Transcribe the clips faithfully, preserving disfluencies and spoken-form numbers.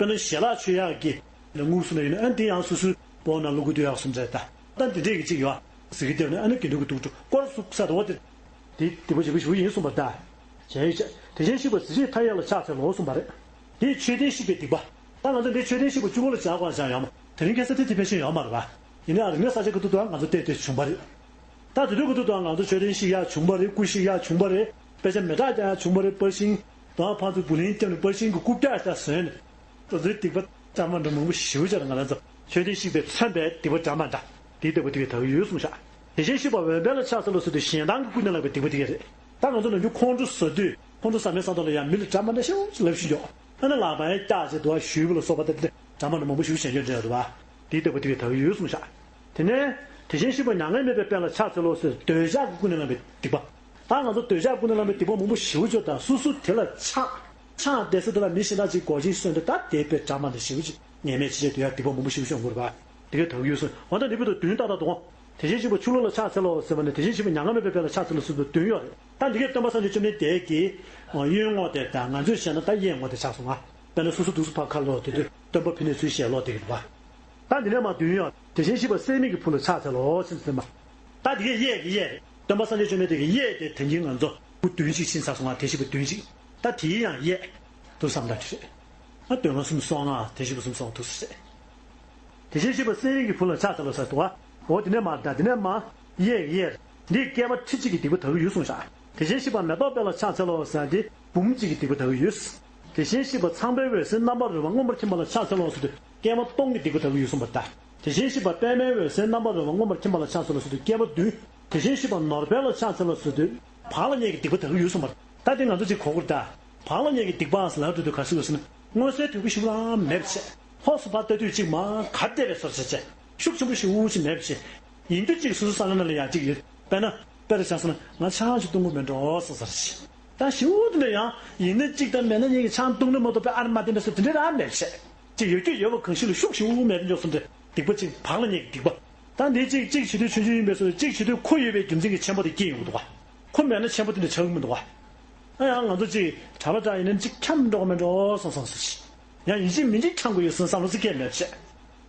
ཨ་ནི་ཞལ་ལག་མཆོད་ཡག་གི་ལ་དངུལ་སུ་ལ་ཡིན་ན་ཨ་ནི་དེ་ཡང་སོ་སོའི་སྤོ་ན་ལུ་གུ་དུ་ཡག་སུ་འདྲ་ད། ད་འདི་འདྲས་ཀྱི་གཅིག་ཡོད་ཟེར་གི་དེ་ནི་ཨ་ནི་དགེ་འདུན་གྱི་དུག་སྦྲུལ་སྐོར་སུ་ས་དོ་དེ། དེ་དེ་པོ་བྱེད་པ་ཞུ་ཡིན་གསུངས་པ་ད། བྱས་ཡོད་ཅེས་དེ་བཞིན་གཤེགས་པ་གཟི་བརྗིད་མཐའ་ཡས་ལ་ཕྱག་འཚལ་ལོ་གསུངས་པ་རེད། དེ་མཆོད་རྟེན་བཤིག་པའི་སྡིག་པ། ད་ང་ཚོ་འདི་མཆོད་རྟེན་བཤིག་པ་བཅུ་པོ་ལ་བྱ་དགོས་བྱ་ཡོད་མ། དེ་རིང་ཁ་སང་དེ་དེ་ཕལ་ཆེར་ཡོད་མ་རེད་པ། ཡིན་ནའང་རིག་གནས་གསར་བརྗེ་གི་དུས་དུའང་ང་ཚོ་བལྟས་བལྟས་བྱུང་པ་རེད། ད་དེ་དུས་གི་དུས་དུའང་ང་ཚོ་མཆོད་རྟེན་བཤིག་ཡག་བྱུང་པ་རེད། སྐུ་བཤིག་ཡག་བྱུང་པ་རེད། དཔེ་ཆ་མེ་སྲེག་རྒྱག་ཡག་བྱུང་པ་རེད། པར་ཤིང་དང་ཕར་ཚུར་བུ་ལོན་བརྒྱབ་ནས་པར་ཤིང་གི་རྐུབ་བཀྱག་ལྟར་བཟོས་ནས། ང་ཚོའི་སྡིག་པ་འདྲ་མ་འདྲ་མང་པོ་ཞེ་པོ་ཅིག་ང་རང་ཚོ་མཆོད་རྟེན་བཤིག་པས་མཚོན་པའི་སྡིག་པ་འདྲ་མ་འདྲ་དེའི་ལྟ་བུ་དེ་གའི་དག་ཡོད་གསུངས་ཤག་དེ་བཞིན་གཤེགས་པ་འོད་དཔལ་ལ་ཕྱག་འཚལ་ལོ་ཟེར་དུས་གཞན་དོན་གྱི་ཀུན་ནས་བསླངས་པའི་སྡིག་པ་དེ་གའི་རེད། ད་ང་ཚོ་ནམ་རྒྱུན་ཁོང་ཁྲོ་ཟ་དུས་ཁོང་ཁྲོ་ཟ་མའི་ས་ཐོག་ལ་ཡང་མི་ལ་འདྲ་མ་འདྲ་ཞེ་པོ་ཅིག་ལབ་ཤེས་ཀྱི་ཡོད། ཨ་ནི་ལག་པ་ཡང་བཀྱག་བྱས་འདུག་བ། ཞུས་པ་ལ་སོགས་པ་དེ་འདྲ་འདྲ་མ་འདྲ་མང་པོ་ཞེ་པོ་བྱས་ཀྱི་འདྲ་འདུག་བ། དེའི་ལྟ་བུ་དེ་གའི་དག་ཡོད་གསུངས་ཤག་དེ་ནས་དེ་བཞིན་གཤེགས་པ་མྱ་ངན་མེད་པའི་དཔལ་ལ་ཕྱག་འཚལ་ལོ་ཟེར་འདོད་ཆགས་ཀྱི་ཀུན་ནས་བསླངས་པའི་སྡིག་པ། ད་ང་ཚོ་འདོད་ཆགས་ཀུན་ནས་བསླངས་པའི་སྡིག་པ་མང་པོ་ཞེ་པོ་ཅིག་ད་སོ་སོ་དེ་ལ་ཆགས། ཆགས་བསྡད་ས་དེ་ལ་མི་གཞན་དག་ཅིག་མགོ་ཆེན་གསོན་ཏེ་ད་དེ་དཔེ་འདྲ་མ་འདྲ་ཞེ་པོ་ཅིག་ངན་སྨྲས་ཅི་བྱེད་འདོད་ཡག་སྡིག་པ་མང་པོ་ཞེ་པོ་ཅིག་ཡོང་གི་རེད་པ། དེ་གའི་དག་ཡོད་གསུངས། འོ་ད་འདི་བོད་དུ་བདུན་ཏག་ཏག་འདུག་དེ་བཞིན་གཤེགས་པ་ཆུ་ལོག་ལ་ཕྱག་འཚལ་ལོ་ཟེར་བ་ནས་དེ་བཞིན་གཤེགས་པ་མྱ་ངན་མེད་པའི་དཔལ་ལ་ཕྱག་འཚལ་ལོ་ཟེར་དུས་བདུན་ཡོད་རེད། ད་འདི་གའི་སྟོན་པ་སངས་རྒྱས་བཅོམ་ལྡན་འདས་ཀྱི་གཡོན་ངོས་དེ་དང་ང་ཚོས་བཤད་ན་ད་གཡས་ངོས་དེ་ཆགས་སོང་ང་། དཔེར་ན་སོ་སོ་འདུག་སེ་ཕར་ཁ་ལོག་དེ་དུས་སྟོན་པ་ཕི་ནས་ཚུར་ཞལ་ལོག་དེ་གི་རེད་པ། ད་འདི་ནས་མར་བདུན་ཡོད། དེ་བཞིན་གཤེགས་པ་སྲེད་མེད་ཀྱི་བུ་ལ་ཕྱག་འཚལ་ལོ་ཟེར་ཟེར་མ། ད་དེ་གའི་གཡས་ཀྱི་གཡས་རེད། སྟོན་པ་སངས་རྒྱས་བཅོམ་ལྡན་འདས་ཀྱི་གཡས་དེ་དེ་གིན་ང་ཚོ་སྐུ་བདུན་ཅིག་ཕྱིན་ཚར་སོང་ང་། དེ་བཞིན་གཤེགས་པ་བདུན་ཅིག་ད་དེའི་ཡང་གཡས་དུ་བསམ་བློ་དེ་རེད། ང་སྟོད་ལུང་གསུམ་སོང་ང་། དེ་བཞིན་གཤེགས་པ་གསུམ་སོང་འདུག་ཟེར། དེ་བཞིན་གཤེགས་པ་སྲེད་མེད་ཀྱི་བུ་ལ་ཕྱག་འཚལ་ལོ་ཟེར་འདུག་བ། འོ་དེ་ནས་མར་ད་དེ་ནས་མར་གཡས་གཡས་རེད། འདི་བསྐལ་པ་ཁྲི་གཅིག་གི་སྡིག་པ་དག་གི་ཡོད་གསུངས་ཤག་དེ་བཞིན་གཤེགས་པ་མེ་ཏོག་དཔལ་ལ་ཕྱག་འཚལ་ལོ་ཟེར་དེ་འབུམ་གཅིག་གི་སྡིག་པ་དག་གི་ཡོད། དེ་བཞིན་གཤེགས་པ་ཚངས་པའི་འོད་ཟེར་རྣམ་པར་རོལ་པ་མངོན་པར་མཁྱེན་པ་ལ་ཕྱག་འཚལ་ལོ་ཟེར་དུས་བསྐལ་པ་སྟོང་གི་སྡིག་པ་དག་གི་ཡོད་གསུངས་པ་ལྟར། དེ་བཞིན་གཤེགས་པ་པདྨའི་འོད་ཟེར་རྣམ་པར་རོལ་པ་མངོན་པར་མཁྱེན་པ་ལ་ཕྱག་འཚལ་ལོ་ཟེར་དུས་བསྐལ་པ་བདུན། དེ་བཞིན་གཤེགས་པ་ནོར་དཔལ་ལ་ཕྱག་འཚལ་ལོ་ཟེར་དུས་བག་ལ་ཉལ་གྱི་སྡིག་པ་དག་གི་ཡོད་གསུངས་པ་ལྟར། ད་དེ་ང་ཚོ་གཅིག་གོ་དགོས་རེད་ད། བག་ལ་ཉལ་གྱི་སྡིག་པའང་ཟེར་ལབ་འགྲོ་དུས་ག་ཚོད་ཟེར་ན། མངོན་གསལ་དོད་པོ་ཞིག་ལའང་མེད་པ་བྱས། ཕོགས་སུ་ཕར་ལྟ་དུས་གཅིག་མ་ག་བལྟས་པའི་བཟོ་འདྲ་བྱས། ཤུགས་ཆེན་པོ་ཞིག་འུར་ཞིག་མེད་པ་བྱས། ཡིན་དུས་གཅིག་སོ་སོའི་བསམ་བློ་ནང་ལ་ཡང་གཅིག་ཡོད། དཔེར་ན། དཔེར་བཞག་སོང་ན་ང་ཆང་ཞིག་བཏུང་གི་མེད་འགྲོ་བསམ་ས་རེད། ད་ཞེ་པོ་དེ་འདྲ་ཡང་ཡིན་ན་གཅིག་དང་མེད་ན་གཉིས་ཀྱི་ཆང་བཏུང་ནས་མ་གཏོགས་པའི་ཨ་རི་མ་བསྟན་པའི་སོ་དེ་འདྲ་རང་མེད་བྱས། གཅིག་ཡོད་རྒྱུ་ཡོད་པ་གང་ཞིག་ལ་ཤུགས་ཞེ་པོ་མེད་པ་འཇོག་སོང་འདྲ་སྡིག་པ་གཅིག་བག་ལ་ཉལ་གྱི་སྡིག་པ། ད་འདི་གཅིག་གཅིག་བྱེད་དུས་ཆུང་ཆུང་ཡིན་པའི་སོ་གཅིག་བྱེད་དུས་ཁོ་ཡོད་པའི་རྒྱུ་མཚན་གྱིས་ཆེན་པོ་དེ་སྐྱེ་ཡོང་གི་འདུག་ག་ཁོ་མེད་ན་ཆེན་པོ་དེ་འདྲ་ཆགས་ཀྱི་མི་འདུག་ག་ཨ་ཡང་ང་ཚོ་གཅིག་གྲྭ་པ་འདྲ་ཡིན་ན་གཅིག་འཁྱམས་འགྲོ་གི་མེད་འགྲོ་བསམ་བསམ་ཟེར་ཞིག་ཡང་ཡིན་གཅིག་མིན་གཅིག་འཁྱམས་དགོས་ཡོད་བསམ་བསམ་བློ་ཚིག་སྐད་མེད་བྱས།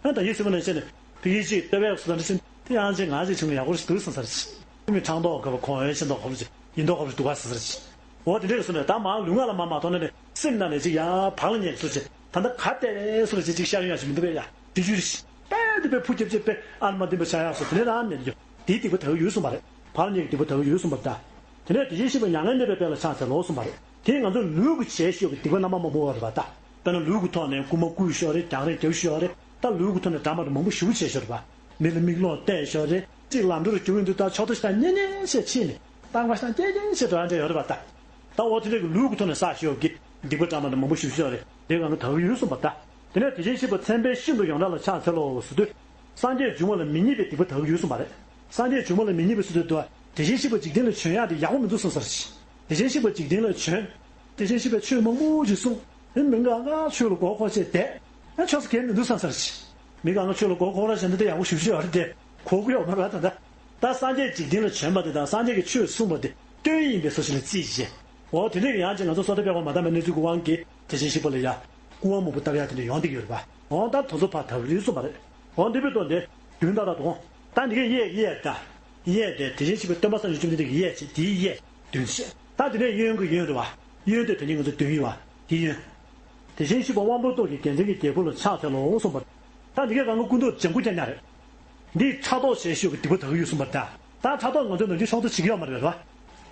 ཨ་ད་ཡིན་ཟེར་བ་ནང་བཞིན་ནས་ཕ་གི་གཅིག་ལྟ་བའི་སོ་ད་འདྲ་ཞིག་དེ་ཡང་གཅིག་ང་གཅིག་བྱུང་ན་ཡག་པོ་ཞིག་འདུག་བསམ་ས་རེད་ཞིག་མི་ཕྲང་དོག་ག་བ་ཁོང་ཡོན་ཤེས་མདོག་ཁ་པོ་ཅིག་ཡིན་མདོག་ཁ་པོ་ཅིག་འདུག་ག་ཟེར་ས་རེད་ཞིག་འོ་དེ་འདྲ་གི་སོ་ནས་ད་མར་ལུས་ངག་ལ་མར་མ་མཐོང་ན་ནས་སེམས་ནང་ནས་ཅིག་ཡ་བག་ལ་ཉལ་སོ་ཅིག་ད་ལྟ་ག་བལྟས་སོ་ཅིག་ཅིག་ཤར་ཡོང་ཡ་ཞིག་མི་འདུག་པས་ཡ་དེ་ཅུ་རེ་ཞིག་དཔེ་དེ་དཔེ་ཕུ་རྒྱབ་ཅིག་དཔེ་ཨ་ལ་མ་བདེན་པ་ཆགས་ཡག་སོ་དེ་ནས་རང་མེད་རྒྱུ་དེའི་སྡིག་པ་དག་ཡོད་གསུངས་པ་རེད། བག་ལ་ཉལ་གྱི་སྡིག་པ་དག་ཡོད་གསུངས་པ་རེད་ད། དེ་ནས་དེ་བཞིན་གཤེགས་པ་མྱ་ངན་མེད་པའི་དཔལ་ལ་ཕྱག་འཚལ་ལོ་གསུངས་པ་རེད། དེས་ང་ཚོ་ལུས་ཀྱི་བྱས་ཤོས་ཀྱི་སྡིག་པ་རྣམ་པ་མང་པོ་བ་རེད་པ་ད། དཔེར་ན་ལུས་ཀྱི་ཐོག་ནས་རྐུ་མ་རྐུས་ཤོག་རེད། རྒྱག་རེས་རྒྱབ་ཤོག་རེད། ད་ལུས་ཀྱི་ཐོག་ནས་འདྲ་མ་འདྲ་མང་པོ་ཞེ་པོ་བྱས་ཤོག་རེད་པ། མི་ལ་མིག་ལོག་བལྟས་ཤོག་རེད། གཅིག་ལམ་འགྲོ་རུ་རྒྱུག་ཡོང་དུས་ད་ཕྱོགས་མཐའ་ཞིག་ད་གཉེན་ཉེ་ཞེས་ཕྱིན་ནས་ཏང་པ་ཞིག་ད་སྐྱེ་རྒྱན་ཞེས་འགྲོ་ཡ་འདྲ་ཡོད་རེད་པ་ད། ད་འོ་དེ་འདྲ་གི་ལུས་ཀྱི་ཐོག་ནས་བསགས་ཤོག་གི་སྡིག་པ་འདྲ་མ་འདྲ་མང་པོ་ཞེ་པོ་ཅིག་ཡོད་རེད། དེ་གང་ག་དག་གི་ཡོད་གསུངས་པ་ད། དེ་ནས་དེ་བཞིན་གཤེགས་པ་མཚན་དཔལ་ཤིན་ཏུ་ཡོངས་གྲགས་ལ་ཕྱག་འཚལ་ལོ་ཟེར་དུས། སངས་རྒྱས་འབྱུང་བ་ལ་མི་སྙིགས་པའི་སྡིག་པ་དག་གི་ཡོད་གསུངས་པ་རེད། སངས་རྒྱས་འབྱུང་བ་ལ་མི་སྙིགས་པའི་ཟེར་དུས་དུ་དེ་བཞིན་གཤེགས་པ་འཇིག་རྟེན་ལ་བྱོན་ཡག་དེ་ཡག་པོ་མི་འདུག་གསུངས་ས་རེད། དེ་བཞིན་གཤེགས་པ་འཇིག་རྟེན་ལ་བྱོན། དེ་བཞིན་གཤེགས་པས་ཆོས་མང་པོ་ཞིག་གསུངས། དེ་མི་འགའ་འགའ་ཆོས་ལ་མགོ་འཁོར་བྱས་བསྡད། ཡང་ཆོས་ཟེར་མཁན་མི་འདུག་བསམ་ས་རེད། མི་འགའ་འགའ་ཆོས་ལ་མགོ་འཁོར་ར་བྱས་འདི་འདྲ་ཡག་པོ་ཞེ་པོ་ཅིག་ཡོད་རེད་དེ། གོ་གི་ཡོད་མ་རེད་པ་ད་ལྟ། ད་སངས་རྒྱས་འཇིག་རྟེན་ལ་བྱོན་པ་དེ་དང་སངས་རྒྱས་ཀྱིས་ཆོས་གསུངས་པ་དེ་སྟོན་ཡིན་པའི་བཟོ་ཞིག་ལ་བརྩིས་བྱས། འོ་དེ་འདྲ་གི་ཡང་ཅིག་ང་ཚོ་སོ་ཐར་པའི་དབང་མ་དག་པའི་གནས་ཚུལ་གྱི་དབང་གིས་དེ་བཞིན་གཤེགས་པ་ལ་ཡ། སྐུ་དབང་མང་པོ་བཏབ་ཡ་དེ་འདྲ་ཡོང་བསྡད་ཀྱི་ཡོད་རེད་པ། འོ་ད་དེ་ཚོ་ཕར་དག་གི་རེད་གསུངས་པ་རེད། འོ་འདི་བོད་དོན་དེ་བདུན་ཏག་ཏག་དང་། ད་འདི་གའི་གཡས་གཡས་ད། གཡས་དེ་དེ་བཞིན་གཤེགས་པ་སྟོན་པ་སངས་རྒྱས་བཅོམ་ལྡན་འདས་ཀྱི་གཡས་བྱས་དེའི་གཡས་བདུན་བྱས། ད་དེ་ནས་གཡོན་གྱི་གཡོན་རེད་པ། གཡོན་དེ་དེ་ནས་ང་ཚོ་བདུན་ཡོད་པ་དེའི་གཡོན། དེ་བཞིན་གཤེགས་པ་དབང་པོ་ཏོག་གི་རྒྱལ་མཚན་གྱི་རྒྱལ་པོ་ལ་ཕྱག་འཚལ་ལོ་གསུངས་པ། ད་འདི་གའི་སྒང་ག་སྐུ་མདོག་ལྗང་གུ་རྐྱང་རྐྱང་རེད། འདིས་ཕྲག་དོག་བྱས་ཤོས་ཀྱི་སྡིག་པ་དག་གི་ཡོད་གསུངས་པ་རེད་ད། ད་ཕྲག་དོག་ང་ཚོས་ནམ་རྒྱུན་ཤོག་ཐོ་བྱེད་ཀྱི་ཡོད་མ་རེད་པ།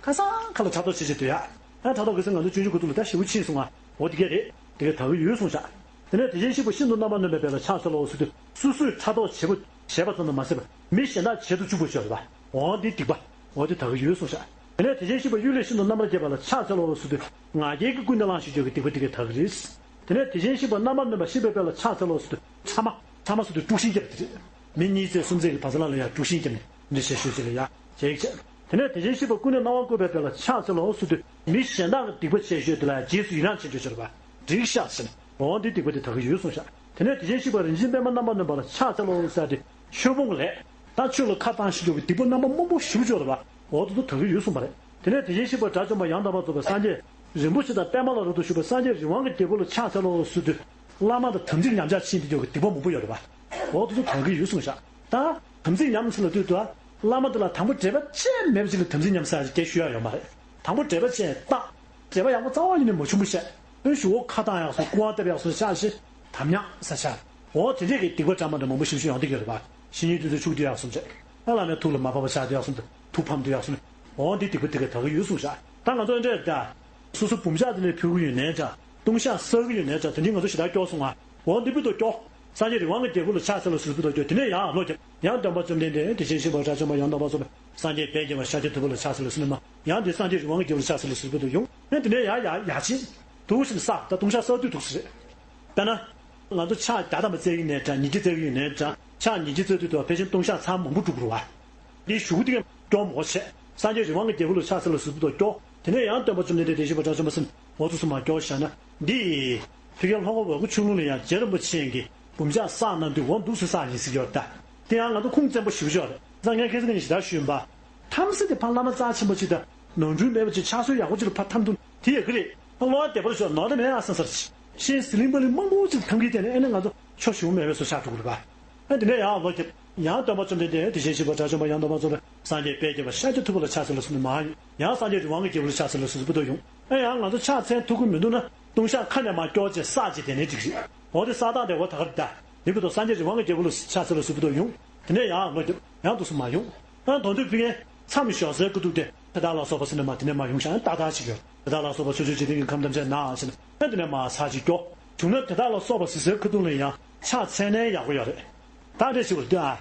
ཁ་སང་ཁ་ལ་ཕྲག་དོག་བྱེད་བྱེད་འདུག་ཡ། ད་ཕྲག་དོག་གི་ཚེ་ང་ཚོ་སྤྱོད་འཇུག་གི་ཐོག་ལ་ད་ཞེ་པོ་ཕྱིན་སོང་ང་། འོ་དེ་ག་རེད། དེ་ག་དག་གི་ཡོད་གསུངས་ཤག་དེ་ནས་དེ་བཞིན་གཤེགས་པ་ཤིན་ཏུ་རྣམ་པར་གནོན་པའི་དཔལ་ལ་ཕྱག་འཚལ་ལོ་ཟེར་དུས་སོ་སོས་ཕྲག་དོག་བྱེད་པ་བྱས་པ་ཙམ་དུ་མ་ཟད་པར་མི་གཞན་དག་བྱེད་དུ་བཅུག་པ་ཅིག་ཡོད་རེད་པ། འོ་འདི་སྡིག་པ། འོ་དེ་དག་གི་ཡོད་གསུངས་ཤག་དེ་ནས་དེ་བཞིན་གཤེགས་པ་གཡུལ་ལས་ཤིན་ཏུ་རྣམ་པར་རྒྱལ་བ་ལ་ཕྱག་འཚལ་ལོ་ཟེར་དུས་ང་རྒྱལ་གྱི་ཀུན་ནས་བསླངས་ཤིག་ཅོག་གི་སྡིག་པ་དེ་ག་དག་གི་རེད། དེ་ནས་དེ་བཞིན་གཤེགས་པ་རྣམ་པར་གནོན་པ་གཤེགས་པའི་དཔལ་ལ་ཕྱག་འཚལ་ལོ་ཟེར་དུས་ཕྲ་མ། ཕྲ་མ་ཟེར་དུས་དཀྲུག་ཤིང་རྒྱབ་པ་དེ་རེད། མི་གཉིས་ཚེ་གསུམ་ཚེ་གི་བར་མཚམས་ལ་ཡང་དཀྲུག་ཤིང་རྒྱབ་ནས་འདི་བྱེད་ཤོས་ཅིག་ལ་ཡ་བྱེད་ཀྱི་བྱེད། དེ་ནས་དེ་བཞིན་གཤེགས་པ་ཀུན་ནས་སྣང་བ་བཀོད་པའི་དཔལ་ལ་ཕྱག་འཚལ་ལོ་ཟེར་དུས་མི་གཞན་དག་གི་སྡིག་པ་བྱས་ཤོས་དེ་ལ་རྗེས་སུ་ཡི་རང་བྱེད་ཆོག་ཆོག་པ། འགྲིག་ཤག་ཟེར་ནས་འོ་འདི་སྡིག་པ་དེ་དག་གི་ཡོད་གསུངས་ཤག་དེ་ནས་དེ་བཞིན་གཤེགས་པ་རིན་ཆེན་པདྨ་རྣམ་པར་གནོན་པ་ལ་ཕྱག་འཚལ་ལོ་ཟེར་ཏེ་ཆོས་སྤོང་གི་ལས། ད་ཆོས་ལ་ཁ་བཏང་ཤེས་ཀྱི་ཡོད་པའི་སྡིག་པ་རྣམ་པ་མང་པོ་ཞེ་པོ་ཅིག་ཡོད་རེད་པ། འོ་དེ་ཚོ་དག་གི་ཡོད་གསུངས་པ་རེད། དེ་ནས་དེ་བཞིན་གཤེགས་པ་དགྲ་བཅོམ་པ་ཡང་དག་པར་རྫོགས་པའི་སངས་རྒྱས་རིན་པོ་ཆེ་དང་པདྨ་ལ་རབ་ཏུ་བཞུགས་པའི་སངས་རྒྱས་རི་དབང་གི་རྒྱལ་པོ་ལ་ཕྱག་འཚལ་ལོ་ཟེར་དུས། བླ་མ་དང་དམ་ཚིག་ཉམས་ཆག་ཕྱིན་དུས་ཀྱི་སྡིག་པ་མང་པོ་ཡོད་རེད་པ། འོ་དེ་ཚོ་དག་གི་ཡོད་གསུངས་ཤག་ད་དམ་ཚིག་ཉམས་ཚུལ་ལ་ལྟོས་དུས་བླ་མ་དེ་ལ་དང་པོ་འབྲེལ་བ་ཅན་མེད་པ་ཅིག་ལ་དམ་ཚིག་ཉམས་ས་ཞིག་སྐད་ཞུ་ཡ་ཡོད་མ་རེད། དང་པོ་འབྲེལ་བ་ཅན་རྟག་འབྲེལ་བ་ཡག་པོ་རྩ་བ་ཉིད་ནས་མ་བྱུང་བ་བཤད། ཨེ་ཞུ་བོ་ཁ་བཏང་ཡག་སོང་སྐུ་དབང་སྟེར་ཡག་སོང་ཆགས་ཤིག་དམ་ཉམས་ས་ཆགས། འོ་དེ་འདྲས་ཀྱི་སྡིག་པ་འདྲ་མ་འདྲ་མང་པོ་ཞིག་ཞིག་ཡོང་བསྡད་ཀྱི་ཡོད་རེད་པ། ཤིང་ཡོན་དུས་ཚོད་འཆུག་དུས་ཡག་སོང་རེད། ཨ་བླ་མའི་ཐུགས་ལ་མ་བབས་པ་ཆགས་དུས་ཡག་སོང་དུས་ཐུགས་ཕམ་དུས་ཡག་སོང་། འོ་འདི་སྡིག་པ་དེ་ག་དག་གི་ཡོད་གསུངས་ཤག་ད་ང་ཚོ་འདྲས་ད། སོ་སོ་བུམ་ཤག་དེ་ནས་ཕུལ་གི་ཡོད་ནའི་འདྲ། ལྟུང་བཤགས་བསགས་གི་ཡོད་ནའི་འདྲ། དེ་འདྲའི་ང་ཚོ་ཞེ་དྲག་སྐྱོ་སོང་ང་། འོ་འདི་བུ་དོ་སྐྱོ། སངས་རྒྱས་རི་དབང་གི་རྒྱལ་པོ་ལ་ཕྱག་འཚལ་ལོ་ཟེར་བུ་དོ་སྐྱོ། དེ་ནས་ཡང་ལོ་རྒྱབ། ཡང་སྟོན་པ་བཅོམ་ལྡན་འདས་དེ་བཞིན་གཤེགས་པ་དགྲ་བཅོམ་པ་ཡང་དག་པར་རྫོགས་པའི་སངས་རྒྱས་དཔལ་རྒྱལ་བ་ཤཱཀྱ་ཐུབ་པ་ལ་ཕྱག་འཚལ་ལོ་ཟེར་ནས་མ། ཡང་དེ་སངས་རྒྱས་རི་དབང་གི་རྒྱལ་པོ་ལ་ཕྱག་འཚལ་ལོ་ཟེར་བུ་དོ་ཡོང་། ཡང་དེ་ནས་ཡང་ཡང་ཡང་ཕྱིན། དུག་ཞིག་ལ་བསགས་ད་ལྟུང་བཤགས་བསགས་དུས་དུག་ཟེར། དཔེར་ན། ང་ཚོ་ཕྱག་བརྒྱ་ཐམ་པ་བཙལ་གི་ནས་འདྲ་ཉིས་བརྒྱ་བཙལ་གི་ཡོད་ནས་འདྲ་ཕྱག་ཉིས་བརྒྱ་བཙལ་དུས་དུ་ཕལ་ཆེར་ལྟུང་བཤགས་ཚར་མང་པོ་འགྲུབ་དགོས་རེད་བ། འདི་ཞུ་གི་འདི་ག་སྐྱོ་མོ་བྱས། སངས་རྒྱས་རི་དབང་གི་རྒྱལ་པོ་ལ་ཕྱག་འཚལ་ལོ་ཟེར་བུ་དོ་སྐྱོ། དེ་ནས་ཡང་སྟོན་པ་བཅོམ་ལྡན་འདས་དེ་བཞིན་པ་དགྲ་བཅོམ་པ་ཟེར་ནས་འོ་ཚོ་སུ་མ་སྐྱོ་བྱས་ན་འདི། ཕ་གིར་ལྷོ་ཁ་བ་གུ་ཆུ་ཀླུང་ལ་ཡང་རྗེ་རིན་པོ་ཆེ་གི་བུམ་ཕྱག་བསགས་གནང་དུས་འོ་འདུག་སེ་བསགས་ཡིན་ཟེར་གྱི་ཡོད་ད། དེ་ཡང་ང་ཚོ་ཁུངས་བཙན་པོ་ཞེ་པོ་ཅིག་ཡོད་རེད། སང་ཉིན་ཁ་སང་ཉིན་ཞེ་དྲག་ཞུས་པ། ཐམས་ཅད་དེ་ཕར་བླ་མ་རྩ་ཆེན་པོ་ཅིག་དང་ནོར་འཁྲུལ་མེད་པ་ཅིག་ཕྱག་སྲོལ་ཡག་པོ་ཅིག་ལ་ཕར་འཐམ་འདུག་དེ་ཡག་གི་རེད། ཨ་ལོ་བདེ་བར་ཤོག་ནོར་ད་མེད་ཨ་སང་སར་ཤེས་ཟི་ལིང་པ་ལིང་མང་པོ་ཅིག་འཐམ་གི་དེ་ནས་ཨེ་ནས་ང་ཚོ་ཆོ་ཞུ་མེད་པའི་སོ་ཆགས་འགྲོ་གི་རེད་པ། ཨ་དེ་ནས་ཡང་ལོ་རྒྱབ་ཡང་སྟོན་པ་བཅོམ་ལྡན་འདས་དེ་བཞིན་གཤེགས་པ་དགྲ་བཅོམ་པ་ཡང་དག་པར་རྫོགས་པའི་སངས་རྒྱས་དཔལ་རྒྱལ་བ་ཤཱཀྱ་ཐུབ་པ་ལ་ཕྱག་འཚལ་ལོ་ཟེར་ནས་མ་ཡང་སངས་རྒྱས་རི་དབང་གི་རྒྱལ་པོ་ལ་ཕྱག་འཚལ་ལོ་ཟེར་བུ་དོ་ཡོང་། ཨེ་ཡང་ང་ཚོ་ཕྱག་འཚལ་ཐུབ་ཀྱི་མི་འདུག་ན་ལྟུང་བཤགས་ཁ་ནས་མར་སྐྱོར་བྱས་བསགས་བྱས་དེ་ནས་འགྲིག་རེད། འོ་དེ་ས་དང་དེ་བ་ད་གར་ད། འདི་བུ་དོ་སངས་རྒྱས་རི་དབང་གི་རྒྱལ་པོ་ལ་ཕྱག་འཚལ་ལོ་ཟེར་བུ་དོ་ཡོང་། དེ་ནས་ཡང་ལོ་རྒྱབ་ཡང་དུ་སུ་མ་ཡོང་། ཨ་དོན་དུ་ཕི་ངས་མཚམས་ཞོག་སའི་སྐུ་ཐུག་དེ་དེ་དག་ལ་སོགས་པ་ཟེར་ནས་མ་དེ་ནས་མ་ཡོང་ཤག་ཡང་ཏག་ཏག་ཅིག་ཡོད། དེ་དག་ལ་སོགས་པ་ཕྱོགས་བཅུའི་འཇིག་རྟེན་གྱི་ཁམས་ཐམས་ཅད་ན་ཟེར་ནས་ཨ་དེ་ནས་མ་ཚར་ཅིག་སྐྱོ། བྱུང་ན་དེ་དག་ལ་སོགས་པ་ཟེར་སའི་ཁ་ཐུག་ལ་ཡང་ཕྱག་འཚལ་ནས་ཡག་པོ་ཡོད་རེད། ད་རེ་ཞིག་བར་དུ་ཨ།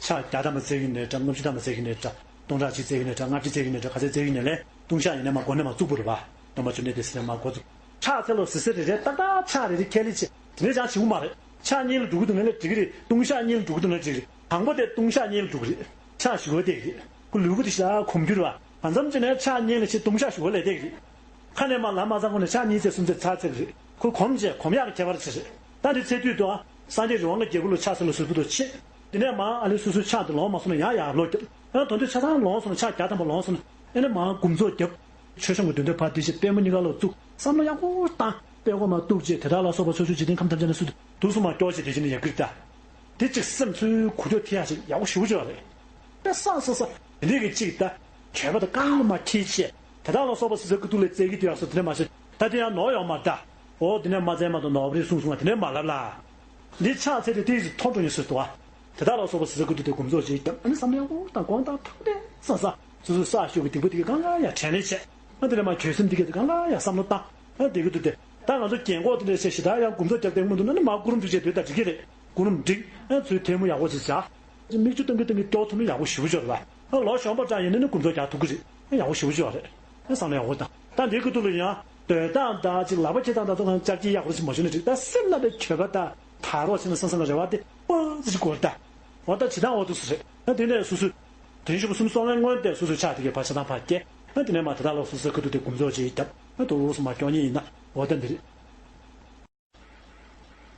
ཕྱག་བརྒྱ་ཐམ་པ་བཙལ་གི་ནས་འདྲ་ལྔ་བཅུ་ཐམ་པ་བཙལ་གི་ནས་འདྲ་སྟོང་ཕྲག་གཅིག་བཙལ་གི་ནས་འདྲ་ལྔ་བཅུ་བཙལ་གི་ནས་འདྲ་ག་ཚད་བཙལ་གི་ནས་ལས་ལྟུང་བཤགས་ཡིན་ནས་མ་འགོ་ནས་མ་བཙུགས་པ་རེད་པ། སྟོན་པ་བཅོམ་ལྡན་འདས་ཟེར་ནས་མ་འགོ་བཙུགས། ཕྱག་འཚལ་ལོ་ཟེར་ཟེར་རེ་རེ་ཏག་ཏག་ཕྱག་རེ་རེ་ཁས་ལེན་བྱེད། དེ་ནས་ཅང་བྱེད་དགོས་མ་རེད། ཕྱག་གཉིས་ལ་འགྲོ་གི་འདུག་ན་ལས་འགྲིག་གི་རེད། ལྟུང་བཤགས་གཉིས་ལ་འགྲོ་གི་འདུག་ན་འགྲིག་གི་རེད། དང་པོ་དེ་ལྟུང་བཤགས་གཉིས་ལ་འགྲོ་གི་རེད། ཕྱག་ཞུ་བ་བསྡད་ཀྱི་རེད། ཁོ་ལུས་པོ་དེ་ཞེ་དྲག་གོམས་འགྱུར་བ། གང་འཚམ་ཅིག་ནས་ཕྱག་གཉིས་ལ་ཕྱིན་ལྟུང་བཤགས་ཞུ་བ་ལས་བསྡད་ཀྱི་རེད། ཁ་ནས་མར་ལམ་མ་ཚང་ཁོ་ནས་ཕྱག་གཉིས་ཚེ་གསུམ་ཚེ་ཚར་ཚེ་གི་རེད། ཁོ་གོམས་བྱས་གོམས་ཡག་གི་ཁྱད་པར་ཆེ་རེད། ད་འདི་ཚེ་དུས་དུ་ཨ། སངས་རྒྱས་རི་དབང་གི་རྒྱལ་པོ་ལ་ཕྱག་འཚལ་ལོ་ཟེར་བུ་དོ་ཆེ། དེ་ནས་མ་ཨ་ལེ་སོ་སོའི་ཕྱག་དེ་ལོངས་མ་སོང་ན་ཡང་ཡར་ལོག་རྒྱབ། ཨ་དོན་དུ་ཆ་ཚང་ལོངས་སོང་ན་ཕྱག་བརྒྱ་ཐམ་པ་ལོངས་སོང་ན་ཨ་ནི་མ་འགོ་མཚོ་རྒྱབ། ཆོས་སྐྱོང་གི་མདུན་དུ་ཕར་དེ་བཞིན་པད་མོ་གཉིས་ཀ་ལ་བཙུགས། བསམ་བློ་ཡག་པོ་བཏང་། དཔལ་མགོན་མ་གཏུགས་རྗེས་དེ་དག་ལ་སོགས་པ་ཕྱོགས་བཅུའི་འཇིག་རྟེན་ཁམས་ཐམས་ཅད་ན་སུ་དུ་སུ་མ་སྐྱོ་ཞེས་དེ་བཞིན་ཡང་གིར་ལྟ། དེ་གཅིག་སེམས་ཚུལ་གུ་ཁྱོད་ཐེ་ཡ་ཞིག་ཡག་པོ་ཞུ་ཅོག་རེད། དཔེ་བསགས་བསགས་བསགས་དེ་འདྲས་ཀྱི་གཅིག་ལྟ། གྱོད་པ་དང་རྐང་ལ་མ་ཁྱེར་བྱས། དེ་དག་ལ་སོགས་པ་སུ་ཟེར་ཀུ་ཏུ་ལས་བཙལ་གི་དེ་ཡག་སོ་དེ་འདྲས་མ་བྱེད། ད་དེ་ཡང་ནོར་ཡོང་མ་ལྟ། འོ་དེ་ནས་མ་བཙལ་མ་གཏོགས་ནོར་བ་རེད་གསུངས་སོང་ང་དེ་ནས་མ་ལབ་ལ། འདི་ཕྱག་འཚལ་ཏེ་ཏིས་ཐོ་འགྲོ་ཉེ་སུ་དུ་བ། དེ་དག་ལ་སོགས་པ་ཟེར་ས་ཀུ་ཏུ་དེ་དགོངས་རྫོགས་བྱེད་ཀྱང་ཨ་ནི་བསམ་ཡག་པོ་དང་དགོངས་དག་ཐུགས་ལྡན་ས་ས་སོ་སོའི་ས་ཤོག་གི་སྡིག་པ་དེ་ག་གང་ལ་ཡང་དྲན་ལེ་བྱས། ཨ་དེ་ནས་མ་གྱོད་སེམས་དེ་ག་དེ་ག་གང་ལ་ཡང་བསམ་བློ་བཏང་། ཨ་དེ་གི་དུ་དེ་ད་ང་ཚོ་རྒན་གོག་དེ་འདྲ་བྱས་ཞེ་དྲག་ཡང་དགོངས་རྫོགས་རྒྱབ་བསྡད་མི་འདུག་ན་ནི་མ་སྐུ་རུམ་ཅིག་བྱས་སྡོད་ད་འགྲིག་གི་རེད། སྐུ་རུམ་འགྲིག་ཨ་ཚོའི་ཐལ་མོ་ཡག་པོ་ཅིག་བྱ། མིག་ཆུ་བཏང་གི་བཏང་གི་སྐྱོ་ཐུབ་ན་ཡག་པོ་ཞེ་པོ་ཅིག་རེད་པ། ཨ་ལོ་གཞོན་པ་འདྲ་ཡིན་ན་ནི་དགོངས་རྫོགས་རྒྱག་ཐུབ་ཀྱི་རེད། ཨ་ཡག་པོ་ཞེ་པོ་ཅིག་རེད། ཨ་བསམ་བློ་ཡག་པོ་བཏང་། ད་འདི་ཀུ་ཏུ་ལ་ཡང་སྡོད་སྟངས་དང་ཅིག་ལག་པ་འཁྱེར་སྟངས་དང་ཚོ་གང་ཅག་ཅིག་ཡག་པོ་ཞིག་མ་བྱུང་ན་འགྲིག་ད་སེམས་ནང་པའི་གྱོད་པ་དང་ད་རོགས་བྱས་ན་བསམ་བསམ་ལ་རེ་བ་དེ་ཨོ་ཙི་ཅིག་གོ་རེད་ད། འོ་ད་ཇི་ལྟར་འོ་དུ་སུ་རེད། ཨ་དེ་ནས་སུ་སུ། དོན་ཞུ་བ་གསུམ་སོང་བའི་སྔོན་དེ་སུ་སུ་ཕྱག་དེ་གའི་ཕར་ཆ་དང་ཕར་སྐྱེལ། ཨ་དེ་ནས་མ་ད་ལྟ་ལོ་སུ་སུ་ཀུ་ཏུ་དེ་དགོངས་རྫོགས་བྱེད་ཡིན་སྟབས་ཨ་དུ་རུ་སུ་མ་སྐྱོ་ཉེ་ཡིན་ན་འོ་ད་འདི་རེད།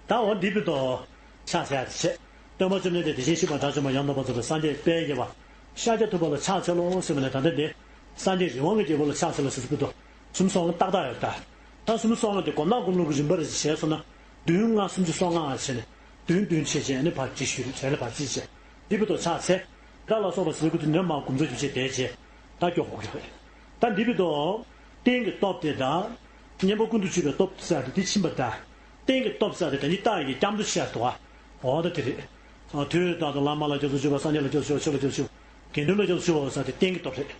ད་འོ་འདི་བུ་དོ། ཕྱག་འཚལ་ཡ་དེ་བྱས། སྟོན་པ་བཅོམ་ལྡན་འདས་དེ་བཞིན་གཤེགས་པ་དགྲ་བཅོམ་པ་ཡང་དག་པར་རྫོགས་པའི་སངས་རྒྱས་དཔལ་དགྱེས་པ། ཤཱཀྱ་ཐུབ་པ་ལ་ཕྱག་འཚལ་ལོ་ཟེར་བ་ནས་ད་ལྟ་འདི། སངས་རྒྱས་རི་དབང་གི་རྒྱལ་པོ་ལ་ཕྱག་འཚལ་ལོ་ཟེར་བུ་དོ། གསུམ་སོང་ཏག་ཏག་ཡོད་ད། ད་གསུམ་སོང་དེ་སྒོམ་ནག་སྒོམ་ལུགས་ཀྱི་རིམ་པ་རེ་བྱས་སོང་ན། བདུན་ལྔ་སུམ་ཅུ་སོ་ལྔ་བྱས་ནས། བདུན་བདུན་བྱས་བྱས་ནས་ཕར་གཅིག་ཞུས་རེད་བྱས་ལ་ཕར་གཅིག་བྱས། འདི་བུ་དོ་ཕྱག་འཚལ། ད་ལ་སོགས་པ་ཟེར་ཀུ་ཏུ་ནས་མ་དགོངས་རྫོགས་རྒྱུ་བྱས་བསྡད་བྱས། ད་སྐྱོ་གོ་གི་རེད། ད་འདི་བུ་དོ། རྟེན་གྱི་སྟོབས་དེ་དང་། གཉེན་པོ་ཀུན་ཏུ་སྤྱོད་པའི་སྟོབས་ཟེར་དེ་དེ་ཕྱིན་པ་དང་། རྟེན་གྱི་སྟོབས་ཟེར་དེ་ད་ནི་རྟགས་ཀྱི་སྐྱབས་འགྲོ་ཤར་དུ་བ། འོ་ད་དེ་རེད། དུས་དང་དུ་བླ་མ་ལ་སྐྱབས་སུ་མཆིའོ། སངས་རྒྱས་ལ་སྐྱབས་སུ་མཆིའོ། ཆོས་ལ་སྐྱབས་སུ་མཆིའོ། དགེ་འདུན་ལ་སྐྱབས་སུ་མཆིའོ་ཟེར་དེ་རྟེན་གྱི་སྟོབས་རེད།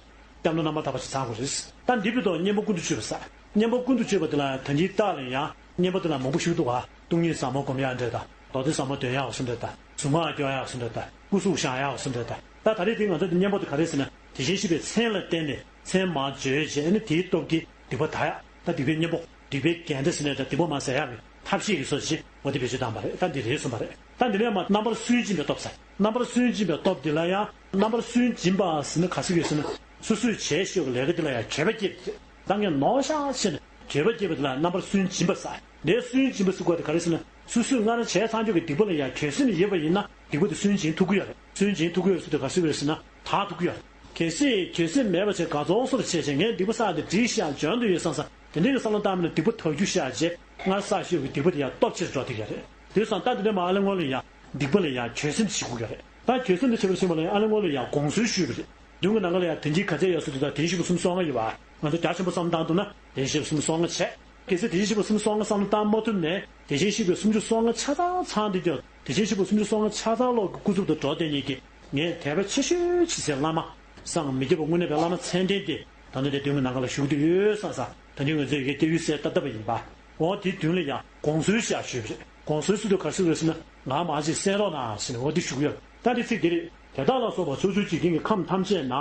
སྐྱབས་འགྲོ་རྣམ་པར་དག་པ་ཞིག་ཚང་དགོས་རེད། ད་འདི་བུ་དང་གཉེན་པོ་ཀུན་ཏུ་སྤྱོད་པ་ཟེར། གཉེན་པོ་ཀུན་ཏུ་སྤྱོད་པ་དེ་ལ་ད་འདིའི་རྟགས་ལ་ཡང་གཉེན་པོ་དེ་ལ་མང་པོ་ཞིག་འདུག་ག་སྟོང་ཉིད་ཟབ་མོ་སྒོམ་ཡག་འདྲ་དང་། མདོ་སྡེ་ཟབ་མོ་འདོན་ཡག་སུ་འདྲ་དང་། གཟུངས་སྔགས་སྐྱོར་ཡག་སུ་འདྲ་དང་། སྐུ་གཟུགས་བཞེངས་ཡག་སུ་འདྲ་དང་། ད་ད་རེས་དེ་ང་ཚོ་འདི་གཉེན་པོ་དེ་ག་རེ་ཟེར་ན་དེ་བཞིན་གཤེགས་པའི་མཚན་ལ་བརྟེན་ནས་མཚན་མར་བརྗོད་བྱས་ནས་དེའི་སྟོབས་ཀྱིས་སྡིག་པ་དག་ཡག་ད་སྡིག་པའི་གཉེན་པོ། སྡིག་པའི་འགལ་ཟླ་ཟེར་ནས་ད་སྡིག་པ་མ་ཟད་ཡག་གི་ཐབས་ཤེས་ཀྱི་སོ་ཞིག་འོ་དེ་བེད་སྤྱོད་བཏང་པ་རེད། ད་འདི་རེད་གསུངས་པ་རེད། ད་འདི་ནས་མ་རྣམ་པར་སུན་འབྱིན་པའི་སྟོབས་ཟེར། རྣམ་པར་སུན་འབྱིན་པའི་སྟོབས་འདི་ལ་ཡང་རྣམ་པར་སུན་འབྱིན་པ་ཟེར་ན་ག་ཟེར་གི་ཟེར་ན་སོ་སོས་བྱས་ཤེས་ཀྱི་ལས་ཀ་འདི་ལ་ཡང་གྱོད་པ་སྐྱེས་ཏེ། ད་ངས་ནོར་ཤག་ཟེར་ནས་གྱོད་པ་སྐྱེས་པ་འདི་ལ་རྣམ་པར་སུན་འབྱིན་པ་ཟེར། འདིའི་སུན་འབྱིན་པ་ཟེར་དགོས་དེ་ག་རེ་ཟེར་ན་སོ་སོས་སྔར་བྱས་ཚར་ཆོག་གི་སྡིག་པ་ལ་ཡང་གྱོད་སེམས་ཡོད་པ་ཡིན་ན་སྡིག་པ་དེ་སུན་འབྱིན་ཐུབ་ཀྱི་ཡོད་རེད། སུན་འབྱིན་ཐུབ་ཀྱི་ཡོད་ཟེར་དེ་ག་ཟེར་གི་ཟེར་ན་དག་ཐུབ་ཀྱི་ཡོད་རེད། གལ་སྲིད་གྱོད་སེམས་མེད་པ་བྱས་དགའ་ཚོར་སོར་བྱས་བྱས་ངས་སྡིག་པ་བསགས་ཏེ་འགྲིག་ཤག་འཇོན་དུ་ཡོད་བསམ་ས་དེ་འདྲའི་གི་བསམ་བློ་བཏང་མིན་ན་སྡིག་པ་དག་རྒྱུ་ཤག་བྱས། སྔར་བསགས་ཡོད་པའི་སྡིག་པ་དེ་ཡང་སྟོབས་ཆེར་འགྲོ་བསྡད་ཡོད་རེད། དེ་སོང་ཙང་ད་དེ་ནས་མར་ཨ་ལས་སྔོན་ལ་ཡང་སྡིག་པ་ལ་ཡང་འགྱོད་སེམས་བྱེད་དགོས་ཀྱི་རེད། ད་འགྱོད་སེམས་དེ་བྱེད་པར་སོང་བ་ལ་ཡང་ཨ་ལས་སྔོན་ལ་ཡང་དགོངས་ཚུལ་ཞུས་པ་རེད། མདུན་གྱི་ནམ་མཁའ་ལ་ཡང་དོན་སྤྱི་ག་ཚད་ཡོད་ཟེར་དུས་ད་དེ་བཞིན་གཤེགས་པ་སུམ་ཅུ་སོ་ལྔ་ཡོད་པ། ང་ཚོ་རྒྱ་ཆེན་པོ་བསམ་བློ་བཏང་ཐུབ་ན་དེ་བཞིན་གཤེགས་པ་སུམ་ཅུ་སོ་ལྔ་བྱས། གལ་སྲིད་དེ་བཞིན་གཤེགས་པ་སུམ་ཅུ་སོ་ལྔ་བསམ་བློ་བཏང་མ་ཐུབ་ནས་དེ་བཞིན་གཤེགས་པ་སུམ་ཅུ་སོ་ལྔ་ཆ་ཚང་ཚང་བསྡད་ཀྱང་དེ་བཞིན་གཤེགས་པ་སུམ་ཅུ་སོ་ལྔ་ཆ་ཚང་ལོག་གི་སྐུ་ཚབ་ཏུ་འགྲོ་བསྡད་མཁན་གྱི་ངས་དད་པ་ཆེ་ཤོས་བྱེད་སའི་བླ་མ། སངས་མི་རྒྱ་བོ་དངོས་གནས་པའི་བླ་མ་མཚན་ལྡན་དེ་ད་ནི་དེ་མདུན་གྱི་ནམ་མཁའ་ལ་བཞུགས་བསྡད་ཡོད་བསམ་བསམ་ད་ནི་ང་ཚོས་ཡི་གེ་སྐྱབས་ཡུལ་གསལ་བཏབ་བཏབ་པ་ཡིན་པ། འོ་དེའི་མདུན་ལ་ཡང་དགོངས་ཚུལ་བཤད་ཞུས་པ་རེད། དགོངས་ཚུལ་ཟེར་དུས་ག་རེ་ཟེར་བ་ཟེར་ན་ང་མ་གཅིག་གསན་རོགས་གནང་ཟེར་ནས་འོ་དེ་ཞུ་གི་ཡོད། ད་དེ་ཚིག་དེ་རེད། དེ་དག་ལ་སོགས་པ་ཕྱོགས་བཅུའི་འཇིག་རྟེན་གྱི་ཁམས་ཐམས་ཅད་ན།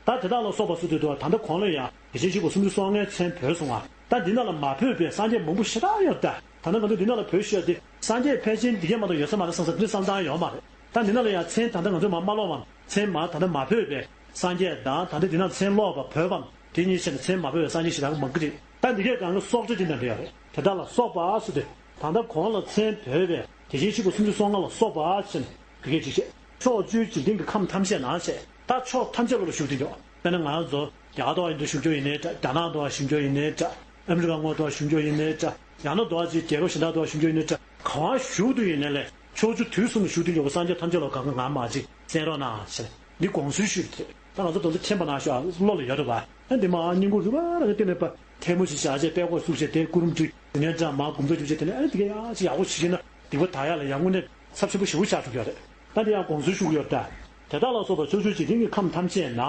ད་དེ་དག་ལ་སོགས་པ་ཟེར་དུས་ད་ལྟ་གོང་ལ་ཡང་དེ་བཞིན་གཤེགས་པ་སུམ་ཅུ་སོ་ལྔའི་མཚན་བོས་སོང་ང་། ད་འདི་ན་ལ་མ་བོས་པའི་སངས་རྒྱས་མང་པོ་ཞེ་དྲག་ཡོད་ད། ད་ནི་ང་ཚོ་འདི་ན་ལ་བོས་ཤོད་དེ་སངས་རྒྱས་ཕལ་ཆེར་འདི་གས་མ་གཏོགས་ཡོད་ས་མ་རེད་བསམ་ས་འདི་བསམ་སྟངས་ཡོད་མ་རེད། ད་འདི་ན་ལ་ཡང་མཚན་ད་ལྟ་ང་ཚོས་མ་མ་ཀློག་པའམ་མཚན་མ་ད་ལྟ་མ་བོས་པའི་སངས་རྒྱས་དང་ད་ལྟ་འདི་ན་མཚན་ཀློག་པ་བོས་པའམ་དེ་གཉིས་བྱས་ནས་མཚན་མ་བོས་པའི་སངས་རྒྱས་ཞེ་དྲག་མང་གི་རེད། ད་འདི་གས་གང་གི་སྲོག་རྩ་འདི་ན་འདྲ་ཡོད་རེད། དེ་དག་ལ་སོགས་པ་ཟེར་དུས་ད་ལྟ་གོང་ལ་མཚན་བོས་པའི་དེ་བཞིན་གཤེགས་པ་སུམ་ཅུ་སོ་ལྔ་ལ་སོགས་པ་ཟེར་ནས་འདི་གས་ཅིག་བཤད། ཕྱོགས་བཅུའི་འཇིག་རྟེན་གྱི་ཁམས་ཐམས་ཅད་ན་ཞེས་ད་ཕྱོགས་ཐམས་ཅད་ལ་བཞུགས་བསྡད་ཡོད། དཔེར་ན་ང་ཚོ་རྒྱ་གར་དུ་བ་ཡིན་དུ་བཞུགས་རྒྱུ་ཡིན་ནའི་འདྲ། རྒྱ་ནག་དུ་བ་བཞུགས་རྒྱུ་ཡིན་ནའི་འདྲ། ཨ་མི་རི་ཀ་ངོས་དུ་བ་བཞུགས་རྒྱུ་ཡིན་ནའི་འདྲ། ཡང་ན་དུ་བ་ཅིག་རྒྱལ་ཁབ་གཞན་དག་དུ་བ་བཞུགས་རྒྱུ་ཡིན་ནའི་འདྲ། གང་བ་བཞུགས་དུ་ཡིན་ནའི་ལས་ཕྱོགས་བཅུ་དུས་གསུམ་ལ་བཞུགས་དུ་ཡོད་པ་སངས་རྒྱས་ཐམས་ཅད་ལ་གང་ག་ང་མ་གཅིག་གསན་རོགས་གནང་ཞེས་འདི་དགོངས་ཚུལ་ཞུས་ཏེ། ད་ང་ཚོ་དོན་དུ་མཁྱེན་པ་ནང་ཤོག་བློ་ལ་ཡོད་རེད་པ། ཨ་འདི་མ་སྙིང་ཁུང་རུས་པ་རང་གི་སྟེང་ནས་པ་ཐལ་མོ་ཞིག་བཞག་བྱས་པད་ཀོག་བཙུགས་བྱས་དེ་སྐུ་རུམ་བྲིས་དེ་ནས་འདྲ་མ་འགུམ་ཚོ་བཅུག་བྱས་དེ་ནས་ཨ་འདི་ག་ཡག་ཅིག་ཡག་པོ་བྱེད་ཀྱི་ན་སྡིག་པ་དག་ཡག་ལ་ཡག་དངོས་གནས་ཚབས་ཆེན་པོ་ཞེ་པོ་ཆགས་འགྲོ་གི་ཡོད་རེད། ད་འདི་ཡང་དགོངས་ཚུལ་ཞུ་གི་ཡོད་ད། དེ་དག་ལ་སོགས་པ་ཕྱོགས་བཅུའི་འཇིག་རྟེན་གྱི་ཁམས་ཐམས་ཅད་ན།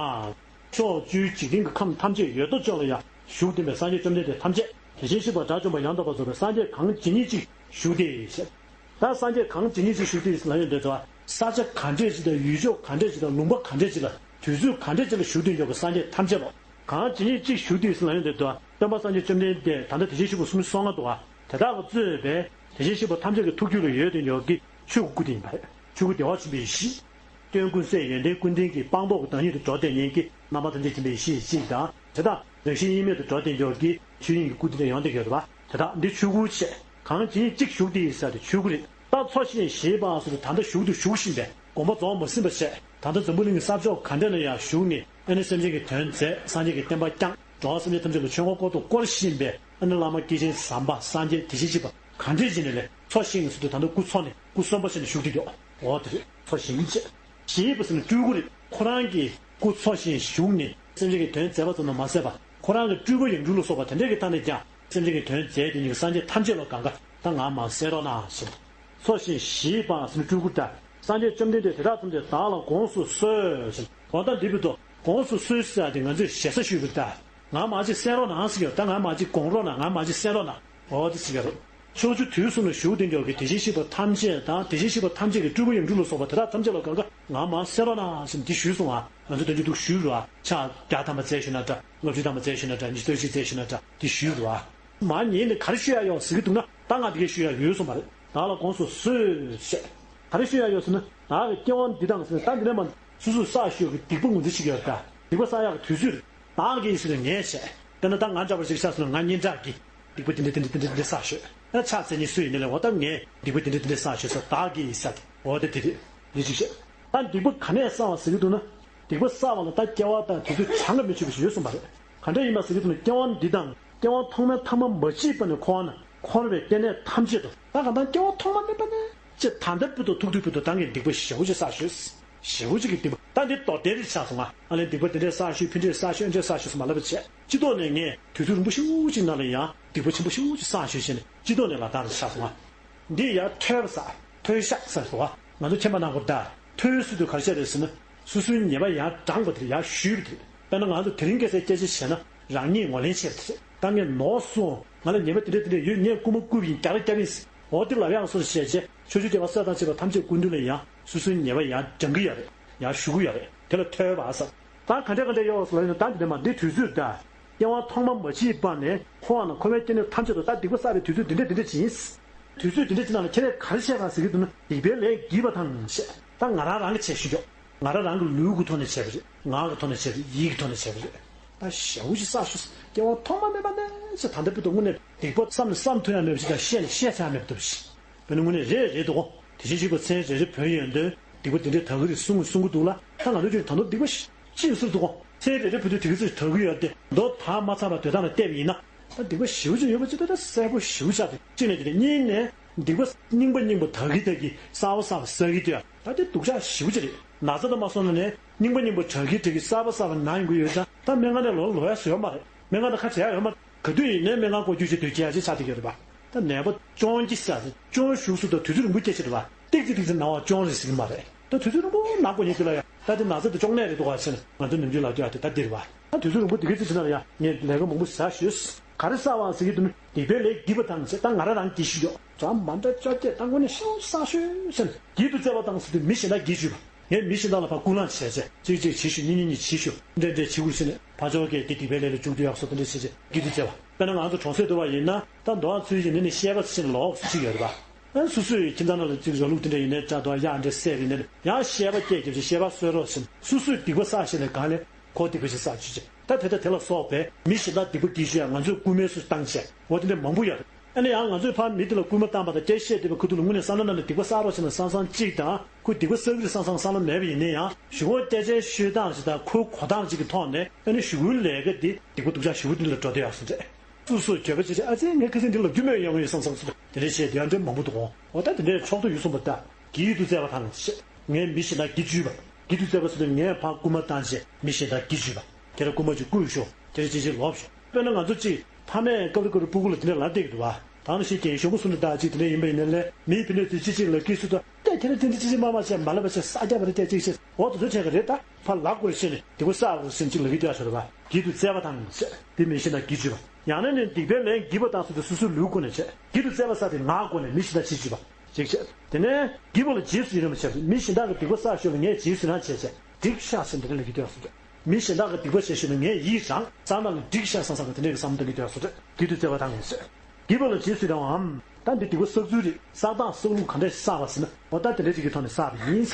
ཕྱོགས་བཅུའི་འཇིག་རྟེན་གྱི་ཁམས་ཐམས་ཅད་ཡོད་དོ་ཅོག་ལ་ཡང་བཞུགས་ལྡན་པའི་སངས་རྒྱས་བཅོམ་ལྡན་འདས་ཐམས་ཅད་དེ་བཞིན་གཤེགས་པ་དགྲ་བཅོམ་པ་ཡང་དག་པར་རྫོགས་པའི་སངས་རྒྱས་གང་ཇི་སྙེད་ཅིག་བཞུགས་ཏེ་ཞེས། ད་སངས་རྒྱས་གང་ཇི་སྙེད་ཅིག་བཞུགས་ཏེ་ལ་ཡོད་འདོད་དོ། ས་ཆ་ག་འདྲས་ཅིག་དང་ཡུལ་ཕྱོགས་ག་འདྲས་ཅིག་དང་ལུང་པ་ག་འདྲས་ཅིག་ལ་དུས་ཚོད་ག་འདྲས་ཅིག་ལ་བཞུགས་ཏེ་ཡོད་པའི་སངས་རྒྱས་ཐམས་ཅད་ལོ། གང་ཇི་སྙེད་ཅིག་བཞུགས་ཏེ་ལ་ཡོད་འདོད་དོ། སྟོན་པ་སངས་རྒྱས་བཅོམ་ལྡན་འདས་ད་ལྟ་དེ་བཞིན་གཤེགས་པ་སུམ་ཅུ་སོ་ལྔ་འདུག་ག། དེ་དག་གིས་གཙོས་པའི་དེ་བཞིན་གཤེགས་པ་ཐམས་ཅད་ཀྱི་ཐུགས་རྒྱུད་ལ་ཡོད་དེ་ཡོད་ཀྱི་ཆོས་ཀྱི་སྐུ་དེ་ཡིན་པ་རེད། ཆོས་སྐུ་བདེ་བ་ཆེན་པོའི་གཞི། སྟོན་ཀུན་གསལ་ཡོན་ཏན་ཀུན་ལྡན་གྱི་དཔང་པོ་གི་བདག་ཉིད་དུ་འགྲོ་བསྡད་མཁན་གྱི་རྣམ་པ་ཐམས་ཅད་མཁྱེན་པའི་གཞི་ཞིག་དང་དེ་དག་རང་བཞིན་དབྱེར་མེད་དུ་འགྲོ་བསྡད་མཁན་གྱི་ཆོས་དབྱིངས་ཀྱི་སྐུ་དེ་འདྲ་ཡོང་བསྡད་ཡོད་རེད་པ། དེ་དག་འདི་ཆོས་སྐུ་བྱས། གང་ཇི་སྙེད་ཅིག་བཞུགས་ཏེ་ཡིན་ས་དེ་ཆོས་སྐུ་རེད། ད་འཚོ་ཞིང་གཞེས་པ་སོགས་ད་ལྟ་བཞུགས་དུ་བཞུགས་བཞིན་པའི་དགོངས་པ་རྫོགས་མ་ཟིན་པ་བྱས། ད་ལྟ་འཛམ་བུ་གླིང་གི་ས་ཕྱོགས་ག་འདྲ་ན་ཡང་བཞུགས་ནས་ཨ་ནི་སེམས་ཅན་གྱི་དོན་མཛད། སངས་རྒྱས་ཀྱི་བསྟན་པ་བསྐྱངས། འགྲོ་བ་སེམས་ཅན་ཐམས་ཅད་ལ་ཆོས་འཁོར་བསྐོར་དུ་བསྐོར་བཞིན་པའི་ཨ་ནི་བླ་མ་སྐྱེས་ཆེན་ཟམ་པ་སངས་རྒྱས་དེ་བཞིན་གཤེགས་པ་ག་འདྲས་ཡིན་ནའི་ལས་འཚོ་ཞིང་ཟེར་དུས་ད་ལྟ་སྐུ་འཚོ་ནས་སྐུ་གསོན་པོ་བྱས་ནས་བཞུགས་ཀྱི་ཡོད། འོ་དེ་རེད། འཚོ་ཞིང་བྱས། གཞེས་པ་ཟེར་ན་སྤྲུལ་སྐུ་རེད། ཁོ་རང་གི་སྐུ་འཚོ་ཞིང་བཞུགས་ནས་སེམས་ཅན་གྱི་དོན་མཛད་པ་ཙམ་དུ་མ་ཟད་པར་ཁོ་རང་གི་སྤྲུལ་པ་ཡིག་འབྲུ་ལ་སོགས་པ་དེ་འདྲས་ཀྱི་ཐད་ནས་ཀྱང་སེམས་ཅན་གྱི་དོན་མཛད་དེ་ཉིད་ཀྱི་སངས་རྒྱས་ཐམས་ཅད་ལ་གང་ག་ད་ང་མ་གསན་རོགས་གནང་ཞེས། འཚོ་ཞིང་གཞེས་པ་ཟེར་ན་སྤྲུལ་སྐུ་ད། སངས་རྒྱས་བཅོམ་ལྡན་འདས་དེ་དག་ཐམས་ཅད་བདག་ལ་དགོངས་སུ་གསོལ་ཞེས། འོ་ད་འདི་བར་དུ་དགོངས་སུ་གསོལ་ཟེར་ཡ་དེ་ང་ཚོས་ཞེ་ས་ཞུས་པ་ད། ང་མ་གཅིག་གསན་རོགས་གནང་ཟེར་གྱི་ཡོད། ད་ང་མ་གཅིག་དགོངས་རོགས་གནང་། ང་མ་གཅིག་གསན་རོགས་གནང་། འོ་དེ་ཟེར་གྱི་རེད། ཕྱོགས་བཅུ་དུས་གསུམ་ལ་བཞུགས་ཏེ་འཇོག་གི་དེ་བཞིན་གཤེགས་པ་ཐམས་ཅད་དང་དེ་བཞིན་གཤེགས་པ་ཐམས་ཅད་ཀྱི་སྤྲུལ་པ་ཡིག་འབྲུ་ལ་སོགས་པ་དེ་དག་ཐམས་ཅད་ལ་གང་ག་ང་མ་གསན་རོགས་གནང་ཟེར་འདི་ཞུས་སོང་ང་། ང་ཚོ་དོན་གྱི་འདུག་ཞུས་རོགས། ཕྱག་བརྒྱ་ཐམ་པ་བཙལ་ཞུས་ན་འདྲ། ལྔ་བཅུ་ཐམ་པ་བཙལ་ཞུས་ན་འདྲ། ཉི་ཤུ་རྩ་བཞི་བཙལ་ཞུས་ན་འདྲ། འདི་ཞུས་རོགས། མ་ཉེས་ནས་ག་རེ་ཞུ་ཡ་ཡོད་ཟེར་གྱི་འདུག་ན་ད་ང་དེ་གས་ཞུ་ཡ་ཡོད་སོང་བ་རེད། བདག་ལ་དགོངས་སུ་གསོལ་ཞེས། ག་རེ་ཞུ་ཡ་ཡོད་ཟེར་ན་བདག་གི་སྐྱེ་བ་འདི་དང་ཟེར་ན་ད་འདི་ནས་མ་སོ་སོས་བསགས་ཞུ་ཡ་གི་སྡིག་པ་ངོས་འཛིན་བྱེད་ཀྱི་ཡོད་ད། སྡིག་པ་བསགས་ཡག་གི་དུས་ཚོད་རེད། བདག་གིས་ཟེར་ན་ངས་བྱས། དཔེར་ན་ད་ང་འདྲ་པོ་ཞིག་ཆ་སོང་ན་ང་སྙན་གྲགས་ཀྱིས་སྡིག་པ་འདི་འདྲ་འདི་འདྲ་འདི་འདྲ་འདི་འདྲ་བསགས་ཞུ། ད་ཕྱག་འཚལ་མཁན་སུ་ཡིན་ནའི་ལས་འོ་ད་ངས་སྡིག་པ་འདི་འདྲ་འདི་འདྲ་བསགས་ཞུ་ཟེར་བདག་གིས་ཟེར་ཏེ་འོ་ད་དེ་རེད། འདི་ཅིག་བཤད། ད་སྡིག་པ་ག་ནས་བསགས་པ་ཟེར་གྱི་འདུག་ན། སྡིག་པ་བསགས་པ་ལ་ད་སྐྱེ་བ་དང་དུས་ཚོད་གྲངས་ཀ་མི་ཆོད་པ་ཞིག་ཡོད་གསུངས་པ་རེད། ག་འདྲ་ཡིན་པ་ཟེར་གྱི་འདུག་ན་སྐྱེ་བ་འདི་དང་སྐྱེ་བ་ཐོག་མའི་ཐ་མ་མ་མཆིས་པ་ནས་འཁོར་བ་ན་འཁོར་བའི་རྟེན་གནས་ཐམས་ཅད་དུ་ད་གང་ལྟར་སྐྱེ་བ་ཐོག་མ་མེད་པ་ནས་ཅེས་ད་ལྟ་བར་དུ་ཐུག་དུས་བར་དུ་ད་ངས་སྡིག་པ་ཞེ་པོ་ཅིག་བསགས་ཞུས། ཞེ་པོ་ཅིག་གི་སྡིག་པ་ད་འདི་མདོར་བསྡུས་ཅིག་ཆགས་སོང་ང་། ཨ་ལས་སྡིག་པ་འདི་འདྲས་བསགས་ཞུས་ཕི་འདྲས་བསགས་ཞུས་ཨ་འདྲས་བསགས་ཞུས་སུ་མ་ལབ་པ་བྱས། སྤྱི་ལྡོག་ནས་ངས་དུས་ཚོད་རིང་པོ་ཞེ་པོ་ཅིག་ནང་ལ་ཡང་སྡིག་པ་ཆེན་པོ་ཞེ་པོ་ཅིག་བསགས་ཞུས་བྱས་ནས་སྤྱི་ལྡོག་ནས་ལ་དྭགས་ལ་ཆགས་སོང་ང་། འདི་ཡང་ཐོས་པ་ཟེར། ཐོས་བཤགས་ཟེར་སོ། ང་ཚོ་མཁྱེན་པ་ནང་བར་ད་ཐོས་ཟེར་དུས་ག་རེ་བྱས་རེད་ཟེར་ན། སོ་སོའི་ཉེས་པ་ཡར་བགྲངས་པ་དེ་ཡར་ཞུས་པ་དེ་རེད། དཔེར་ན་ང་ཚོ་དེ་རིང་ཁ་སང་སྐད་ཆ་བཤད་ན་རང་ཉིད་ངོས་ལེན་བྱས་པ་དེ་རེད། ད་ངས་ནོར་སོང་། ང་ལ་ཉེས་པ་དེ་འདྲ་དེ་འདྲ་ཡོད། ངས་རྐུ་མ་རྐུས་པ་ཡིན། རྒྱག་རེས་རྒྱག་པ་ཡིན། འོ་དེ་ལབ་ཡག་སོ་སོ་བྱས་རྗེས་ཕྱོགས་བཅུའི་རྒྱལ་བ་སྲས་དང་བཅས་པ་ཐམས་ཅད་སྐུ་མདུན་ལ་ཡང་སོ་སོའི་ཉེས་པ་ཡར་བགྲང་གི་ཡོད་རེད། ཡར་ཞུ་གི་ཡོད་རེད། དེ་ལ་ཐོས་པ་ཟེར། ད་ག་འདྲ་ག་འདྲ་ཡོད་ཟེར་ལབ་ན་ད་འདི་འདྲ་མ་འདི་དུས་ཚོད་ད། སྐྱེ་བ་ཐོག་མ་མ་མཆིས་པ་ནས་འཁོར་བ་ན་འཁོར་བའི་སྐྱེ་གནས་ཐམས་ཅད་དུ་ད་སྡིག་པ་བསགས་པའི་དུས་ཚོད་འདི་འདྲ་འདི་འདྲ་ཅིག་ཡིན། དུས་ཚོད་འདི་འདྲ་ཅིག་ནང་ལ་ཁྱེད་རས་ག་རེ་བཤད་ག་ཟེར་གྱི་འདུག་ན་སྡིག་པའི་ལས་བགྱིས་པ་དང་ཞེས་ད་ང་རང་རང་གི་ཆེད་ཞུ་ཆོག་ང་རང་རང་གི་ལུས་ཀྱི་ཐོག་ནས་བྱས་པ་རེད། ངག་གི་ཐོག་ནས་བྱས་པ་རེད། ཡིད་ཀྱི་ཐོག་ནས་བྱས་པ་རེད། ད་ཞེ་པོ་ཅིག་བསགས་ཤོག་སྐྱེ་བ་ཐོག་མ་མེད་པ་ནས་ཅེས་ད་ལྟ་བར་དུ་དངོས་གནས་སྡིག་པ་བསམ་ནས་བསམ་ཐུབ་ཡ་མེད་པ་ཞིག་དང་བཤད་ནས་བཤད་ཚར་ཡ་མེད་པ་འདུག་ཞིག་དཔེར་ན་དངོས་གནས་རེད་རེད་འདུག་གོ། དེ་བཞིན་གཤེགས་པ་མཚན་རེ་རེ་བོས་ཡོང་དུས་སྡིག་པ་འདི་འདྲའི་དག་གི་རེད་གསུང་གི་གསུང་གི་འདུག་ལ། ད་ང་ཚོ་ཅིག་ད་དུང་སྡིག་པ་ཅི་ཡོད་ཟེར་འདུག་གོ། མཚན་རེ་རེ་བོས་དུས་དེ་གི་ཚོད་དག་གི་ཡོད་དེ་མདོ་དག་མ་ཚར་བར་སྡོད་སྟངས་ལ་བལྟས་པ་ཡིན་ན། ད་སྡིག་པ་ཞེ་པོ་ཅིག་ཡོད་པ་ཅིག་ད་ད་གསལ་པོ་ཞེ་པོ་ཆགས་ཏེ་གཅིག་ནས་དེ་ནས་གཉིས་ནས་སྡིག་པ་རྙིང་པ་རྙིང་པ་དག་གི་དག་གི་གསར་པ་གསར་པ་བསགས་ཀྱི་འདུག་ཡ། ད་དེ་སྡུག་ཅག་ཞེ་པོ་ཅིག་རེད། ན་ཚ་དང་མ་སོང་ན་ནས་རྙིང་པ་རྙིང་པ་དག་གི་དག་གི་གསར་པ་གསར་པ་ན་ཡོང་གི་ཡོད་ཙང་ད་སྨན་ཁང་ནས་ལོག་ལོག་ཡ་བཟོ་ཡ་མ་རེད། སྨན་ཁང་ནང་ཁ་བྲལ་ཡ་ཡོད་མ་རེད། ག་དུས་ཡིན་ནའི་སྨན་ཁང་སྐོར་སྐྱོད་བྱེད་སྡོད་ཀྱི་ཡ་ཅིག་ཆགས་བསྡད་ཀྱི་ཡོད་རེད་པ། ད་ནད་པ་ཅུང་ཅིག་ཟ་ཅུང་ཞུགས་སུ་དང་དུས་ཚོད་རིང་པོ་སྐྱེལ་བྱེད་རེད་པ། ཏིག་ཙི་ཏིག་ཙི་ན་བ་ཅུང་རེ་ཟེར་གྱི་མ་རེད། ད་དུས་ཚོད་རིང་པོ་ན་དགོས་ཉེན་དུ་ལ་ཡ། ད་དེ་ན་ཚ་དེ་གཅོང་ནད་རེད་འདུག་ག་ཟེར་ནས་ང་ཚོ་ནམ་རྒྱུན་ལབ་རྒྱུ་ཡ་དེ་ད་འདི་རེད་པ། ད་དུས་ཚོད་རིང་པོ་འདི་ག་ཚོད་ཕྱིན་ན་ལ་ཡ་ངས་ལས་ཀ་མང་པོ་ཟ་ཞོས། ག་རེ་ཟ་བ་ཟེར་གྱི་འདུག་ན་སྡིག་པའི་ལས་བགྱིས་པ་དང་ཟེར། ད་ང་རང་རང་བགྱིས་ཞུས་ཡོད། གྲངས་མ་འདྲ་བཅོ་བརྒྱད་ད་དངོས་གནས་ཤིན་ཏུ་བསགས་ཤོས་ཟེར་ནས་བགྱིད་དུ་སྩལ་བ་དང་ཟེར་དུས་མི་གཞན་དག་བགྱིས་བཅུག་པ། ངས་མི་གཞན་དག་ལ་ཕར་སྐུར་ལངས་བྱས་བྱས་གཅིག་གཅིག་བྱེད་ཤོག་གཉིས་གཉིས་གཉིས་བྱེད་ཤོག་འདྲེ་འདྲེ་བྱེད་དགོས་ཟེར་ནས་ཕར་ཕྱོགས་ཀྱིས་དེ་སྡིག་པའི་ལས་ལ་འཇུག་ཏུ་ཡག་སོ་དེ་འདྲ་བྱེད་བྱེད་བགྱིད་དུ་བྱེད་པ། དཔེར་ན་ང་ཚོ་གྲོང་གསེབ་དུ་བ་ཡིན་ན་ད་འདོད་པ་ཚུལ་བཞིན་ནི་ནི་བཤད་པ་ཚུལ་བཞིན་ལོག་སུ་ཞིག་ཡོད་རེད་པ། ཨ་སོ་སོའི་ཁྱིམ་ཚང་ནང་ལ་གཅིག་ར་ལུག་དེ་འདྲ་ཡིན་ནའི་འདྲ་འདུག་ཡག་འདྲ་བསད་པ་ཡིན་ནའི་ཡང་བཤད་པ་སྐད་རྒྱབ་བྱས་བཤད་པ་གསོད་རོགས་ཟེར་ནས་སོ་སོས་སྡིག་པ་བསགས་བྱས་ནས་གང་ལས་ཁོ་སྡིག་པ་ཞིག་བསགས་བྱེད་བྱེད་ད་དེ་ད་དེ་ལ་སོགས་པའི་མི་གཞན་དག་སྡིག་པ་བགྱིད་ཞུ་ཡ་ང་ཚོས་སྐུལ་མའི་སུ་བཏང་བྱས་འོ་དེ་འདྲ་མང་པོ་ཡོད་རེད། ཨ་ནི་ཡང་ང་ཚོས་ཕར་མི་དེ་ལ་སྐུལ་མ་བཏང་པ་དང་སྐད་བཤད་བསྡད་པའི་ཁུ་ཐུག་ལ་དངོས་གནས་བསམ་བློ་ནང་ནས་སྡིག་པ་བསགས་རོགས་བྱས་ན་བསམ་བསམ་གཅིག་དང་ཁོས་སྡིག་པ་བསགས་ཀྱི་རེད་བསམ་བསམ་བསམ་བློ་མེད་པ་ཡིན་ན་ཡང་གཞུག་གུ་སྐད་ཆའི་ཤོད་སྟངས་ཞིག་དང་ཁོའི་གོ་སྟངས་ཅིག་གི་ཐོག་ནས་ཨ་ནི་གཞུག་གུའི་ལས་ཀ་འདི་སྡིག་པ་སྡུག་ཅག་ཞེ་པོ་འདི་ལ་འགྲོ་བསྡད་ཡག་སོང་རེད། སོ་སོས་འགྱོད་པ་བྱེད་བྱེད་ཨ་ཙི་ངས་ཁ་སང་འདི་ལབ་རྒྱུ་མེད་ཡོང་གི་ཡོད་བསམ་བསམ་སོ་དེ་འདྲའི་བཤད་དེ་ཡང་འདྲ་མང་པོ་འདུག་གོ། འོ་ད་དེ་འདྲའི་ཕྱོགས་བསྡུས་ཡོད་གསུངས་པ་ད་བགྱིད་དུ་སྩལ་བ་དང་ཞེས་ངས་མི་གཞན་དག་བགྱིད་བཅུག་པ། བགྱིད་དུ་སྩལ་བ་ཟེར་དུས་ངས་ཕར་སྐུལ་མ་བཏང་བྱས་མི་གཞན་དག་བགྱིད་བཅུག་པ། དེ་ལ་སྐུལ་མ་ཅིག་བསྐུལ་ཤོག་དེ་ལ་ཅིག་ཅིག་ལོབས་ཤོག་དཔེར་ན་ང་ཚོ་གཅིག་ཕ་མས་སྐབས་རེ་སྐབས་རེ་སྤུ་གུ་ལ་དེ་འདྲ་ལབ་བསྡད་ཀྱི་འདུག་བ། ད་ནི་ཤི་རྐྱེན་གཞོན་པོ་སུ་འདྲ་ད་ཅིག་དེ་འདྲ་ཡིན་པ་ཡིན་ན་ལས་མིའི་ཕི་ནས་དུས་ཅིག་ཅིག་ལ་སྐྱེས་སུ་ད་ལྟ་ཁྱེད་རང་དེ་འདྲ་ཅིག་ཅིག་མ་མ་བྱས་མ་ལབ་པ་བྱས་ས་རྒྱབ་པ་རེད་ད་ཅིག་ཅིག་འོ་དེ་ཚོ་བྱས་ག་རེད་ད་ཕར་ལབ་དགོས་རེད་ཟེར་ནས་སྡིག་པ་བསགས་དགོས་རེད་ཟེར་ནས་ཅིག་ལབ་ཀྱི་འདུག་ཡ་ཟེར་བ། བགྱིད་དུ་སྩལ་བ་དང་ཟེར་དེ་མི་གཞན་དག་བགྱིད་བཅུག་པ། ཡང་ན་ནི་སྡིག་པའི་ལན་བགྱིས་པ་དང་ཟེར་དུས་སོ་སོའི་ལུས་སྒོ་ནས་བྱས་བགྱིད་དུ་སྩལ་བ་ས་དེ་ངག་སྒོ་ནས་མི་གཞན་དག་བྱེད་བཅུག་པ། ཅིག་བྱས། དེ་ནས་བགྱིས་པ་ལ་རྗེས་སུ་ཡི་རང་བ་བྱས། མི་གཞན་དག་གི་སྡིག་པ་བསགས་ཞོར་ལ་ངས་རྗེས་སུ་ཡི་རང་བྱས་བྱས་འགྲིག་ཤག་ཟེར་འདི་འདྲ་ལབ་ཀྱི་འདུག་ཡ་ཟེར། མི་གཞན་དག་གི་སྡིག་པ་བྱས་ཞོར་ལ་ངས་ཡི་རང་བསམ་ན་ལ་འགྲིག་ཤག་བསམ་བསམ་གི་དེ་འདྲ་གི་བསམ་བློ་གཏོང་གི་འདུག་ཡ་ཟེར། བགྱིད་དུ་སྩལ་བ་དང་ཟེར། བགྱིས་པ་ལ་རྗེས་སུ་ཡི་རང་བའམ། ད་འདི་སྡིག་པ་བསགས་ཚུལ་རེད། བསགས་སྟངས་བསགས་ལུགས་ག་འདྲས་བསགས་པ་ཟེར་ན་འོ་ད་དེ་འདྲ་ཅིག་གི་ཐོག་ནས་བསགས་པ་ཡིན།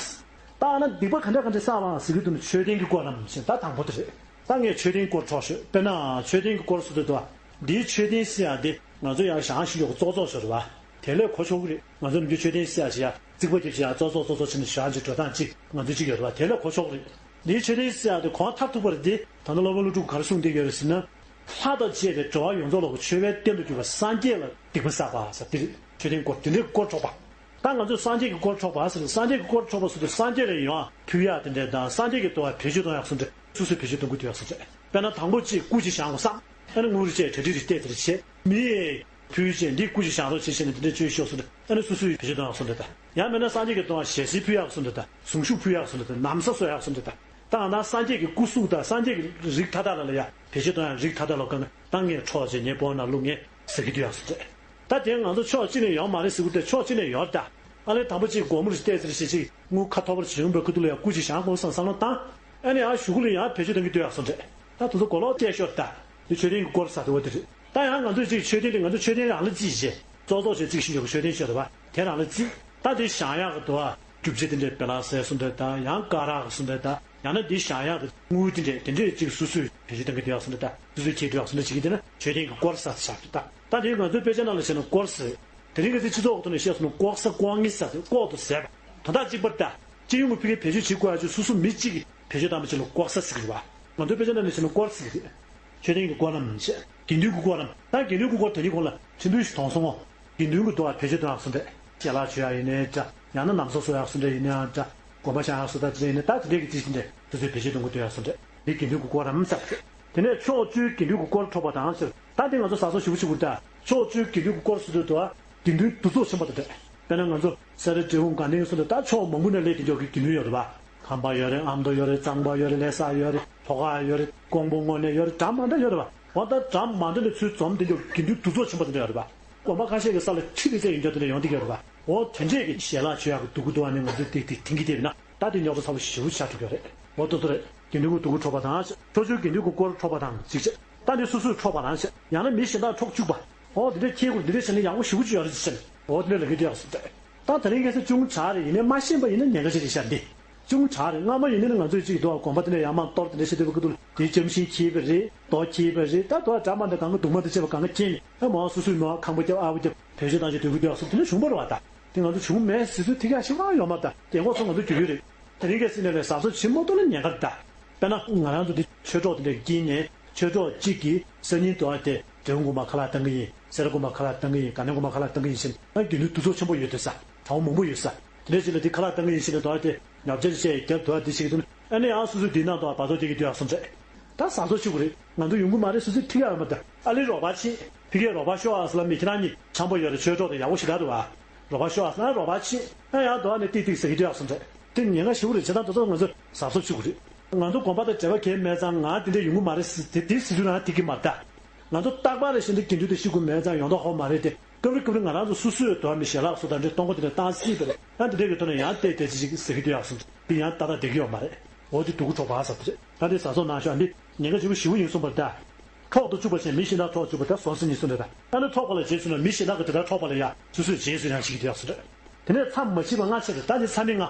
ད་ཨ་ན་སྡིག་པ་ག་འདྲས་ག་འདྲས་བསགས་པ་ཟེར་གྱི་འདུག་ན་མཆོད་རྟེན་གྱི་སྐོར་རམ་ཟེར་ད་དང་པོ་དེ་རེད། ད་ངས་མཆོད་རྟེན་སྐོར་འཕྲོག་ཤོད་དཔེར་ན་མཆོད་རྟེན་གྱི་སྐོར་ཟེར་དུས་དུ་འདིའི་མཆོད་རྟེན་ཟེར་ཡ་འདི་ང་ཚོ་ཡང་ཞང་ཞིག་ཡོག་ཙོག་ཙོག་ཤོར་བ། དེ་ལས་གོ་ཆོག་གི་རེད། ང་ཚོ་ནམ་རྒྱུན་མཆོད་རྟེན་ཟེར་ཡ་ཞིག་ཡ་རྩིག་པ་རྒྱབ་ཞིག་ཡ་ཙོག་ཙོག་ཙོག་ཙོག་བྱས་ནས་ཞང་ཞིག་འགྲོ་སྟངས་ཅིག་ང་ཚོ་ཅིག་ཡོད་རེད་བ། དེ་ལས་གོ་ཆོག་གི་རེད། འདིའི་མཆོད་རྟེན་ཟེར་ཡ་དེ་གོང་མཐར་ཐུག་པ་རེད་དེ། ད་ནི་སློབ་དཔོན་ཀླུ་སྒྲུབ་ག་རེ་གསུངས་བསྡད་ཡོད་རེད་ཟེར་ན། ལྷ་དང་བཅས་པའི་འགྲོ་བ་ཡོངས་རྫོགས་ལ་མཆོད་པའི་རྟེན་དུ་གྱུར་པ་སངས་རྒྱས་ལ་སྡིག་པ་བསགས་པ་ཟེར་དེ་རེད། མཆོད་རྟེན་སྐོར་དེ་འདྲའི་སྐོར་འཕྲོག་པ། ད་ང་ཚོས་སངས་རྒྱས་ཀྱི་སྐོར་འཕྲོག་པ་ཟེར་སངས་རྒྱས་ཀྱི་སྐོར་འཕྲོག་པ་ཟེར་དུས་སངས་རྒྱས་ལ་ཡང་ཕུལ་ཡག་དེ་འདྲས་དང་སངས་རྒྱས་ཀྱི་འདུལ་བ་བེད་སྤྱོད་གཏོང་ཡག་སོ་འདྲ་སོ་སོས་བེད་སྤྱོད་གཏོང་གི་འདུག་ཡག་སོ་འདྲ། དཔེར་ན་དང་པོ་གཅིག་སྐུ་གཅིག་བཞེངས་དགོས་བསམ། ཨ་ནི་དངུལ་རེ་བཅས་གྲ་སྒྲིག་རེ་བལྟས་ཚར་བྱས་མི་ཡས་ཕུལ་བྱས་འདི་སྐུ་གཅིག་བཞེངས་རོགས་བྱེད་བྱས་ནས་དེ་འདྲ་བཅོས་ཤོག་སོ་འདྲ་ཨ་ནི་སོ་སོས་བེད་སྤྱོད་གཏོང་ཡག་སོ་འདྲ་དང་། ཡང་མིན་ན་སངས་རྒྱས་ཀྱི་འདུལ་བ་ཞལ་གསེར་ཕུལ་ཡག་སོ་འདྲ་དང་གཟུངས་གཞུག་ཕུལ་ཡག་སོ་འདྲ་དང་ན་བཟའ་གསོལ་ཡག་སོ་འདྲ་དང་། ད་ང་ད་སངས་རྒྱས་ཀྱི་སྐུ་གཟུགས་དང་སངས་རྒྱས་ཀྱི་རིགས་མཐའ་དག་ལ་ལ་ཡ་བེད་སྤྱོད་གཏོང་ཡ་རིགས་མཐའ་དག་ལ་བཀའ་ན་ད་ངས་འཕྲོག་བྱས་ངས་སྤོ་ན་ལུག་ངས་ཟ་གི་འདུག་ཡ་ཟེར་ཏེ། ད་དེ་ང་ཚོ་ཕྱོགས་གཅིག་ནས་ཡོད་མ་རེད་ཟེར་གི་འདུག་ཕྱོགས་གཅིག་ནས་ཡོད་ད། ཨ་ལས་དང་པོ་གཅིག་སྒོར་མོ་རེ་བལྟས་ཟེར་ཞེས་གཅིག་དངུལ་ཁ་ཐོར་བར་བྱེད་ཡོང་པའི་ཁུ་ཐུག་ལ་ཡ་སྐུ་གཅིག་བཞེངས་དགོས་བསམ་བསམ་བློ་བཏང་། ཨ་ནི་ཡང་གཞུག་གུ་ལ་ཡང་བེད་སྤྱོད་གཏོང་གི་འདུག་ཡ་ཟེར་ཏེ། ད་དེ་ཚོ་གོ་ལོག་བལྟས་ཤོར་ད། དེ་མཆོད་རྟེན་གྱི་སྐོར་ཟེར་དེ་བ་དེ་རེད། ད་ཡང་ང་ཚོས་གཅིག་མཆོད་རྟེན་དེ་ང་ཚོ་མཆོད་རྟེན་རང་ལ་རྩིས་བྱས། ཙོག་ཙོག་བྱས་རྩིས་ཤིང་འཇོག་གི་མཆོད་རྟེན་ཤོར་དེ་བ་དེ་རང་ལ་རྩིས། ད་དེ་བཞེངས་ཡག་གི་འདུལ་བ་རྒྱུ་ཆ་དེ་འདྲས་བེ་ལ་ཟས་སུ་འདྲ་ད་ཡང་ཀ་རག་གི་སུ་འདྲ་ད། ཡང་ན་འདི་བཞག་ཡག་གི་དངུལ་དེ་འདྲས་དེ་འདྲས་ཅིག་སོ་སོས་བེད་སྤྱོད་གཏོང་གི་འདུག་ཡག་སོ་འདྲ་ད་སོ་སོས་ཁྱེར་འགྲོ་ཡག་སོ་འདྲ་བྱེད་ཀྱི་འདུག་ན་མཆོད་རྟེན་གྱི་སྐོར་ཟེར་ཆགས་འདུག་ད་ད་དེ་ང་ཚོའི་དཔེ་ཆ་ནང་ལ་བྱས་ན་སྐོར་ཟེར། དེ་རིང་གི་ཚེ་སྤྱི་ཚོགས་ཐོག་ནས་བཤད་སོང་ན་ལྐོག་ཟ་ལྐོག་རྔན་ཟེར་ཏེ་ལྐོག་ཏུ་ཟས་པ་དོན་དག་གཅིག་པ་རེད་ད། སྤྱི་ཡོངས་ཀྱི་ཕ་གིའི་བེད་སྤྱོད་བྱེད་དགོས་ཡག་ཆེད་སོ་སོ་མི་གཅིག་གིས་བེད་སྤྱོད་བཏང་བ་ཅིག་ལ་ལྐོག་ཟ་ཟེར་གྱི་རེད་བ། ང་ཚོའི་དཔེ་ཆ་ནང་ལ་བྱས་ན་སྐོར་ཟེར་གྱི་རེད། མཆོད་རྟེན་གྱི་སྐོར་རམ་ཞེས། དགེ་འདུན་གྱི་སྐོར་རམ། ད་དགེ་འདུན་གྱི་སྐོར་དེ་ཉིད་གོང་ལ་ཆེན་པོའི་ཞིག་དོང་སོང་ངོ་། དགེ་འདུན་གྱི་འདུལ་བ་བེད་སྤྱོད་གཏོང་ཡག་སོ་འདྲ། ཞལ་ལག་མཆོད་ཡག་ཡིན་ནའི་འདྲ། ཡང་ན་ན་བཟའ་གསོལ་ཡག་སོ་འདྲ་ཡིན་ནའང་འདྲ། དགོན་པ་བཞེངས་ཡག་སོ་འདྲ་དེ་འདྲ་ཡིན་ན་ད་དེ་འདྲའི་གི་རྩིས་ཅན་དེ་དེ་ཚོའི་བེད་སྤྱོད་གཏོང་གི་འདུག་ཡག་སོ་འདྲ། འདི་དགེ་འདུན་གྱི་སྐོར་རམ་ཟེར་བ་རེད། དེ་ནས་ཕྱོགས་བཅུའི་དགེ་འདུན་གྱི་སྐོར་འཕྲོག་པ་དང་ཟེར། ད་འདི་ང་ཚོ་གཟབ་གཟབ་ཞེ་པོ་བྱེད་དགོས་རེད་ད། ཕྱོགས་བཅུའི་དགེ་འདུན་གྱི་སྐོར་ཟེར་དུས་དུ་དགེ་འདུན་འདུ་ཚོགས་ཆེན་པོ་དེ་འདྲ། དཔེར་ན་ང་ཚོ་སེ་ར་འབྲས་སྤུངས་དགའ་ལྡན་སོ་འདྲ་ད་ཕྱོགས་མང་པོ་ནས་སླེབས་དེ་འཇོག་གི་དགེ་འདུན་ཡོད་རེད་པ། ཁམས་པ་ཡོད་རེད། ཨ་མདོ་ཡོད་རེད། གཙང་པ་ཡོད་རེད། ལྷ་ས་ཡོད་རེད། ལྷོ་ཁ་ཡོད་རེད། ཀོང་པོ་དངོས་གནས་ཡོད་རེད། གྲམ་མ་འདྲ་ཡོད་རེད་པ། འོ་ད་གྲམ་མ་འདྲ་ནས་ཚུར་འཛོམས་དེ་འཇོག་དགེ་འདུན་འདུ་ཚོགས་ཆེན་པོ་དེ་འདྲ་ཡོད་རེད་པ། དགོན་པ་ཁ་ཤས་ཀྱི་ས་ལ་ཁྲི་རེ་ཙམ་ཡོང་རྒྱུ་དེ་འདྲ་ཡོང་བསྡད་ཀྱི་ཡོད་རེད་པ། འོ་དེ་འདྲས་ཀྱི་ཞལ་ལག་མཆོད་ཡག་གི་འདུ་གུ་འདུག་བ་ནི་ང་ཚོས་ཏིག་ཏིག་དེང་གི་དེབ་ན་ད་དེ་རྙོག་པ་ཚ་པོ་ཞེ་པོ་ཆགས་འགྲོ་གི་ཡོད་རེད། འོ་ཏོ་ཏོ་རེད། དགེ་འདུན་གྱི་འདུ་གུ་འཕྲོག་པ་དང་ཕྱོགས་བཅུའི་དགེ་འདུན་གྱི་སྐོར་འཕྲོག་པ་དང་གཅིག་བྱས། ད་འདི་སོ་སོས་འཕྲོག་པ་རང་བྱས། ཡང་ན་མི་གཞན་དག་འཕྲོག་བཅུག་པ། འོ་འདི་འདྲ་ཁྱེད་ཀྱིས་འདི་འདྲ་བྱས་ན་ཡག་པོ་ཞེ་པོ་ཅིག་ཡོད་རེད་ཟེར་ནས་འོ་འདི་འདྲ་ལབ་ཀྱི་འདུག་ཡག་སོ་འདྲ། ད་དེ་རིང་ཁ་སང་ཅུང་དྲག་རེད། ཡིན་ནའི་མ་ཤེས་པ་ཡིན་ན་ཉེན་ཁ་ཆེ་རེད་ཤག་འདི། ཅུང་དྲག་རེད། སྔ་མ་ཡིན་ནའི་ང་ཚོས་ཅིག་འདུག་དགོན་པ་དེ་འདྲ་ཡར་མར་གཏོར་དེ་འདྲ་བྱེད་དུས་སྐབས་དུ་དེ་ལྕམ་ཤིང་འཁྱེར་བ་རེད། རྡོ་འཁྱེར་བ་རེད། ད་དུ་འདྲ་མ་འདྲ་གང་ག་གདུང་མ་དང་བཅས་པ་གང་ག་འཁྱེར་ནས་ཨ་མ་སོ་སོའི་ནང་ཁང་པ་རྒྱབ་ཨ་བ་རྒྱབ་བེད་སྤྱོད་བཏང་བྱས་སྡོད་ཀྱི་འདུག་ཡག་སོ་དེ་འདྲ་བྱུང་བ་རེད་པ། ད་དེ་ང་ཚོ་བྱུང་མེད་ཟེར་ཚུལ་ཐིག་ཡག་ཞིག་རང་ཡོད་མ་རེད། ད་རྒན་གོག་ཚོ་ང་ཚོ་རྒྱུས་ཡོད་རེད། དེ་རིང་ཁ་སང་ནས་ལས་གཟབ་གཟབ་བྱེད་མ་ཐུབ་ན་ཉེན་ཁ་རེད་ད། དཔེར་ན་ང་རང་ཚོ་འདི་ཆོས་གྲོགས་དེ་འདྲ་དཀྱིལ་ནས་ཆོས་གྲོགས་གཅིག་གིས་སང་ཉིན་དུ་ཨ་དེ་ འབྲི་གུང་མ་ཁ་ལག་བཏང་གི་ཡིན། སེ་ར་གུང་མ་ཁ་ལག་བཏང་གི་ཡིན། དགའ་ལྡན་གུང་མ་ཁ་ལག་བཏང་གི་ཡིན་ཟེར་ན། ཨ་དགེ་འདུན་འདུ་ཚོགས་ཆེན་པོ་ཡོད་དེ་ས་གྲྭ་བ་མང་པོ་ཡོད་ས། དེ་འདྲ་ཞིག་ལ་དེ་ཁ་ལག་བཏང་གི་ཡིན་ཟེར་ནས་དོ་དེ་ཉབ་ཆ་ཞིག་བྱས་རྒྱབ་དོ་དེ་ཞིག་འདུག་ན། ཨ་ནི་ཡང་སོ་སོའི་དེའི་ནང་དུ་བར་ཐོག་སྐྱེ་གི་འདུག་ཡག་སོང་ཟེར། ད་ཟ་སོ་ཆུ་གུ་རེད། ང་ཚོ་ཡོང་གི་མ་རེད། སོ་སོའི་ཐིག་ཡག་ཡོད་མ་ད། ཨ་ལི་རོགས་པ་ཆེ། ཕི་གེ་རོགས་པ་ཤོག་ཨ་ཟེར་ལ་མི་ཁྱེད་རང་གཉིས་འཆམ་པོ་ཡོད་རེད། ཆོས་གྲོགས་དེ་ཡག་པོ་ཞེ་དྲག་འདུག་ཨ། རོགས་པ་ཤོག་ཨ་ཟེར་ན་རོགས་པ་ཆེ། ཨ་ཡང་དོ་ཨ་ནི་ཏིག་ཏིག་ཟེར་གི་འདུག་ཡག་སོང་ཟེར། དེ་ཉེན་ཁ་ཞེ་པོ་རེད། བྱས་ཙང་དོ་ཚོ་ང་ཚོ་ཟ་སོ་ཆུ་གུ་རེད། ང་ཚོ་དགོན་པ་དང་འབྲེལ་བ་གང་ཡང་མེད་ཙང་ང་དེ་འདྲ་ཡོང་གི་མ་རེད་ཟེར་དེ་དེ་ཟེར་རྒྱུ་ན་དེ་གི་མ་ད། ང་ཚོ་རྟག་པར་རེ་བཞིན་དུ་དགེ་འདུན་དང་ཤི་དགོས་མེད་ཙང་ཡོང་ཐོག་ཧོ་མ་རེད་དེ། སྐབས་རེ་སྐབས་རེ་ང་རང་ཚོ་སོ་སོས་དོ་མི་ཞལ་ལག་སོ་དང་འདྲེ་གཏོང་གོ་དེ་འདྲ་བཏང་སྲིད་པ་རེད། ཡང་དེ་འདྲའི་གི་ཐོག་ནས་ཡང་བལྟས་བལྟས་ཅི་ཞིག་ཟེར་གི་འདུག་ཡག་སོང་། དེ་ཡང་ཏག་ཏག་བསྡད་གི་ཡོད་མ་རེད། འོ་དེ་སྡུག་གུ་གྲོགས་པ་ཟ་དེ་རེད། ད་དེ་ཟ་སོ་ནང་ཤོག་འདི་ཉེན་ཁ་ཆེ་པོ་ཞེ་པོ་ཡིན་གསུངས་པ་རེད་ད། འཕྲོག་ཏུ་བཅུག་པ་བཞིན་མི་གཞན་དག་འཕྲོག་བཅུག་པ་ད་སོ་སོ་ཉིད་སུ་འདྲ་ད། ད་ནི་འཕྲོག་པ་ལ་རྗེས་སུ་ན་མི་གཞན་དག་གི་དེ་ལྟར་འཕྲོག་པ་ལ་ཡ་སོ་སོས་རྗེས་སུ་ཡང་བྱེད་ཀྱི་འདུག་ཡག་སོང་རེད། དེ་ནས་མཚམས་མ་མཆིས་པ་ལྔ་བྱས་ཏེ་ད་དེ་མཚམས་མེད་ལྔ།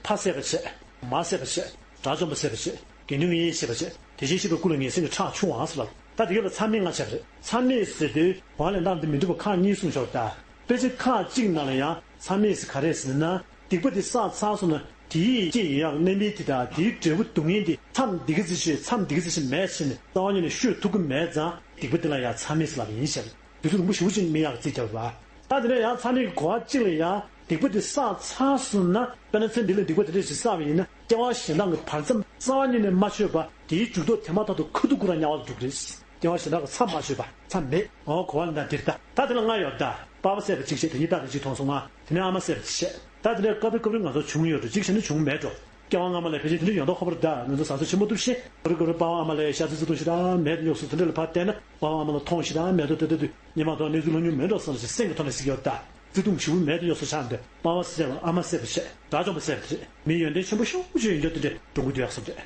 ཕ་བསད་པ་བྱས། མ་བསད་པ་བྱས། དགྲ་བཅོམ་པ་བསད་པ་བྱས། དགེ་འདུན་གྱི་དབྱེན་བྱས་པ་བྱས། དེ་བཞིན་གཤེགས་པའི་སྐུ་ལ་ངན་སེམས་ཀྱི་ཁྲག་ཕྱུང་བ་ཟེར་ལ། ད་དེ་ག་ལ་མཚམས་མེད་ལྔ་བྱས་པ་རེད། མཚམས་མེད་ཟེར་དུས་གོང་ལས་འདང་དུ་མི་འགྲུབ་པ་ཁག་གཉིས་གསུངས་ཤོར་ད། དཔེ་ཆ་ཁག་གཅིག་ནང་ལ་ཡང་མཚམས་མེད་ཟེར་ག་རེ་ཟེར་ན། སྡིག་པ་དེ་བསགས་ཚར་སོང་ན་དེའི་ཡིད་ཀྱི་ཡོད་ཡག་རྣམ་སྨིན་དེ་དང་དེའི་འབྲས་བུ་སྡུག་བསྔལ་དེ་མཚམས་འདི་ག་ཙི་ཞིག་མཚམས་འདི་ག་ཙི་ཞིག་མེད་ཕྱིན་ནས་རྩ་བ་ཉིད་ནས་བཤོལ་ཐུབ་ཀྱི་མེད་ཙང་སྡིག་པ་དེ་ལ་ཡང་མཚམས་མེད་ཟེར་ལབ་ཡིན་ཞེས། དུས་ཚོད་རིང་པོ་ཞེ་པོ་ཅིག་སྨིན་ཡག་རྩིས་བརྒྱབ་པ། ད་དེ་ནས་ཡང་མཚམས་མེད་ཀྱི་གོ་བ་གཅིག་ལ་ཡང་སྡིག་པ་དེ་བསགས་ཚར་སོང་ན། དཔེར་ན་མཚན་འདི་ལ་སྡིག་པ་དེ་འདྲ་ཞིག་བསགས་པ་ཡིན་ན་སྐྱེ་བ་གཞན་དག་གི་བར་མཚམས་རྩ་བ་ཉིད་ནས་མ་ཆོད་པ་དེའི་མཇུག་ཐོག་དེ་མ་ཐག་ཏུ་ཁ་ཐུག་ཁོ་རང་དམྱལ་བ་ལ་འགྲོ་གི་རེད། སྐྱེ་བ་གཞན་དག་གི་མཚམས་མ་ཆོད་པ་མཚམས་མེད། འོ་གོ་བ་ལ་འདི་རེད་ད། ད་དེ་ལ་ལྔ་ཡོད་ད། པ་ཕ་བསད་པ་གཅིག་བྱས། དེ་གཉིས་རྟག་ཏུ་གཅིག་མཐོང་སོང་ང་། དེ་ནས་ཨ་མ་བསད་པ་གཅིག་བྱས། ད་དེ་ནས་སྐབས་རེ་སྐབས་རེ་ང་ཚོ་བྱུང་ཡོད་འགྲོ། གཅིག་བྱས་ན་བྱུང་མེད་འགྲོ། སྐྱེ་བ་སྔ་མ་ལས་ཕལ་ཆེར་དེ་འདྲ་ཡོང་མདོག་ཁ་པོ་རེད་ད། ང་ཚོ་ཟ་སོ་ཆེན་པོ་ཐུབ་ཤེས། སྐབས་རེ་སྐབས་རེ་པ་ཕ་ཨ་མ་ལ་ཤ་ཚ་བརྩེ་དུང་ཞེ་དྲག་མེད་དུ་གཡོགས་སོང་། དེ་འདྲ་ལ་ཕར་བལྟས་ན་པ་ཕ་ཨ་མ་ལ་མཐོང་ཞེ་དྲག་མེད་དུ་ལྟོས་ལྟོས་དུས་སྔོན་མ་དང་གནས་ཚུལ་ལྷུང་ཉུང་མེད་འགྲོ་བསམ་ཞེས་སེམས་ཀྱི་ཐོག་ནས་ཟེར་གྱི་ཡོད་ད། བརྩེ་དུང་ཞེ་པོ་མེད་དུ་གཡོགས་སོ་ཆགས་འདུག་པ་ཕ་བསད་པ་ཨ་མ་བསད་པ་བྱས། དགྲ་བཅོམ་པ་བསད་པ་རེད། མི་ཡོན་ཏན་ཆེན་པོ་ཤོག་ཅིག་ཡོད་འགྱོ་དེ་འདྲ་འགྲོ་གི་འདུག་ཡག་སོང་རེད།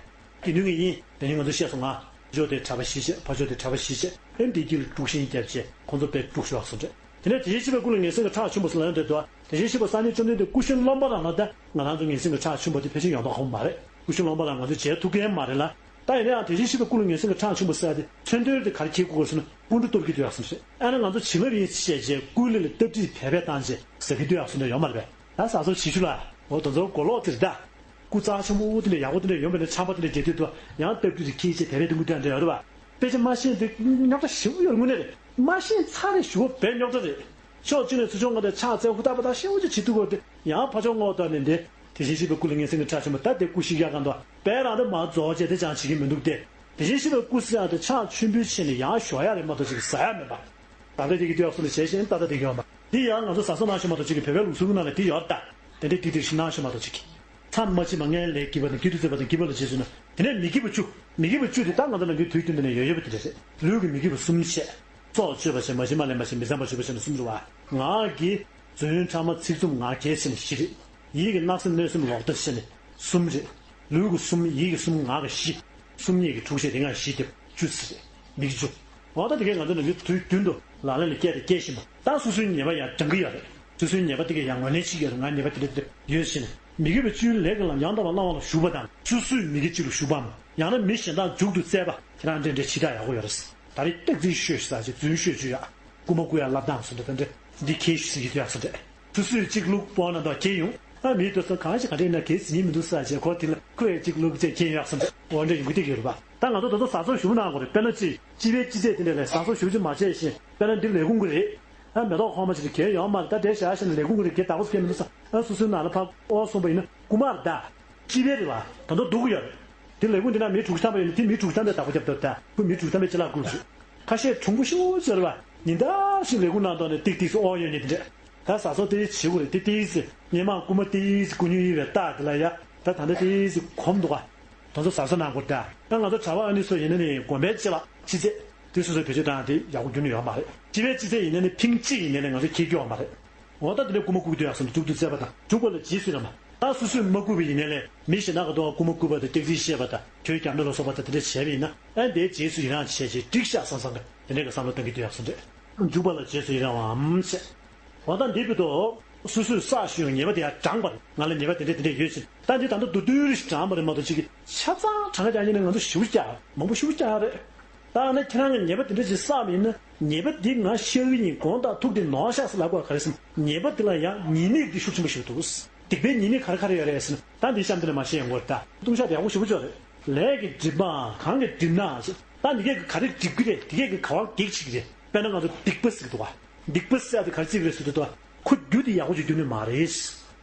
དགེ་འདུན་གྱི་དབྱེན་དེ་ནི་ང་ཚོ་བཤད་སོང་ང་། ཕ་ཕྱོགས་དེ་གྲྭ་པ་བཞི་བྱས། ཕ་ཕྱོགས་དེ་གྲྭ་པ་བཞི་བྱས། ཨེ་འདི་དཀྱིལ་ལ་དཀྲུག་ཤིང་བརྒྱབ་བྱས་ཁོང་ཚོ་དཔེ་དཀྲུག་ཤོག་ཡག་སོང་རེད། དེ་ནས་དེ་བཞིན་གཤེགས་པའི་སྐུ་ལ་ངན་སེམས་ཀྱི་ཁྲག་ཕྱུང་བ་ཟེར་ལབ་ཡོང་དུས་དོ། དེ་བཞིན་གཤེགས་པ་སངས་རྒྱས་བཅོམ་ལྡན་འདས་སྐུ་ཞབས་སློབ་མ་རང་ལ་ད་ང་རང་ཚོ་ངན་སེམས་ཀྱི་ཁྲག་ཕྱུང་བ་དེ་ཕལ་ཆེར་ཡོང་མདོག་ཁ་པོ་མ་རེད། སྐུ་ཞབས་སློབ་མ་རང་ང་ཚོ་བྱེད་ཐུབ་མཁན་མ་རེད་ལ། ད་ཡིན་ན་ཡང་དེ་བཞིན་གཤེགས་པའི་སྐུ་ལ་ངན་སེམས་ཀྱི་ཁྲག་ཕྱུང་བ་ཟེར་ཡ་དེ་མཚོན་དོན་དེ་ག་རེ་འཁྱེར་དགོས་ཟེར་ན་སྐུ་མགྲོན་གཏོར་གྱི་འདུག་ཡག་སོང་ཟེར། ཨ་ནི་ང་ཚོ་བྱིན་རླབས་ཡིན་ཞེས་བྱས་སྐུའི་ལུས་ལ་སྟབས་ཀྱིས་བེད་སྤྱོད་བཏང་བྱས་ཟེར་གྱི་འདུག་ཡག་སོང་དོན་ཡོད་མ་རེད་པས། ད་ཟ་སོ་བྱེད་ཆུ་ལ་འོ་དེ་ཚོ་གོ་ལོག་ཙིར་ད། སྐུ་རྩ་ཆེན་པོ་དེ་འདྲ་ཡག་པོ་དེ་འདྲ་ཡོང་བས་ན་ཆམ་པ་དེ་འདྲ་རྒྱག་དུས་དུ་ཡང་སྟབས་ཀྱིས་འཁྱེར་བྱས་དེ་བས་དུ་མི་འདོན་འདྲ་ཡོད་རེད་པ། དཔེ་ཆ་མ་ཤེས་དེ་རྙོག་དྲ་ཞེ་པོ་ཡོད་དངོས་གནས་རེད། མ་ཤེས་ཚར་རེ་ཞུ་བ་བས་རྙོག་དྲ་རེད། ཕྱོགས་གཅིག་ནས་ཚུར་ཕྱོགས་ང་དང་ཕྱག་འཚལ་ཧུར་ཐག་པ་དང་ཤེས་བོ་ཅིག་བྱེད་ཐུབ་དགོས་ཏེ་ཡང་ཕ་ཕྱོགས་ངོ་ལྟ་ནས་འདི་དེ་བཞིན་གཤེགས་པའི་སྐུ་ལ་ངན་སེམས་ཀྱི་ཁྲག་ཆེན་པོ་ད་དེ་སྐུ་བཞི་བརྒྱ་གང་དུ་དཔེ་རང་དེ་མ་རྫོགས་བྱས་དེ་ཅང་བྱེད་ཀྱི་མི་འདུག་སྟེ། དེ་བཞིན་གཤེགས་པའི་སྐུ་ཟེར་ཡག་དེ་ཕྱག་མཆོད་འབུལ་བྱས་ནས་ཡང་ཞོག་ཡག་རེད་མ་གཏོགས་ཅིག་ཟ་ཡག་མེད་པ། ད་ལྟ་དེ་གི་དུས་ཡག་སོང་ནས་བྱས་ཤིང་ད་ལྟ་དེ་གི་ཡོད་མ་འདི་ཡང་ང་ཚོ་ཟ་ས་ནང་ཤོ་མ་གཏོགས་ཅིག་གི་བོད་པའི་ལུགས་སྲོལ་གི་ནང་ལ་དེ་ཡོད་ད། དེ་འདྲའི་དེ་དེ་བཞིན་ནང་ཤོ་མ་གཏོགས་ཅིག་གི་མཚམས་མ་མཆིས་པ་ལྔའི་ལས་བགྱིས་པ་དང་། བགྱིད་དུ་བཅུག་པ་དང་། བགྱིས་པ་ལ་རྗེས་སུ་ན། དེ་ནས་མི་བགྱིད་པ་བཅུ། མི་བགྱིད་པ་བཅུ་དེ་ད་ང་ཚོ་ནང་ཁུལ་དུས་རྒྱུན་དུ་ནས་ཡོད་ཡོད་པ་དེ་འདྲ་རེད། ལུས་ཀྱི་མི་བགྱིད་པ་གསུམ་བྱས། སྲོག་གཅོད་པ་བྱས། མ་བྱིན་པ་ལེན་པ་བྱས། མི་བཟང་པ་ཞུ་བ་བྱས་ནས་གསུམ་རེད་པ། ངག་གི་རྫུན་ཕྲ་མ་ཚིག་རྩུབ་ངག་འཁྱལ་བྱས་ནས་བཞི་རེད། ཡིད་ཀྱི་བརྣབ་སེམས་གནོད་སེམས་ལོག་ལྟ་བྱས་ནས་གསུམ་རེད། ལུས་ཀྱི་གསུམ། ཡིད་ཀྱི་གསུམ། ངག་གི་བཞི། གསུམ་གཉིས་ཀྱི་དྲུག་བྱས་ཏེ་ལྔ་བཞི་བརྒྱབ་བཅུ་ཟེར་རེད། མི་བགྱིད་བཅུ། འོ་ད་དེ་གས་ང་ཚོ་ནང་ཁུལ་དུས་རྒྱུན་དུ་ལག་ལེན་ལ་བསྐྱལ་ཏེ་བསྐྱལ་བཞིན་པ། ད་སོ་སོའི་ཉེས་པ་ཡང་འགྲང་གི་ཡོད་རེད། སོ་སོའི་ཉེས་པ་དེ་གས་ཡང་ངོས་ལེན་བྱེད་ཀྱི་ཡོད་རེད། ང་ཉེས་པ་དེ་འདྲ་དེ་འདྲ་ཡོད་ཟེར་ནས། མི་དགེ་བ་བཅུའི་ལས་ཀྱི་ལམ་ཡང་དག་པར་བླང་བ་ལ་ཞུགས་པ་དང་། སོ་སོས་མི་དགེ་བཅུ་ལ་ཞུགས་པའམ། ཡང་ན་མི་གཞན་དག་མཇུག་ཏུ་བསྩལ་པ། ཁྱེད་རང་འདྲེན་འདྲེན་ཕྱི་དྲགས་ཡག་པོ་ཡོད་རེད། ད་རེས་སྟག་རྩེའི་ཤོད་ཟ་ཅིག་རྫུན་ཤོད་བཅུ་ཡག་སྐུ་མ་སྐུ་ཡག་ལབ་སྟངས་སུ་འདུག་ད་འདྲ་འདི་ཁྱེད་ཞུ་ཟེར་གྱི་འདུག་ཡག་སོ་འདྲ། སོ་སོས་གཅིག་བླུགས་པོ་ན་འདོགས་ཁྱེད་ཡོང་། ཨ་མིའི་ལྟོས་ས་གང་ཞིག་ག་འདྲ་ཡིན་ན་གལ་སྲིད་ཉིད་མི་འདུག་ཟ་ཅིག་ཁོ་དེ་ལ་ཁོས་གཅིག་བླུགས་ཅིག་ཁྱེད་ཡོང་ཡག་སོ་འདྲ། འོ་འདྲ་ཡོང་གི་བསྡད་ཀྱི་ཡོད་རེད་པ། ད་ང་ཚོ་དེ་ཚོ་ཟ་ཟོ་ཞུ་ནང་དགོས་རེད། དཔེར་ན་ཅིག་སྤྱི་པའི་སྤྱི་ཚེས་དེ་འདྲ་ལས་ཟ་ཟོ་ཞུ་ཅིག་མ་བྱས་ཤིང་། དཔེར་ན་འདི་ལས་ཁུངས་ཀྱི་རེད། ཨ་མེ་ཏོག་གོང་མ་ཅིག་གིས་ཡོད་མ་རེད། ད་དེ་བཞག་བཞག་ནས་ལས་ཁུངས་ཀྱི་རེད། གལ་བདག་པོ་སྐྱེལ་མི་འདུག་ས། ཨ་སོ་སོའི་ནང་ལ་ཕར་ཨོ་སོང་པ་ཡིན་ན་རྐུ་མ་རེད་ད། སྤྱི་པའི་རེད་པ། ད་དུང་སྡུག་གི་ཡོད་རེད། དེ་ལས་ཁུངས་དེ་ན་མི་དྲུག་ཅུ་ཐམ་པ་ཡོད་ན་དེ་མི་དྲུག་ཅུ་ཐམ་པས་བདག་པོ་རྒྱབ་འདུག་ད། ཁོས་མི་དྲུག་ཅུ་ཐམ་པས་ཅི་ལག་བསྐུར་བྱུང་། ཁ་ཤས་གྲུང་པོ་ཤོས་ཅིག་རེད་པ། ཉིན་ལྟར་བཞིན་ལས་ཁུངས་ནང་དུ་ནས་ཏིག་ཏིག་སེ་ཨོ་ཡོད་ནི་དེ་འདྲས། ད་ཟ་སོ་དེ་བྱེད་དགོས་རེད། དེ་ཏིག་སེ་སྔོན་མ་རྐུ་མ་ཏིག་སེ་རྐུ་མྱོང་ཡོད་པའི་རྟགས་དེ་ལ་ཡ། ད་ད་ལྟ་ཏིག་སེ་གོམས་འདུག་ག། དེ་ཚོ་ཟ་ས་གནང་དགོས་རེད་ད། ད་ང་ཚོ་གྲྭ་པ་ཨ་ནི་ཚོ་ཡིན་ན་ནི་དགོན་པའི་སྤྱི་པ་སྤྱི་ཚེས་དེ་སོ་སོས་བེད་སྤྱོད་བཏང་ཡ་དེ་ཡག་པོ་རྒྱུན་ནས་ཡོད་མ་རེད། སྤྱི་པའི་སྤྱི་ཚེས་ཡིན་ན་ནི་ཕིང་གཅིག་ཡིན་ན་ནི་ང་ཚོ་ཁྱེར་རྒྱུ་ཡོད་མ་རེད། འོ་ད་དེ་འདྲའི་རྐུ་མ་རྐུ་གི་འདུག་ཡག་སོང་ན་མཇུག་ཏུ་བསྩལ་པ་དང་། མཇུག་པ་ལ་རྗེས་སུ་རེད་མ། ད་སོ་སོས་མ་རྐུ་བ་ཡིན་ན་ལས་མི་གཞན་དག་གི་ཐོག་རྐུ་མ་རྐུ་བ་དང་སྟག་རྩེའི་བཤད་པ་དང་གྱོད་རྒྱབ་འདྲ་ལ་སོགས་པ་དང་དེ་འདྲ་བྱས་པ་ཡིན་ན། ཨ་འདིའི་རྗེས་སུ་ཡི་རང་བྱས་རྗེས་འགྲིག་ཤག་བསམ་བསམ་གི་དེ་འདྲའི་གི་བསམ་བློ་གཏང་གི་འདུག་ཡག་སོང་རེད། མཇུག་པ་ལ་རྗེས་སུ་ཡི་རང་བའམ་བཤད། འོ་ད་འདི་བར་དུ་སོ་སོས་བསགས་བཞིན་ཡོད་ཉེས་པ་དེ་ཡང་དྲངས་པ་རེད། ང་ལ་ཉེས་པ་དེ་འདྲ་དེ་འདྲ་ཡོད་ཟེར། ད་འདི་ད་ལྟ་མདོར་བསྡུས་རེ་ཞིག་དྲངས་པ་རེད་མ་གཏོགས་ཅིག་གི་ཆ་ཚང་དྲངས་ཀྱང་ཡིན་ན་ང་ཚོ་ཞེ་པོ་རྒྱག་མང་པོ་ཞེ་པོ་རྒྱག་རེད། ད་ཨ་ན་ཁྱེད་རང་གི་ཉེས་པ་དེ་འདྲ་ཞིག་བསགས་པ་ཡིན་ན་ཉེས་པ་འདི་ང་བཤགས་ཀྱི་ཡིན། དགོངས་དག་ཐུགས་དེ་ནོར་ཤག་ཟེར་ལབ་དགོས་ག་རེ་ཟེར་ན། ཉེས་པ་འདི་ལ་ཡང་ཉེས་དམིགས་འདི་ཤུགས་ཆེན་པོ་ཞིག་འདུག་སྡིག་པའི་ཉེས་དམིགས་ག་རེ་ག་རེ་ཡོད་རེད་ཟེར་ན། ད་འདི་གཤམ་དེ་ནས་མར་བཤད་ཡོང་གི་རེད་ད། ལྟུང་བཤགས་དེ་ཡག་པོ་ཞེ་པོ་ཅིག་རེད། ལས་ཀྱི་སྒྲིབ་པའམ་གང་གིས་སྒྲིབ་ནའང་ཟེར། ད་འདི་གས་ག་རེ་སྒྲིབ་ཀྱི་རེད། འདི་གས་ག་བ་གེགས་བྱེད་ཀྱི་རེད། དཔེར་ན་ང་ཚོ་སྡིག་པ་ཟེར་གི་འདུག་ག་སྡིག་པ་ཟེར་ཡ་དེ་ག་རེ་བྱེད་ཀྱི་རེད་ཟེར་དུས། ཁོ་རྒྱུ་དེ་ཡག་པོ་ཅིག་རྒྱུ་ནི་མ་རེད།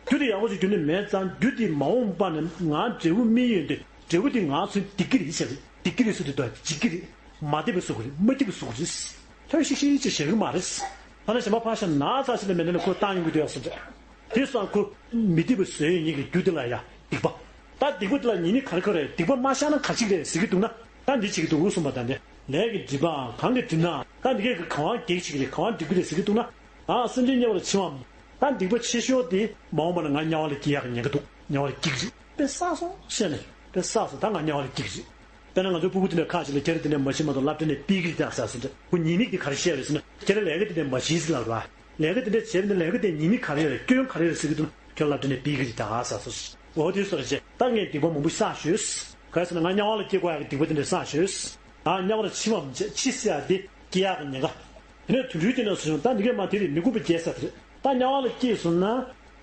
རྒྱུ་དེ་ཡག་པོ་ཅིག་རྒྱུ་ནི་མེད་ཙང་། རྒྱུ་དེ་མ་འོངས་པ་ནས་ང་འབྲས་བུ་སྨིན་ཡོང་དུས་འབྲས་བུ་དེ་ང་ཚོའི་སྡིག་གི་རེད་ཟེར། སྡིག་གི་རེད་ཟེར་དུས་འཇིགས་ཀྱི་རེད། མ་བདེ་བའི་བཟོ་གི་རེད། མ་བདེ་བའི་བཟོ་གི་རེད། ཐོན་ཤིག་ཤིག་ཅེས་བཤད་གི་མ་རེད། ཐ་ན་གཞན་པ་ཕར་བཞག་ན་ཚ་ཞིག་ལ་མེད་ན་ནི་ཁོ་བཏང་ཡོང་གི་འདུག་ཡག་སོ་འདྲ། དེ་སོང་ཁོ་མི་བདེ་བའི་བཟོ་ཡོང་ཉིད་ཀྱི་རྒྱུ་དེ་ལ་ཡ་སྡིག་པ། ད་སྡིག་པ་དེ་ལ་ཉེས་དམིགས་ག་རེ་ག་རེ་རེད། སྡིག་པ་མ་བཤགས་ན་ག་ཅིག་རེད་ཟེར་གི་འདུག་ན། ད་འདི་བྱེད་ཀྱི་འདུག་གསུངས་པ་དང་། དེ་ལས་ཀྱི་སྒྲིབ་པའམ་གང་གིས་བསྒྲིབས་ན། ད་འདི་གས་ཀྱིས་གང་བ་གེགས་བྱེད་ཀྱི་རེད། གང་བ་སྒྲིབ་ཀྱི་རེད་ཟེར་གྱི་འདུག་ན། ཨ། སེམས་ཅན་དམྱལ་བ་ལ་འཆིའམ། ད་སྡིག་པ་ཆེ་ཤོས་དེ་མ་འོངས་པ་ན་ང་དམྱལ་བ་ལ་སྐྱེ་ཡག་གི་ཉེན་ཁ་འདུག་དམྱལ་བ་ལ་སྐྱེ་གི་རེད། དཔེ་བསགས་སོང་བཤད་ནས། དཔེ་བསགས་སོང་། ད་ང་དམྱལ་བ་ལ་སྐྱེ་གི་རེད། དཔེར་ན་ང་ཚོའི་ཕྲུ་གུ་དེ་འདྲ་ཁ་ཅིག་ལ་ཁྱེད་རང་དེ་འདྲ་མ་བྱེད་མ་གཏོགས་སློབ་གྲྭ་ནས་ཕུད་ཀྱི་རེད་ཟེར་ཟེར་འདྲ། ཁོ་ཉེས་དམིགས་དེ་ག་རེ་བཤད་རེད་ཟེར་ན། ཁྱེད་རང་ལས་ཀ་དེ་འདྲ་མ་བྱེད་ཟེར་ལབ་ར། ལས་ཀ་དེ་འདྲ་བྱས་པ་ནི་ལས་ཀ་དེ་ཉེས་དམིགས་ག་རེ་རེད། སྐྱོན་ག་རེ་རེད་ཟེར་གྱི་འདུག་ཁྱོད་སློབ་གྲྭ་ནས་ཕུད་ཀྱི་རེད་ད་ཟེར་སོང་། འོ་དེ་སོགས་རེད་བྱས། ད་ངས་སྡིག་པ་མང་པོ་བསགས་ཤོས། ག་རེ་ཟེར་ན་ང་དམྱལ་བ་ལ་སྐྱེ་དགོས་ཡག་གི་སྡིག་པ་དེ་འདྲ་བསགས་ཤོས། ང་དམྱལ་བ་ལ་འཆི་བའམ་བྱས། འཆི་ཟེར་ཡག་དེ་སྐྱེ་ཡག་གི་ཉེན་ཁ། དེ་ནས་དུད་འགྲོའི་སྐྱེ་གནས་སུ་བྱུང་། ད་འདི་གས་མ་དེ་རེད། མི་ཁོམ་པ་རྒྱག་ས་དེ་རེད། ད་དམྱལ་བ་ལ་སྐྱེས་སོང་ན།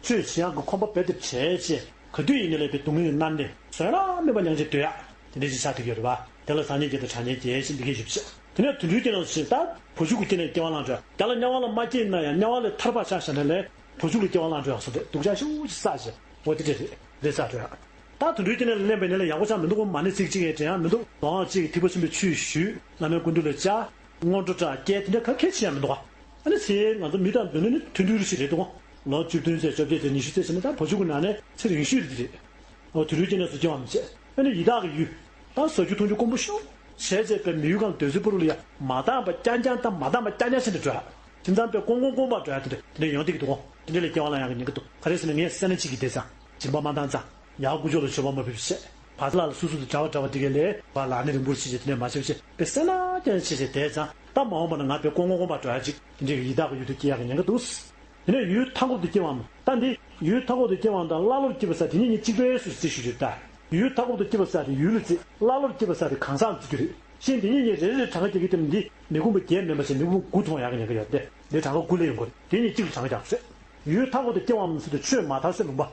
ཆོས་བྱེད་ཡག་གི་ཁོམ་པ་རྦད་དེ་བྲལ་བྱས། ག་དུས་ཡིན་ནའི་ལས་པའི་སྡུག་བསྔལ་གྱི་མནར་གནས་བཟོད་གླགས་མེད་པ་མྱངས་བྱས་སྡོད་ཡག་དེ་འདྲ་ཞིག་ཆགས་བསྡད་ཡོད་རེད་པ། དེ་ལ་སངས་རྒྱས་བརྒྱད་དང་གྲངས་ཅན་བརྒྱད་ཅེས་འདི་གས་ཞིག་བཤད། དེ་ནས་དུད་འགྲོའི་སྐྱེ་གནས་སུ་ཕྱིན། ད་བུ་ཕྱུགས་ཀྱི་སྐྱེ་གནས་སྐྱེ་བ་བླངས་འགྲོ། དེ་ལ་དམྱལ་བ་ལ་མ་སྐྱེས་ན་ཡང་། དམྱལ་བ་ལས་ཐར་པ་ཆ་བཞག་ན་ལས་བུ་ཕྱུགས་ལ་སྐྱེ་བ་བླངས་འགྲོ་ཡག་སོ་འདྲ། སྡུག་ཅག་ཤུགས་ཆེ་བསགས་བྱས། འོ་དེ་འདྲ་རེད། རེད་ཟེར་འགྲོ་ཡག་ད་དུད་འགྲོའི་སྐྱེ་གནས་ལ་ལེན་པ་ཡིན་ན་ལས་ཡག་པོ་ཆགས་མི་འདུག་གོ། མ་ཎི་ཚིག་གཅིག་ཡང་དྲན་ཡག་མི་འདུག་དོ་སྣང་གཅིག་ཐིགས་པ་གསུམ་པའི་ཆོས་ཞུས། བླ་མའི་སྐུ་མདུན་ལ་བཅར། སྔོན་འགྲོ་གྲ་རྒྱས་དེ་འདྲ་ག་གེ་བྱེད་ཡག་མི་འདུག་ག་ཨ་ནི་ཚེ་ང་ཚོ་མི་དང་སྡོད་ནི་ནི་ཐུང་ཐུང་རེ་ཞིག་རེད་འདུག་ག་ལོ་བཅུ་བདུན་ཚེ། བཅོ་བརྒྱད་ཚེ། ཉི་ཤུ་ཚེ་བྱས་ན་ད་བུ་ཕྱུགས་ཀྱི་ནང་ནས་ཚེ་རིང་ཤོས་རེད། དེ་རེད། འོ་དུད་འགྲོའི་སྐྱེ་གནས་སུ་སྐྱེ་བའམ་བྱས། ཨ་ནི་ཡི་དྭགས་ཀྱི་ཡུལ། ད་ཟ་རྒྱུ་འཐུང་རྒྱུ་དཀོན་པོ་ཤོར་བྱས་བྱས་པའི་མི་ཡུལ་གང་སྡོད་སའི་ཕུ་རུ་ལ་ཡ་མ་འདང་བ་རྐྱང་རྐྱང་དང་མ་འདང་བ་རྐྱང་རྐྱང་བྱས་ནས་འགྲོ་ཡག་དེང་སང་དཔེ་ཀོང་ཀོང་ཀོང་བ་འགྲོ་ཡག་དེ་འདྲ་དེ་འདྲ་ཡོང་བསྡད་ཀྱི་འདུག་གོ། དེ་འདྲ་ལ་སྐྱེ་བ་བླངས་ཡག་གི་ཉེན་ཁ་འདུག་ག་རེ་ཟེར་ན་ངས་སེར་སྣ་གཅིག་གིས་བསྡད་ཙང་། སྦྱིན་པ་མ་བཏང་ཙང་། ཡར་དཀོན་མཆོག་ལ་མཆོད་པ་མ་ཕུལ་བ་བྱས། བ་ཚ་ལ་ལ་སོ་སོ་དང་འདྲ་བ་འདྲ་བ་དེ་གས་ལས་བ་ལ་ནི་རིང་པོར་བྱས་བྱས་དེ་འདྲ་མ་བྱས་བྱས་དཔེ་སེར་སྣ་རྐྱང་བྱས་བྱས་བསྡད་ཙང་། ད་མ་འོངས་པ་ན་ང་དཔེ་ཀོང་ཀོང་ཀོང་བ་འགྲོ་ཡག་ཅིག་དེ་འདྲའི་ཡི་དྭགས་ཀྱི་ཡུལ་དུ་སྐྱེ་ཡག་གི་ཉེན་ཁ་འདུག་དེ་ནས་ཡུལ་མཐའ་འཁོབ་ཏུ་སྐྱེ་བའམ། ད་འདི་ཡུལ་མཐའ་འཁོབ་ཏུ་སྐྱེ་བ་དང་ཀླ་ཀློར་སྐྱེ་བ་ཟེར་དེ་གཉིས་གཅིག་པའི་སུ་ཞིག་ཞུ་རྒྱུ་ད། ཡུལ་མཐའ་འཁོབ་ཏུ་སྐྱེ་བ་ཟེར་དེ་ཡུལ་ལ་བརྩི། ཀླ་ཀློར་སྐྱེ་བ་ཟེར་དེ་གང་ཟག་ལ་བརྩི་རྒྱུ་རེད། གཞན་དེ་གཉིས་གཉིས་རེ་རེ་གྲངས་ཀ་རྒྱག་གི་དེ་འདི་མི་ཁོམ་པ་བརྒྱད་མིན་པ་ཞིག་མི་ཁོམ་པ་དགུ་མཐོང་ཡག་གི་ཉེན་ཁ་ཡོད་དེ། འདི་གྲངས་ཀ་དགུ་ལས་ཡོང་གི་རེད། དེ་གཉིས་གཅིག་ལ་གྲངས་ཀ་རྒྱག་ཟེར། ཡུལ་མཐའ་འཁོབ་ཏུ་སྐྱེ་བའམ་ཟེར་དུས་ཆོས་མ་དར་སའི་ལུང་པ།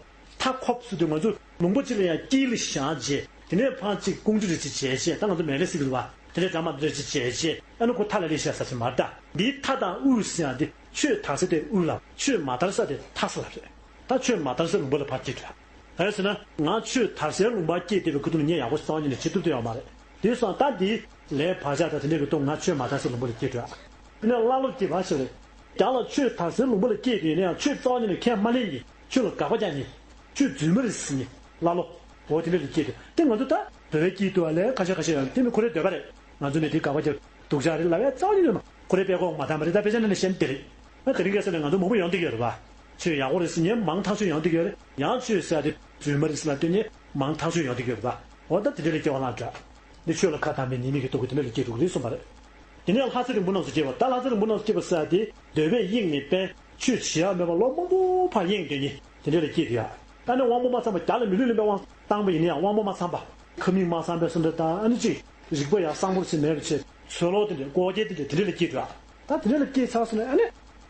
མཐའ་འཁོབ་ཟེར་དུས་ང་ཚོ་ལུང་པ་གཅིག་ལ་ཡང་དཀྱིལ་ལ་བཞག་བྱས། དེ་ནས་ཕར་གཅིག་ཀོང་ཇོ་རེ་གཅིག་བྱས་བྱས། ད་ང་ཚོ་མེ་ལེ་ཟེར་གི་རེད་པ། དེ་འདྲའི་འདྲ་མ་འདི་འདྲ་གཅིག་བྱས་བྱས། ཨ་ནི་ཁོ་མཐའ་ལ་ལས་བཞག་ས་ཞིག་མ་རེད་ད། འདིའི་མཐའ་དང་དབུས་ཟེར་ཡག་འདི་ཆོས་དར་ས་དེ་དབུས་ལ། ཆོས་མ་དར་ས་དེ་མཐའ་ས་ལ་རེད། ད་ཆོས་མ་དར་སའི་ལུང་པ་ལ་ཕར་སྐྱེས་འགྲོ་ཡག་ག་རེ་ཟེར་ན། ང་ཆོས་དར་སའི་ལུང་པར་སྐྱེས་བསྡད་པའི་ཁ་ཐུག་ནས་ངས་ཡག་པོ་རྩ་བ་ཉིད་ནས་བྱེད་ཐུབ་བསྡད་ཡོད་མ་རེད། དེ་སོང་ད་འདི་ལས་བག་ཆགས་དང་དེ་འདྲ་གི་སྟོང་། ང་ཆོས་མ་དར་སའི་ལུང་པ་ལ་སྐྱེས་འགྲོ་ཡག་དེ་ནས་ཀླ་ཀློར་སྐྱེ་བ་ཞིག་རེད། རྒྱ་ལ་ཆོས་དར་སའི་ལུང་པ་ལ་སྐྱེས་དུས་ཡིན་ན་ཡང་ཆོས་རྩ་བ་ཉིད་ནས་ཁས་མ་ལེན་གྱི། ཆོས་ལ་དགག་པ་རྒྱག་མཁན། ཆོས་རྫུན་མ་རེད་ཟེར་མཁན་ཀླ་ཀློ། འོ་དེ་འདྲ་ལ་སྐྱེས་དུས་དེ་ང་ཚོ་ད་འདོད་པའི་སྐྱིད་སྡུག་ལ་ཁ་ཤས་ཁ་ཤས་ཡང་དེ་ནི་ཁོ་རའི་འདོད་པ་རེད། ང་ཚོ་ནི་དེ་དགག་པ་རྒྱག་སྡུག་ཅག་རེད་ལབ་ཡག་རྩ་བ་ཉིད་ནས་ཡོད་མ། ཁོ་རའི་དཔེ་ཁོག་མ་དྭངས་པ་རེད། ད་དཔེ་ཆ་ནང་ནས་བཤད་ན་དེ་རེད། ད་དེ་རིང་ཁ་སང་ནས་ང་ཚོ་མང་པོ་ཡོང་བསྡད་ཀྱི་ཡོད་རེད་པ། ཆོས་ཡག་པོ་རེད་ཟེར་མཁན་མང་ཐག་ཆོད་ཡོང་བསྡད་ཀྱི་ཡོད་རེད། ཡང་ཆོས་ཟེར་ཡག་དེ་རྫུན་མ་རེད་ཟེར་ལབ་སྡོད་མཁན་མང་ཐག་ཆོད་ཡོང་བསྡད་ཀྱི་ཡོད་རེད་པ། འོ་ད་དེ་འདྲ་ལ་སྐྱེ་བ་བླངས་འགྲོ། འདི་ཆོས་ལ་ཁ་བཏང་བའི་ཉེས་དམིགས་ཀྱི་རྟོག་གེ་དེ་འདྲ་ལ་སྐྱེས་འགྲོ་གི་རེད་གསུངས་པ་རེད། དེ་ནས་ལྷ་ཚེ་རིང་པོ་རྣམས་སུ་སྐྱེ་བ། ད་ལྷ་ཚེ་རིང་པོ་རྣམས་སུ་སྐྱེ་བ་ཟེར་ཡག་དེ་འདོད་པས་གཡེངས་ནས་ཕན་ཆོས་བྱེད་ཡག་མེད་པ་ལོ་མང་པོ་ཕར་གཡེངས་སྡོད་མཁན་དེ་འདྲ་ལ་སྐྱེས་འགྲོ་ཡག་ད་ནི་དབང་པོ་མ་ཚང་བ། རྒྱ་ལ་མི་ལུས་ལེན་པའི་དབང་བཏང་པ་ཡིན་ན་ཡང་དབང་པོ་མ་ཚང་བ། ཁབ་མིག་མ་ཚང་བའི་སོ་འདྲ་དང་། ཨ་ནི་གཅིག་རིག་པ་ཡང་གསང་པོར་ཞིག་མེད་པ་བྱས། ཚོལ་ལོག་དེ་འདྲ་ཀོ་རྒྱལ་དེ་འདྲ་དེ་འདྲ་ལ་སྐྱེས་འགྲོ་ཡག་ད་དེ་འདྲ་ལ་སྐྱེས་ཚར་སོང་ན་ཨ་ནི།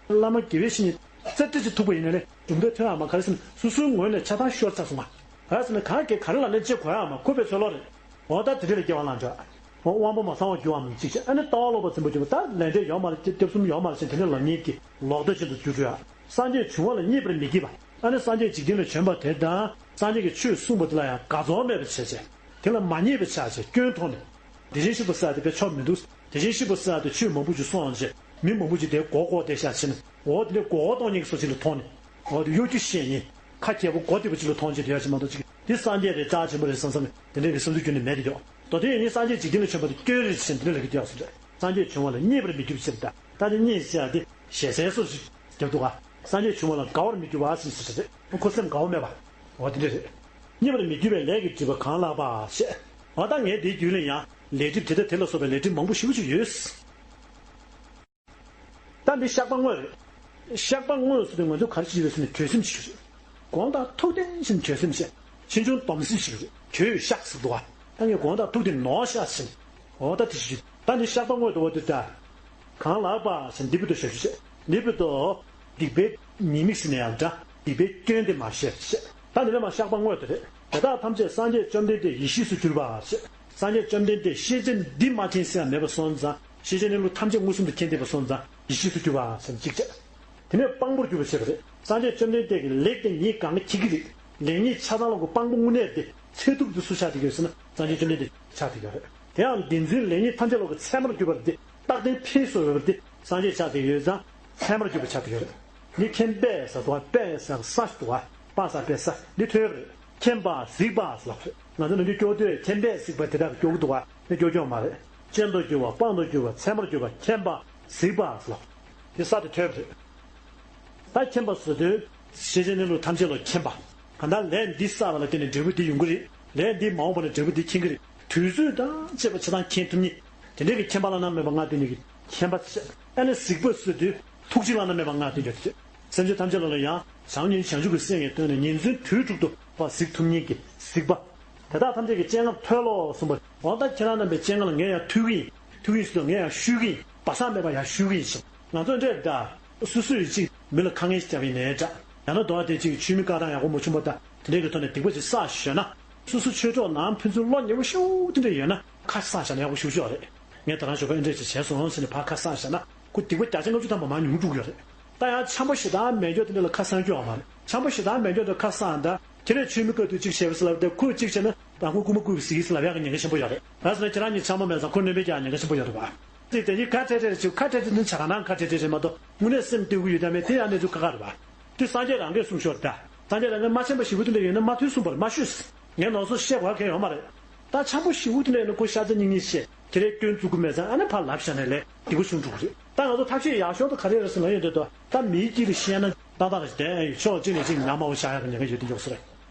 བླ་མ་དགེ་བའི་བཤེས་གཉེན་རྩེ་གྲས་ཅིག་ཐུག་པ་ཡིན་ན་ནི་གྲུབ་འབྲས་ཐོན་ཡག་མ། ག་རེ་ཟེར་ན་སོ་སོའི་ངོས་ནས་ཆ་ཚང་ཤོར་ཚར་སོང་བ། ག་རེ་ཟེར་ན་གང་གིས་ག་རེ་ལབ་ན་བྱེད་དགོས་ཡག་མ། ཁོ་པའི་ཚོལ་ལོག་རེད། འོ་ད་དེ་འདྲ་ལ་སྐྱེ་བ་བླངས་འགྲོ་ཡག་འོ་དབང་པོ་མ་ཚང་བར་གྱུར་བའམ་ཅིག་བྱས། ཨ་ནི་ལྟ་བ་ལོག་པ་འཛིན་པ་གྱུར་པ། ད་ལས་འབྲས་ཡོད་མ་རེད། སྐྱབས་གསུམ་ཡོད་མ་རེད་ཟེར་དེ་འདྲ་ལབ་མཁན་གྱི་ལོག་ལྟ་ཅན་དུ་འགྱུར་འགྲོ་ཡག་སངས་རྒྱས་འབྱུང་བ་ལ་མཉེས་པར་མི་བགྱིད་པ། ཨ་ནི་སངས་རྒྱས་འཇིག་རྟེན་ལ་བྱོན་པ་དེ་དང་སངས་རྒྱས་ཀྱིས་ཆོས་གསུངས་པ་དེ་ལ་ཡང་དགའ་ཚོར་མེད་པ་བྱས་བྱས། དེ་ལ་མ་མཉེས་པ་ཆགས་བྱས་སྐྱོན་མཐོང་ནས། དེ་བཞིན་གཤེགས་པ་ཟེར་ཡག་དེ་དཔེ་ཆོག་མི་འདུག་དེ་བཞིན་གཤེགས་པ་ཟེར་ཡག་དེ་ཆོས་མང་པོ་ཞིག་གསུངས་བྱས། མི་མང་པོ་ཞིག་དེ་མགོ་སྐོར་བསྡད་ཤག་བྱས་ནས། འོ་དེ་འདྲའི་མགོ་སྐོར་གཏོང་མཁན་གྱི་བཟོ་ཅིག་ལ་མཐོང་ནས། འོ་དེ་གཡོ་སྒྱུ་བཤད་མཁན། ཁ་རྒྱལ་པོ་མགོ་བདེ་པོ་ཅིག་ལ་མཐོང་བྱས་བསྡད་ཡག་ཅིག་མ་གཏོགས། ཅིག་དེ་སངས་རྒྱས་རེད། རྩ་ཆེན་པོ་རེད་བསམ་བསམ་དེ་འདྲ་གི་བསམ་ཚུལ་ཁྱོན་ནས་མེད་དེ་འདུག་མདོ་དོན་ཡིན་ནའི་སངས་རྒྱས་འཇིག་རྟེན་ལ་བྱོན་པ་དེ་སྐྱོན་རེད་ཟེར་འདི་འདྲ་ལབ་ཀྱི་འདུག་ཡག་སོ་འདྲ། སངས་རྒྱས་འབྱུང་བ་ལ་མཉེས་པར་མི་བགྱིད་པ་ཟེར། ད་དེ་མཉེས་ཟེར་ཡག་དེ་ཞེ་སའི་བཟོ་ཅིག་རྒྱབ་འདུག་ག་སངས་རྒྱས་འབྱུང་བ་ལ་དགའ་བར་མི་འགྱུར་བ་ཟེར་ཟེར་རེད། ཁོ་སེམས་དགའ་བོ་མེད་པ། འོ་དེ་འདྲ་རེད། མཉེས་པར་མི་འགྱུར་བའི་ལས་ཀྱི་སྒྲིབ་པ་གང་ལགས་པ་ཞེས། འོ་ད་ངས་དེའི་རྒྱུད་ལ་ཡང་ལས་སྒྲིབ་དེ་དང་དེ་ལ་སོགས་པའི་ལས་སྒྲིབ་མང་པོ་ཞེ་པོ་ཅིག་ཡོད། ད་འདི་བཤགས་པ་དངོས་རེད། བཤགས་པ་དངོས་སུ་དེ་ང་ཚོ་ག་རེ་བྱེད་ཀྱི་རེད་ཟེར་ན་གྱོད་སེམས་ཤིག་རེད། དགོངས་དག་ཐུགས་བདེན་ཞིང་གྱོད་སེམས་ཤིག་ཕྱིས་འབྱུང་སྡོམ་སེམས་ཤིག་རེད། གྱོད་བཤགས་ཟེར་འདུག་ག་ད་ངས་དགོངས་དག་ཐུགས་བདེན་ནོར་བཤགས་ཟེར། འོ་ད་དེ་ཞིག་ད་འདི་བཤགས་པ་དངོས་དུ་འོ་དེ་ལྟ། གང་ལགས་པ་ཟེར་འདི་བུ་དོ་ཞབས་ཞུ་བྱེད། འདི་བུ་དོ། སྡིག་པའི་ཉེས་དམིགས་ཟེར་ན་ཡང་འདྲ། སྡིག་པའི་སྐྱོན་དེ་མ་བཤད་ཟེར། ད་འདི་ལས་མ་བཤགས་པ་དངོས་དུ་རེད། དེ་དག་ཐམས་ཅད་སངས་རྒྱས་བཅོམ་ལྡན་འདས་ཡེ་ཤེས་སུ་གྱུར་པ་ཟེར། སངས་རྒྱས་བཅོམ་ལྡན་འདས་ཤེས་བྱ་འདི་མ་མཁྱེན་ས་ཡང་མེད་པ་སོང་ཙང་ ཤེས་བྱའི་གནས་ལུགས་ཐམས་ཅད་མངོན་སུམ་དུ་མཁྱེན་བསྡད་པ་སོང་ཙང་ཡེ་ཤེས་སུ་གྱུར་པ་ཟེར་ནས་གཅིག་བྱས། དེ་ནས་དཔང་པོར་གྱུར་པ་བྱས་པ་རེད། སངས་རྒྱས་བཅོམ་ལྡན་འདས་ཀྱིས་ལེགས་དེ་ཉིད་གང་མཁྱེན་གྱི་རིགས། ལེགས་ཉེས་ཆ་ཚང་ལ་གོ་དཔང་པོ་དངོས་གནས་དེ་ཚད་ཐུབ་ཏུ་སུ་ཆགས་བསྡད་ཀྱི་ཡོད་ཟེར་ན་སངས་རྒྱས་བཅོམ་ལྡན་འདས་ཆགས་བསྡད་ཀྱི་ཡོད་རེད། དེའང་བདེན་རྫུན་ལེགས་ཉེས་ཐམས་ཅད་ལ་གོ་ཚད་མར་གྱུར་པ་རེད་དེ། རྟག་བརྟན་འཕེལ་སོང་ཡོད་པ་རེད་དེ། སངས་རྒྱས་ཆགས་བསྡད་ཀྱི་ཡོད་ཙང་ཚད་མར་གྱུར་པ་ཆགས་བསྡད་ཀྱི་ཡོད་རེད། ནི་མཁྱེན་པས་ཟེར་འདུག་ག་པས་ཟེར་ས་འདུག་ག་པ་ས་པས་ས་འདི་ཐོས་པ་རེད། མཁྱེན་པ་གཟིགས་པ་ཟེར་ལབ་རེད། ང་ཚོ་ནམ་རྒྱུན་སྐྱོ་དུས་མཁྱེན་པས་གཟིགས་པ་དེ་དག་གི་སྐྱོ་གི་འདུག་ག་ནི་སྐྱོ་སྐྱོ་མ་རེད། རྐྱེན་དུ་གྱུར་པ་དཔང་དུ་གྱུར་པ་ཚད་མར་གྱུར་པ་མཁྱེན་པ་གཟིགས་པ་ཟེར་ལབ། དེ་ས་དེ་ཐོས་པ་རེད། ད་མཁྱེན་པ་ཟེར་དུས་ཤེས་བྱའི་གནས་ལུགས་ཐམས་ཅད་ལ་མཁྱེན་པ། གང་ལྟར་ལས་འདི་བསགས་པ་ལ་བརྟེན་ནས་འབྲས་བུ་འདི་ཡོང་གི་རེད། ལས་འདི་མ་འོངས་པ་ལ་འབྲས་བུ་འདི་མཁྱེན་གྱི་རེད། དུས་ཚོད་དང་བཅས་པ་ཆ་ཚང་མཁྱེན་ཐུབ་མཁན། དེ་འདྲའི་གི་མཁྱེན་པ་བླ་ན་མེད་པ་མངའ་སྟེ་ནས་ཀྱི་མཁྱེན་པ་ཆེ། ཨ་ནི་གཟིགས་པ་ཟེར་དུས་ཐུགས་རྗེ་བླ་ན་མེད་པ་མངའ་སྟེ་འཇོག་དེ། སེམས་ཅན་ཐམས་ཅད་ལ་ལ་ཡང་བྱམས་སྙིང་བྱང་ཆུབ་ཀྱི་སེམས་ཀྱི་སྟེང་ནས་ཉིན་མཚན་དུས་དྲུག་ཏུ་བ་གཟིགས་ཐུབ་མཁན་གྱི་གཟིགས་པ། དེ་དག་ཐམས་ཅད་ཀྱི་སྤྱན་སྔར་མཐོལ་ལོ་གསུངས་པ། འོ་ད་ཁྱེད་རང་རྣམ་པའི་སྤྱན་སྔར་ལ་ངས་ཡང་ཐུལ་གྱི་ཡིན། ཐུལ་གྱི་ཡིན་ཟེར་དུས་ངས་ཡང་ཞུ་གི་ཡིན། སྦ་གསང་མེད་པ་ཡང་ཞུ་གི་ཡིན་ཞེས། ང་ཚོ་འདྲ་འདྲ། སོ་སོས་ཅིག་མི་ལ་ཁ་ངན་ཞིག་བརྒྱབ་ཡིན་ནའི་འདྲ། ཡང་ན་མདོ་བ་དེ་ཅིག་ཆུ་མིག་དཀར་ཐང་ཡག་པོ་མ་བྱུང་པ་དང་དེ་འདྲའི་གི་ཐོག་ནས་སྡིག་པ་ཅིག་བསགས་ཞོན་ན། སོ་སོ་ཆོས་གྲོགས་ནང་ཕན་ཚུན་བློ་ཉེ་པོ་ཤོག་དེ་འདྲ་ཡོད་ན་ཁ་བསང་བཞག་ན་ཡག་པོ་ཞུ་ཆོག་རེད། ངས་ད་རང་ཞོགས་པ་ཨེ་འདྲས་ཅིག་བྱས་སོང་ཟེར་ནས་ཕར་ཁ་བསང་བཞག་ན་ཁོ་སྡིག་པ་བརྒྱ་ཆ་ལྔ་བཅུ་ཐམ་པ་མར་ཉུང་འགྲོ་གི་ཡོད་རེད། ད་ཡང་འཆམ་པོ་ཞེ་དྲག་མེད་འཇོག་དེ་འདྲ་ལ་ཁ་བསང་རྒྱུ་ཡོད་མ་རེད། འཆམ་པོ་ཞེ་དྲག་མེད་འཇོག་དེ་ཁ་བསང་ད་ཁྱེད་རས་ཆུ་མིག་དཀར་དུས་གཅིག་བྱས་པ་ཟེར་ལབ་དེ་ཁོས་གཅིག་བྱས་ན་ད་ཁོ་རྐུ་མ་རྐུས་པ་ཟེར་གི་ཟེར་ལབ་ཡག་གི་ཉེན་ཁ་ཆེན་པོ་ཡོད་རེད། ར་ཟེར་ན་ཁྱེད་རང་གཉིས་འཆམ་པོ་མེད་ཙང་ཁོ་སྣོན་པའི་རྒྱག་ཉེན་ཁ་ཆེན་པོ་ཡོད་རེད་པ། དེ་དེ་གཉིས་ཁ་བྲལ་བྲལ་རེད་ཅིག་ཁ་བྲལ་བྲལ་ནི་ཆ་ག་ནང་ཁ་བྲལ་བྲལ་རེད་མ་གཏོགས་དངོས་གནས་སེམས་གཏོད་གི་ཡོད་དམ་མེད་དེ་ཡང་གནས་ཚུལ་ཁག་ཁག་རེད་པ། དེ་སངས་རྒྱས་རང་གིས་གསུངས་ཤོར་ད། སངས་རྒྱས་རང་གིས་མ་འཆམ་པ་ཞེ་པོ་དེ་འདྲ་ཡོད་ན་མ་ཐུལ་གསུངས་པར་མ་ཤོད། ངས་ནོར་སོང་བཤད་དགོས་མཁན་ཡོད་མ་རེད། ད་འཆམ་པོ་ཞེ་པོ་དེ་འདྲ་ཡོད་ན་ཁོ་ཤ་ཚ་གཉིས་གཉིས་བཤད་ཁྱེད་རས་སྐྱོན་བཙུགས་གི་མེད་ཙང་ཨ་ནི་ཕར་ལབ་བཞག་ནས་ལས་སྡིག་པ་ཆུང་འགྲོ་གི་རེད། ད་ང་ཚོ་ཐབས་ཤེས་ཡག་ཤོས་དེ་ག་རེ་རེད་ཟེར་ན་ཡོད་འདོད་དོ། ད་མིའི་དཀྱིལ་ལ་བཤད་ན་ཏག་ཏག་ཞིག་བསྡད་ཡོད། ཕྱོགས་གཅིག་ནས་གཅིག་ཉམས་དམའ་བོ་བཞག་ཡག་གི་ཉེན་ཁ་ཡོད་དེ་མགྱོགས་སུ་རེད།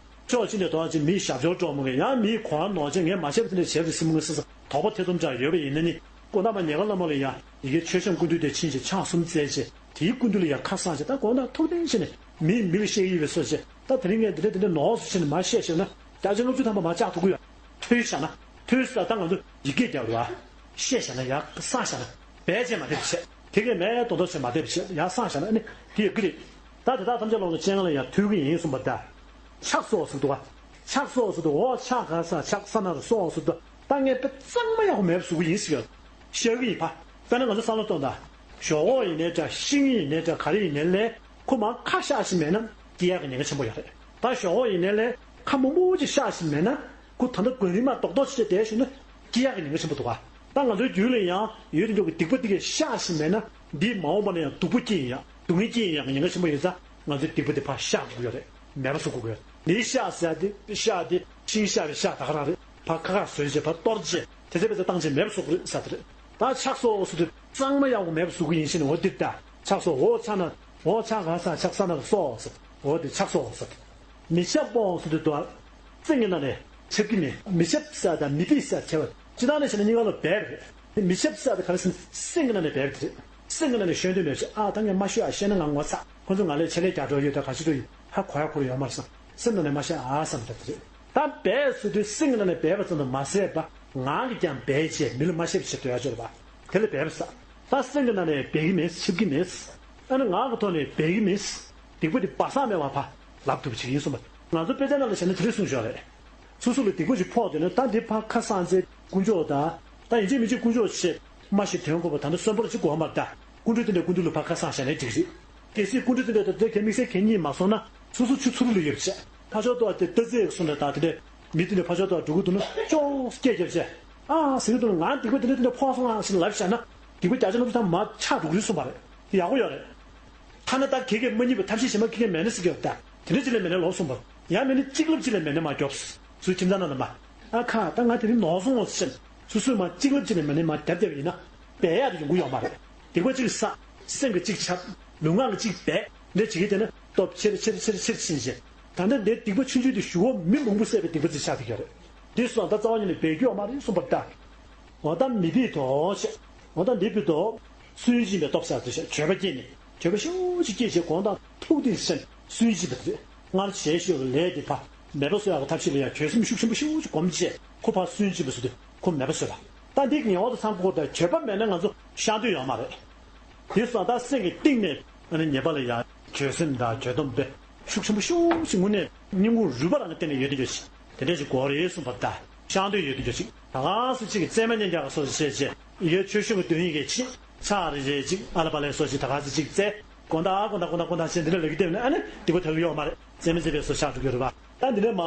ཕྱོགས་གཅིག་ནས་དོ་ཅིག་མིའི་ཞབས་ཞུ་སྤྲོ་མོ་གི་ཡང་མིའི་གོ་བ་ནོར་ཅིག་ངས་མ་བཤད་པ་དེ་འདྲ་བྱས་པ་རེད་ཟེར་མོ་ངས་སེམས་ས་དོགས་པ་ཐེ་ཚོམ་འདྲ་ཡོད་པ་ཡིན་ན་ནི། སྐུ་ན་མ་ཉེ་དགའ་བླ་མ་ལ་ཡ་ཡི་གེ་ཆོས་བཤམས་སྐུ་མདུན་དེ་ཕྱིན་ཅིག་ཕྱག་གསུམ་བཙལ་ཅིག་དེའི་སྐུ་མདུན་ལ་ཡ་ཁ་བསང་ཅིག་ད་དགོངས་དག་ཐུགས་བདེན་བྱས་ནས་མིའི་མི་ལ་བཤད་ཀྱི་ཡོད་པའི་བཟོ་ཅིག་ད་དེ་རིང་ངས་འདི་འདྲ་འདི་འདྲ་ནོར་སོང་ཟེར་ནས་མ་བཤད་ཞེ་ན་བརྒྱ་ཆ་ལྔ་བཅུ་ཐམ་པ་མ་བཅག་ཐུབ་ཀྱི་ཡོད། ཐོས་བཞག་ན། ཐོས་ས་ད་ང་ཚོ་ཡི་གེ་རྒྱབ་རེད་བ། བཤད་བཞག་ན་ཡག་བསང་བཞག་ན། བས་བྱས་མ་བསྡད་པ་བྱས། དེ་གས་མེད་དོ་དོ་བྱས་མ་བསྡད་པ་བྱས་ཡག་བསང་བཞག་ན་ཨ་ནི་དེ་ཡག་གི་རེད། ད་དེ་དག་ཐམས་ཅད་ལོག་ལ་སྤྱན་སྔ་ལ་ཡང་ཐུལ་གི་ཡིན་གསུངས་པ་ད། ཕྱག་སོགས་ཟེར་འདུག་བ། ཕྱག་སོགས་ཟེར་འདུག་འོ་ཕྱག་ག་ས་ཕྱག་ས་ན་རུ་སོགས་ཟེར་འདུག་ད་ངས་དཔེ་གཙང་མ་ཡག་པོ་མེད་པ་བཟོ་གི་ཡིན་ཟེར་གི་ཡོད། བཤད་གི་ཡིན་པ། དཔེར་ན་ང་ཚོ་བསམ་བློ་གཏོང་ད། ཞོག་ཁོག་ཡིན་ནའི་འདྲ་ཤིང་ཡིན་ནའི་འདྲ་ག་རེ་ཡིན་ནའི་ལས་ཁོ་མར་ཁ་བཤགས་ཤིག་མེད་ན་སྐྱེ་ཡག་གི་ཉེན་ཁ་ཆེན་པོ་ཡོད་རེད། ད་ཞོག་ཁོག་ཡིན་ནའི་ལས་ཁ་མང་པོ་ཅིག་བཤགས་ཤིག་མེད་ན། ཁོ་ད་ལྟ་གོན་རིམ་མ་རྡོག་རྡོག་ཅིག་བྱས་བསྡད་ཞུ་ན་སྐྱེ་ཡག་གི་ཉེན་ཁ་ཆེན་པོ་འདུག་ག་ད་ང་ཚོའི་རྒྱུད་ལ་ཡང་ཡོད་དེ་འཇོག་གི་སྡིག་པ་འདི་གས་བཤགས་ཤིག་མེད་ན་འདིས་མ་འོངས་པ་ན་ཡང་སྡུག་པོ་སྐྱེ་ཡིན་ཡག་སྡུག་བསྔལ་སྐྱེ་ཡིན་ཡག་གི་ཉེན་ཁ་ཆེན་པོ་ཡོད་ཙང་ང་ཚོའི་སྡིག་པ་འདི་ཕར་བཤགས་དགོས་ཀྱི་ཡོད་རེད། མེད་པ་བཟོ་དགོས་ཀྱི་ཡོད་རེད། འདིའི་བཤགས་ཟེར་ཡག་འདི་བཤགས་འདི་ཤིང་བཤགས་པའི་བཤགས་ད་ག་རང་རེད། ཕར་ཁ་ཁ་བཟོས་བྱས་ཕར་གཏོར་བྱས་དེ་ཚེ་བས་ཚེ་བཏང་བྱས་མེད་པ་བཟོ་དགོས་རེད་ཟེར་དེ་རེད། ད་ཕྱག་སོགས་སུ་དེ་གཙང་མ་ཡག་པོ་མེད་པ་བཟོ་དགོས་ཡིན་ཞེས་ནས་འོ་འདིར་ད་ཕྱག་སོགས་འོ་ཕྱག་ན་འོ་ཕྱག་ག་ས་ཕྱག་ས་ན་སོགས་ཟེར་འོ་དེ་ཕྱག་སོགས་ཟེར། མི་འཆབ་པོ་ཟེར་དུས་དོ། སེམས་ཀྱི་ནང་ནས་འཆབ་ཀྱི་མེད། མི་འཆབ་ས་དང་མི་ཕིགས་ས་འཆབ་པ་སྤྱི་བཏང་ནས་བྱས་ན་གཉིས་ཀ་ལ་འབད་པ་རེད། མི་འཆབ་ས་དེ་ག་རེ་ཟེར་ན་སེམས་ཀྱི་ནང་ནས་འབད་པ་དེ་རེད། སེམས་ཀྱི་ནང་ནས་ཤོད་འདོད་མེད་པ་ཞིག་ཨ་ད་ངས་མ་ཤོད་ཨ་ཤེས་ན་ང་ངོ་ཚ། ཁོ་ཚོ་ང་ལས་ཆེད་ལས་རྒྱག་འགྲོ་ཡོད་ད་ག་ཤེད་འགྲོ་ཡིན་ཧ་གོ་ཡ་ཁོ་ར་ཡོད་མ་རེད་བསམ་སེམས་ནང་ནས་མ་ཤེས་ཨ་བསམ་ད་དེ་རེད། ད་འབད་ཟེར་དུས་སེམས་ཀྱི་ནང་ནས་འབད་པ་ཙམ་དུ་མ་ཟད་པ་ངག་གིས་ཀྱང་འབད་བྱས་མི་ལ་མ་བཤད་པ་བྱེད་འདོད་ཡ་ཅོ་རེད་པ། དེ་ལ་འབད་པ་ཟེར། ད་སེམས་ཀྱི་ནང་ནས་འབད་ཀྱི་མེད་འཆབ་ཀྱི་མེད། ཨ་ནི་ངག་གི་ཐོག་ནས་འབད་ཀྱི་མེད། སྡིག་པ་འདི་སྦ་གསང་མེད་པར་ཕར་ལབ་ཐུབ་པ་ཅིག་ཡིན་གསུངས་པ། ང་ཚོ་དཔེ་ཆ་ནང་ལ་བྱས་ན་དེ་འདྲ་གསུངས་བཞག་རེད། སོ་སོ་ལ་སྡིག་པ་ཞིག་ཕོག་འདོད་ན་ད་འདི་ཕར་ཁ་སང་ཚེ་དཀོན་མཆོག་དང་། ད་ཡིན་གཅིག་མིན་གཅིག་དཀོན་མཆོག་ཆེ་མ་ཞིག་དོན་དགོས་པ་ད་ལྟ་གསོན་པོར་ཅིག་དགོས་མ་རེད་ད། སྐུ་མགྲོན་དེ་འདྲ་སྐུ་མདུན་ལ་ཕར་ཁ་སང་བཞག་ནའི་འགྲིག་རེད། གལ་སྲིད་སྐུ་མགྲོན་དེ་འདྲ་ད་ལྟ་གལ་དམིགས་བསལ་གལ་གཉིས་མ་སོང་ན་སོ་སོ་ཆུ་ཚུར་ལ་ཡོད་པ་བྱས། ཕར་ཕྱོགས་ཏོ་དེ་ལྟ་ཚེ་གསུངས་ནས་ད་དེ་འདྲ་མི་དེ་འདྲ་ཕར་ཕྱོགས་ཏོ་འགྲོ་གི་འདུག་ན་ཅོག་སྐད་རྒྱབ་བྱས། ཨ་ཟེར་གི་འདུག་ན་ང་སྡིག་པ་དེ་འདྲ་དེ་འདྲ་ཕོག་སོང་ཨ་ཟེར་ལབ་བཞག་ན་སྡིག་པ་བརྒྱ་ཆ་ལྔ་བཅུ་ཐམ་མར་ཆག་འགྲོ་གི་རེད་གསུངས་པ་རེད། དེ་ཡག་པོ་ཡོད་རེད། ཐ་ན་ད་གེ་གེ་མ་རྙེད་པའི་ཐབས་ཤེས་གཞན་མ་གེ་གེ་མེད་ན་ཟེར་གྱི་ཡོད་ད། དེ་འདྲ་ཅིག་ལས་མེད་ན་ལོག་གསུངས་པ། ཡང་མེད་ན་གཅིག་ལབ་ཅིག་ལས་མེད་ན་མ་རྒྱོབ། ཚུལ་ཁྱིམ་ཚང་ནང་ལ་མ། ཨ་ཁ་ད་ང་དེ་རིང་ནོར་སོང་ངོ་ཟེར། སོ་སོས་མ་གཅིག་ལབ་ཅིག་ལས་མེད་ན་མ་རྒྱབ་རྒྱབ་ཡིན་ན། འབད་ཡག་དེ་ཡོང་གི་ཡོད་མ་རེད། སྡིག་པ་གཅིག་བསགས། སེམས་ཀྱི་གཅིག་ཆགས། ལུས་ངག་གི་གཅིག་འབད། འདྲ་བྱེད་ཀྱི་དེ་ནི་སྟོབས་ཆེར་ཆེར་ཆེར་ཆེར་ཕྱིན་བྱས། ད་ལྟ་འདིའི་སྡིག་པ་ཆུང་ཆུང་དེ་ཞུ་བ་མི་མང་པོ་བསད་པའི་སྡིག་པ་ཅིག་ཆགས་བསྡད་ཀྱི་ཡོད་རེད། འདི་སོང་ད་རྩ་བ་ཉིད་ནས་འབད་རྒྱུ་ཡོད་མ་རེད་གསུངས་པ་ད། འོ་ད་མི་ཕིགས་དོ་ཞེས། འོ་ད་འདི་ཕིགས་དོ། སུན་འབྱིན་པའི་སྟོབས་ཟེར་དུ་བྱས་འགྱོད་པ་སྐྱེས་ནས་འགྱོད་པ་ཤུགས་ཆེ་སྐྱེས་བྱས་གོང་དང་ཐུག་སྟེ་སེམས་སུན་འབྱིན་པ་དེ་རེད། སྔར་བྱས་ཞེས་པའི་ལས་དེ་ཕར་མེད་པ་བཟོ་ཡག་གི་ཐབས་ཤེས་ལ་ཡང་འགྱོད་སེམས་ཤུགས་ཆེན་པོ་ཤུགས་ཆེ་སྒོམ་བྱས་ཁོ་ཕར་སུན་འབྱིན་པ་བཟོ་དུས་ཁོ་མེད་པ་བཟོས་པ། ད་འདི་ངེས་པར་དུ་ཚང་དགོས་དང་འགྱོད་པ་མེད་ན་ང་ཚོ་བཤགས་འདོད་ཡོད་མ་རེད། དེ་སོང་ད་སེམས་ཀྱི་གཏིང་ནས་ཨ་ནི་ཉེས་པ་ལ་ཡང་འགྱོད་སེམས་དང་འགྱོད་སྡོམ་པས་ཤུགས་ཆེན་པོ་ཤུགས་ཆེ་དངོས་གནས་སྙིང་ཁུང་རུས་པ་རང་གི་སྟེང་ནས་ཡོད་དེ་འགྱོད་ཅིག་དེ་འདྲ་ཞིག་དགོས་རེད་གསུངས་པ་ད་བཤགས་འདོད་ཡོད་དེ་འགྱོད་ཅིག་ད་གང་སུ་གཅིག་གིས་བཙས་མ་ཉན་རྒྱག་ག་སོགས་སུ་བྱས་རྗེས་ ཡོད། ཆོས་ཞུ་གི་དོན་ཡིན་གྱི་ཕྱིན་ཕྱག་རེ་རེ་ཅིག་ཨ་ལ་པ་ལའི་སོགས་ཅིག་ད་ག་ཚོད་ཅིག་བཙལ། དགོང་དག་དགོང་དག་དགོང་དག་དགོང་དག་བྱས་འདི་འདྲ་ལས་ཀྱི་བལྟས་ན་ཨ་ནི་སྡིག་པ་ཐེབས་ཀྱི་ཡོད་མ་རེད། བཙལ་མི་བཙལ་བའི་སོ་ཆགས་འགྲོ་གི་རེད་པ། ད་འདི་ནས་མ་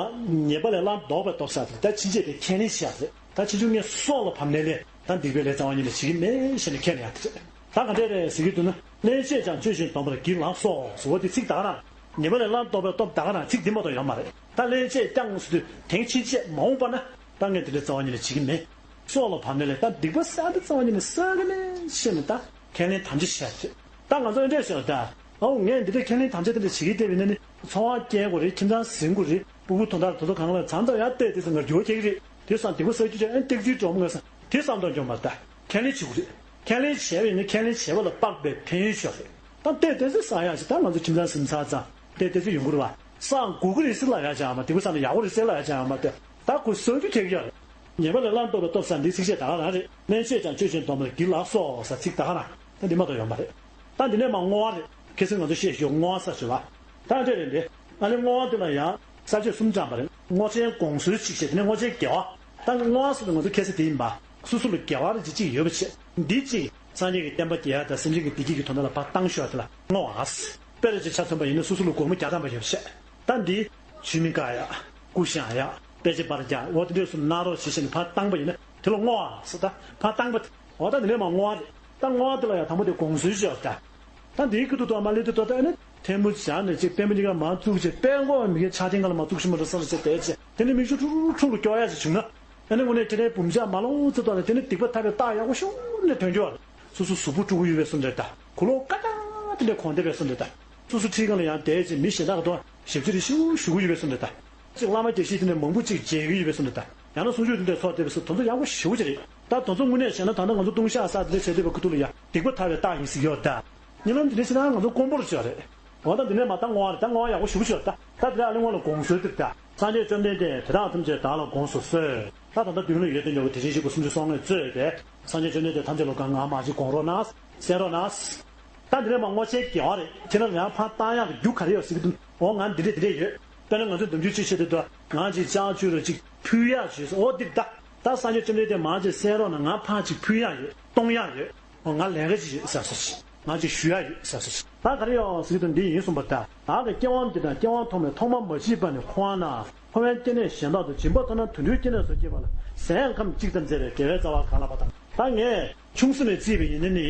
ཉེས་པ་ལས་སླར་ལྡོག་པའི་སྟོབས་ཟེར་ཏེ། ད་ཕྱིན་ཆད་དེ་ཁས་ལེན་བྱས་ཏེ། ད་ཕྱིན་ཆད་ངས་སྲོག་ལ་བབ་ནའི་ལས་ད་སྡིག་པའི་ལས་རྩ་བ་ཉིད་ནས་བྱེད་ཀྱི་མེད་ཞེས་ནས་ཁས་ལེན་ཡག་དེ་རེད། ད་ག་འདྲས་རེད་ཟེར་གྱི་འདུག་ན། སླན་ཆད་ཀྱང་གཅོད་ཅིང་སྡོམ་པར་བགྱིད་ལགས་སོ་ཟེར་བ་དེ་ཚིག་ད་ག་རང་། ཉེས་པ་ལས་སླར་ལྡོག་པའི་སྟོབས་ད་ག་རང་། ཚིག་འདི་མ་གཏོགས་ཡོད་མ་རེད། ད་སླན་ཆད་ཀྱང་ཟེར་དུས་དེང་ཕྱིན་ཆད་མ་འོངས་པ་ན་ད་ངས་འདི་འདྲའི་རྩ་བ་ཉིད་ནས་བྱེད་ཀྱི་མེད། སྲོག་ལ་བབ་ནའི་ལས། ད་སྡིག་པ་བསགས་དེ་རྩ་བ་ཉིད་ནས་བསགས་ཀྱི་མེད་ཞེས་ནས་ད་ཁས་ལེན་དམ་བཅའ་བྱས་ཏེ། ད་ང་ཚོ་འདི་འདྲས་ཟེར་ད། ཨའོ་ངས་འདི་འདྲའི་ཁས་ལེན་དམ་བཅའ་དེ་འདྲ་བྱེད་ཀྱི་བསྡད་པ་ཡིན་ན་ནི་འཚོ་བ་སྐྱེལ་དགོས་རེད། ཁྱིམ་ཚང་ཟིན་དགོས་རེད། སྤུ་གུ་དོན་དག་དེ་ཚོ་གང་ལ་བྱང་ཙམ་ཡང་བལྟས་དེ་ཚོ་ང་འགྱུར་བ་སྐྱེ་གི་རེད། དེ་བསམ་སྡིག་པ་བསགས་རྒྱུ་ཅན་ཨེ་སྟེགས་རྩིས་འགྲོ་མོ་ངས་བསམ་དེ་བསམ་དོན་སྐྱོང་མ་ད། ཁས་ལེན་བྱེད་དགོས་རེད། ཁས་ལེན་བྱས་པ་ལ་དཔག་པའི་ཕན་ཡོན་ཤོར་རེད། ད་བལྟས་དེ་ཚོ་བསགས་ཡག་ཞིག་ད་ང་ཚོ་ཁྱིམ་ཚང་ཟིན་ཚར་ཙང་བལྟས་དེ་ཚོ་ཡོང་གི་རེད་བ། བསགས་དགོས་ཀྱི་རེད་ཟེར་ལབ་ཡག་ཅང་མ། སྡིག་པ་བསགས་ན་ཡག་པོ་རེད་ཟེར་ལབ་ཡག་ཅང་མ་སྟེ། ད་ཁོ་བསགས་རྒྱུ་ཁེག་ཡོད་རེད། ཉེས་པ་ལས་སླར་ལྡོག་པའི་སྟོབས་ཟེར་འདིའི་ཚིགས་བཅད་ད་ག་རང་རེད། སླན་ཆད་ཀྱང་གཅོད་ཅིང་སྡོམ་པར་བགྱིད་ལགས་སོ་ཟེར་ཚིག་ད་ག་རང་། ད་འདི་མ་གཏོགས་ཡོད་མ་རེད། ད་འདི་ནས་མ་བསྔོ་བ་རེད། ཁ་སང་ང་ཚོ་བཤད་ཞོར་བསྔོ་བ་ཟེར་ཞུ་བ། ད་འདྲས་རེད་འདི། ཨ་ནི་བསྔོ་བ་འདི་ལ་ཡང་ས་བཅད་གསུམ་སྦྱངས་པ་རེད། བསྔོ་བྱའི་དགོངས་གསོལ་གཅིག་བྱས། དེ་ནས་བསྔོ་བྱའི་དགེ་བ། ད་བསྔོ་བ་ཟེར་དུས་ང་ཚོ་ཁ་སང་དེ་ཡིན་པ། སོ་སོ་ལ་དགེ་བ་རེ་ཅིག་ཅིག་ཡོད་པ་བྱས། འདི་གཅིག་སངས་རྒྱས་ཀྱི་བསྟན་པ་རྒྱས་ཡག་དང་སེམས་ཅན་གྱི་བདེ་སྐྱིད་ཀྱི་དོན་དག་ལ་ཕར་བཏང་ཞོར་དེ་ལ་བསྔོ་བ། དཔེར་ཅིག་ཆ་མཚོན་པ་ཡིན་ན་སོ་སོ་ལ་སྒོར་མོ་བརྒྱ་ཐམ་པ་ཡོད་པ་བྱས། ད་འདི་ཆུ་མིག་བཀག་ཡག་སྐུ་བཤངས་ཡག་དཔེ་ཆ་པར་རྒྱག་འོ་དེ་འདྲས་སུ་གནང་རོགས་ཞེས་བྱས་ནས་ཕར་བཏང་པ་ཡིན་ན་དེ་ལ་བསྔོ་བ་ཟེར། ད་ཕར་བཏང་པ་དེ། འོ་ད་འདི་ནས་མ་བསྔོ་བ་རེད། ད་བསྔོ་བ་དེ་ལ་ཡང་དང་པོ་དེ་དགོངས་གསོལ་ཞུ་ཡག་ད། ད་འདིའི་ཁུ་ཐུག་ཏུ་མ་སླེབས་དུས་ད་ལྟ་ཨ་ནི་ཐལ་མོ་སྦྱར་ནས་ཅིག་པད་མ་གཉིས་ཀ་མར་བཙུགས་བྱས། པད་མགོ་མི་གའི་ཆ་ཐེངས་ག་ལ་མར་བཙུགས་ཤིང་མ་འགྲོ་ས་ལ་བྱས་བསྡད་བྱས། དེ་ནས་མིག་ཆུ་ཁྲུག་ཁྲུག་ཁྲུག་ལ་སྐྱོ་ཡག་ཅིག་བྱུང་ན། ཨ་ནི་དངོས་གནས་དེ་འདྲའི་འབུམ་ཕྱག་མ་ལོངས་ཙམ་བཏང་ནས་དེ་ནི་སྡིག་པ་ཐར་པའི་རྟགས་ཡག་པོ་ཤུགས་ནས་ཐོན་རྒྱུ་བ་རེད། སོ་སོ་གཟུགས་པོ་དཀྲུག་གི་ཡོད་པའི་བཟོ་འདྲ་དང་། གོས་ལོག་ཀ་ཀ་དེ་འདྲའི་གོན་བསྡད་པའི་བཟོ་འདྲ་དང་། སོ་སོ་ཁྲིའི་སྒང་ལ་ཡང་བསྡད་བྱས་མི་གཞན་དག་གི་ཐོག་ཞབས་ཕྱི་རེ་ཞུ་ཞུ་གི་ཡོད་པའི་བཟོ་འདྲ་དང་། གཅིག་བླ་མ་དགེ་བཤེས་དེ་འདྲ་མང་པོ་གཅིག་མཇལ་གི་ཡོད་པའི་བཟོ་འདྲ་དང་། ཡང་ན་གསུང་ཆོས་དེ་འདྲ་ཚོགས་བསྡད་པའི་བཟོ་དེ་ཚོ་ཡག་པོ་ཞེ་པོ་ཅིག་རེད། ད་དེ་ཚོ་དངོས་གནས་བྱས་ན་ད་ལྟ་ང་ཚོ་ལྟུང་བཤགས་ས་དེ་འདྲ་བྱས་བསྡད་པའི་ཁུ་ཐུག་ལ་ཡང་སྡིག་པ་ཐར་བའི་རྟགས་ཡིན་ཟེར་གྱི་ཡོད་ད། རྨི་ལམ་དེ་འདྲ་བྱས་ན་ང་ཚོ་དཀོན་པོར་བྱས་རེད། འོ་ད་འདི་ནས་མ་ད་བསྔོ་བ་རེད། ད་བསྔོ་བ་ཡག་པོ་ཞེ་པོ་ཅིག་ཡོད་ད། ད་དེ་ལ་ཨ་ལི་བསྔོ་ལ་དགོངས་གསོལ་འདིར་ད། སངས་རྒྱས་བཅོམ་ལྡན་འདས་དེ་དག་ཐམས་ཅད་བདག་ལ་དགོངས་སུ་གསོལ། ད་ད་ལྟ་མདུན་ལ་ཡོད་དེ་འདྲ་བོ་དེ་བཞིན་གཤེགས་པ་སུམ་ཅུ་སོ་ལྔའི་གཙོས་པའི་སངས་རྒྱས་བཅོམ་ལྡན་འདས་ཐམས་ཅད་ལ་གང་ང་མ་གཅིག་དགོངས་རོགས་གནང་། གསན་རོགས་གནང་། ད་འདི་ནས་མ་བསྔོ་བྱའི་དགེ་བ་རེད། དེ་ལ་ཡང་ཕར་བཏང་ཡག་གི་རྒྱུ་ག་རེ་ཡོད་ཟེར་གྱི་འདུག་འོ་ང་འདི་འདྲས་འདི་འདྲས་ཡོད། དཔེར་ན་ང་ཚོས་འདུམ་རྒྱུ་ཅིག་བྱེད་དུས་ད་ང་ཅིག་ལྕགས་ཀྱུ་རུ་ཅིག་ཕུལ་ཡག་བྱོས་སོ། འོ་འདིར་ད། ད་སངས་རྒྱས་བཅོམ་ལྡན་འདས་མ་ཅིག་གསན་རོགས་གནང་། ང་ཕར་ཅིག་ཕུལ་ཡག་ཡོད། གཏོང་ཡག་ཡོད། ང་ལས་ཀ་ཅིག་ཡོད་ཟེར་སོ་ཞིག་ང་ཅིག་ཞུ་ཡག་ཡོད་ཟེར་སོ་ཞིག་ད་ག་རེ་ཡོད་ཟེར་དུས་འདི་ཡིན་གསུངས་པ་ལྟར། བདག་གི་སྐྱེ་བ་འདི་དང་སྐྱེ་བ་ཐོག་མའི་ཐོག་མ་མ་མཆིས་པ་ནས་འཁོར་བ་ན་འཁོར་བའི་སྐྱེ་གནས་གཞན་དག་ཏུ་སྦྱིན་པ་ཐོབ་ན་དུད་འགྲོའི་སྐྱེ་གནས་སུ་སྐྱེ་བ་ལ་ཟས་ཡང་ཁམ་གཅིག་ཙམ་བཟས་པའི་དགེ་བའི་རྩ་བ་གང་ལགས་པ་དང་། ད་ངས་ཆུང་ས་ནས་བརྩིས་པ་ཡིན་ན་ནི་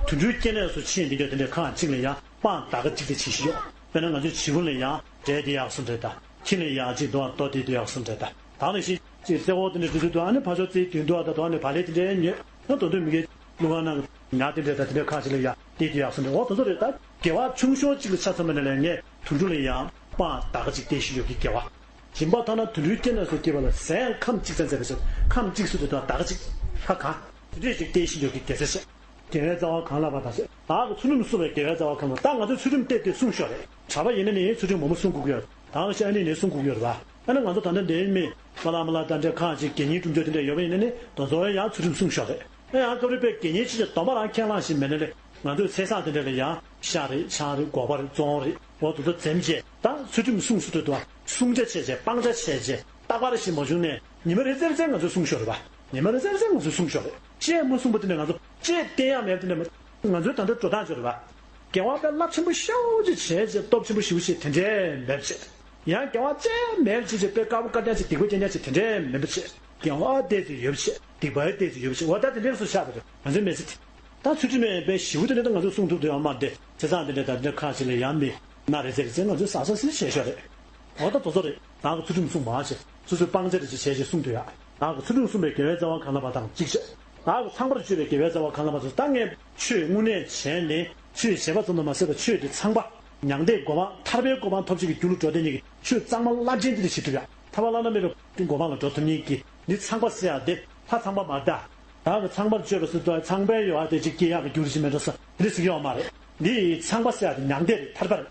དུད་འགྲོའི་སྐྱེ་གནས་སུ་ཕྱིན་འདི་འདྲ་དེ་འདྲའི་ཁག་གཅིག་ལ་ཡང་སྤང་ད་ག་གཅིག་དེ་བྱེད་ཤེས་ཡོད། དཔེར་ན་ང་ཚོའི་བྱིའུ་ལ་ཡང་འབྲས་དེ་ཡག་སུ་འདྲ་ད། ཁྱི་ལ་ཡང་གཅིག་འདུག་ཨ། རྡོ་དེ་དེ་ཡག་སུ་འདྲ་ད། ད་ནི་ཤི། ཅིག་རྩེ་འོག་དེ་འདྲ་འགྲོ་དུས་དུ་ཨ་ནི་ཕ་ཆོས་རྩེའི་དུས་འདུག་ཨ། ད་དུ་ཨ་ནི་བག་ལེབ་དེ་འདྲའི་ཉོས་ན་དོན་དུ་མི་དགེ་བླུག་ག་ན་ཉ་དེ་འདྲ་ད་དེ་འདྲ་ཁག་ཅིག་ལ་ཡ་དེ་དེ་ཡག་སུ་འདྲ། འོ་དེ་ཚོ་རེད་ད། དགེ་བ་ཆུང་ཤོས་གཅིག་ལ་ཆ་མཚོན་པ་ན་ལས་ངས་དུད་འགྲོ་ལ་ཡང་སྤང་ད་ག་གཅིག་སྟེར་ཤེས་ཡོད་ཀྱི་དགེ་བ། སྦྱིན་པ་ཐོབ་ན་དུད་འགྲོའི་སྐྱེ་གནས་སུ་སྐྱེ་བ་ལ་ཟས་ཡང་ཁམ་གཅིག་ཙམ་བཟས་པ་ཟེར། ཁམ་གཅིག་སུ་དེ་དང་ད་ག་གཅིག་ལྷ་གང་། དེ་འདྲས་ཅིག་སྟེར་ཤེས་ཡོད་ཀྱི་དགེ་རྩ་བྱས། དགེ་བའི་རྩ་བ་གང་ལགས་པ་དང་ཟེར། བདག་གིས་ཚུལ་ཁྲིམས་བསྲུངས་པའི་དགེ་བའི་རྩ་བ་གང་ལགས། ད་ང་ཚོས་ཚུལ་ཁྲིམས་བལྟས་ཏེ་བསྲུང་ཤོག་རེད། གྲྭ་པ་ཡིན་ན་ནི་ཚུལ་ཁྲིམས་མང་པོ་བསྲུང་དགོས་ཀྱི་ཡོད། ད་ང་ཞིག་ཨ་ནི་ནི་བསྲུང་དགོས་ཀྱི་ཡོད་རེད་པ། ཨ་ནི་ང་ཚོ་ད་ལྟ་འདིའི་མི་ཧྥ་ལ་མ་ལ་དང་འདྲ་ཁག་ཅིག་དགེ་བསྙེན་དྲུང་ཆོག་དེ་འདྲ་ཡོད་པ་ཡིན་ན་ནི་དེ་ཚོ་ཡང་ཚུལ་ཁྲིམས་བསྲུང་ཤོག་རེད། ཨ་ཡང་སྐབས་རེ་དཔེ་དགེ་བསྙེན་ཅིག་ཅིག་སྡོམ་པ་རང་ཁས་བླངས་ཤིག་མེད་ན་ལས་ང་ཚོའི་ཚེས་བཟང་དེ་འདྲ་ལ་ཡང་ཤ་རེད་ཆང་རེད་སྒོག་པ་རེད་བཙོང་རེད་འོ་དེ་ཚོ་འཛེམ་བྱས་ད་ཚུལ་ཁྲིམས་བསྲུང་སུ་འདོད་དུ་བ་བསྲུང་བྱ་བྱས་བྱས་སྤང་བྱ་བྱས་བྱས་རྟག་པར་ཞིག་མ་བྱུང་ནས་ཉི་མ་རེ་ཙམ་རེ་ཙམ་ང་ཚོས་བསྲུང་ཤོག་རེད་པ། ཉི་མ་རེ་ཙམ་རེ་ཙམ་ང་ཚོས་བསྲུང་ཤོག་རེད། ཅེས་མ་གསུངས་པ་དེ་འདྲ་ང་ཚོ་ཅེས་བསྟན་ཡག་མེད་པ་དེ་འདྲ་མ། ང་ཚོའི་ད་ལྟ་འགྲོ་སྟངས་ཅིག་རེད་པ། དགེ་བ་དཔེ་རླབས་ཆེན་པོ་ཤོས་ཅིག་བྱས་ཅིག་སྟོབས་ཆེན་པོ་ཞེ་པོ་ཞིག་དེ་འདྲས་མེད་པ་བྱས། ཡང་དགེ་བ་ཅིག་མེད་པ་བྱས་ཅིག་དཔེ་དཀར་པོ་དཀར་རྐྱང་ཅིག་སྡིག་པ་རྐྱང་རྐྱང་ཅིག་དེ་འདྲས་མེད་པ་བྱས། དགེ་བ་ཏོག་ཙམ་ཡོད་པ་བྱས། སྡིག་པ་ཏོག་ཙམ་ཡོད་པ་བྱས། འོ་ད་དེ་འདྲས་སུ་ཆགས་པ་རེད་ང་ཚོའི་མི་ཚེ་དེ། ད་ཚུལ་ཁྲིམས་མེད་པའི་ཞེ་པོ་དེ་འདྲས་ད་ང་ཚོས་བསྲུང་ཐུབ་ཐུབ་ཡོད་མ་རེད། བྱས་ཙང་དེ་འདྲས་ད་དེ་འདྲས་ཁག་ཅིག་ལ་ཡང་མི་སྣ་རེ་ཙམ་རེ་ཙམ་ང་ཚོས་ཟ་ཟ་ཟི་ཟི་བྱས་ཤོག་རེད། འོ་ད་དེ་ཚོ་རེད། ད་གི་ཚུལ་ཁྲིམས་བསྲུང་བ་བྱས། སོ་སོའི་སྤང་བྱ་རེ་ཅིག་བྱས་བྱས་བསྲུང་ཐུབ་ཡ། ད་གི་ཚུལ་ཁྲིམས་བསྲུངས་པའི་དགེ་བའི་རྩ་བ་གང་ལགས་པ་དང་གཅིག་བྱས། ད་གི་ཚངས་པར་སྤྱོད་པའི་དགེ་བའི་རྩ་བ་གང་ལགས་པ་དང་། ད་ངས་ཆོས་དངོས་གནས་བྱས་ནས་ཆོས་བྱས་པ་ཙམ་དུ་མ་ཟད་པར་ཆོས་དེ་ཚངས་པ་མྱང་འདས་གོ་འཕང་ཐར་པའི་གོ་འཕང་ཐོབ་བྱེད་ཀྱི་རྒྱུ་ལ་འགྲོ་བསྡད་མཁན་གྱི་ཆོས་གཙང་མ་རླབས་ཆེན་དེ་འདྲ་བྱེད་ཐུབ་ཡ། ཐར་པ་བླ་ན་མེད་པའི་གོ་འཕང་ལ་འགྲོ་ཐུབ་མཁན་གྱི་འདི་ཚངས་པ་ཟེར་ཡ་དེ་ལྷ་ཚངས་པ་མ་རེད་ད། ད་གི་ཚངས་པར་སྤྱོད་པ་ཟེར་དུས་ཚངས་པའི་ཡོ་བྱད་དེ་ཅིག་སྐྱེ་ཡག་གི་རྒྱུ་རེ་ཞིག་མེད་འགྲོ་ས་དེ་འདྲ་ཟེར་གྱི་ཡོད་མ་རེད། འདི་ཚངས་པ་ཟེར་ཡ་དེ་མྱང་འདས་རེད། ཐར་པ་རེད།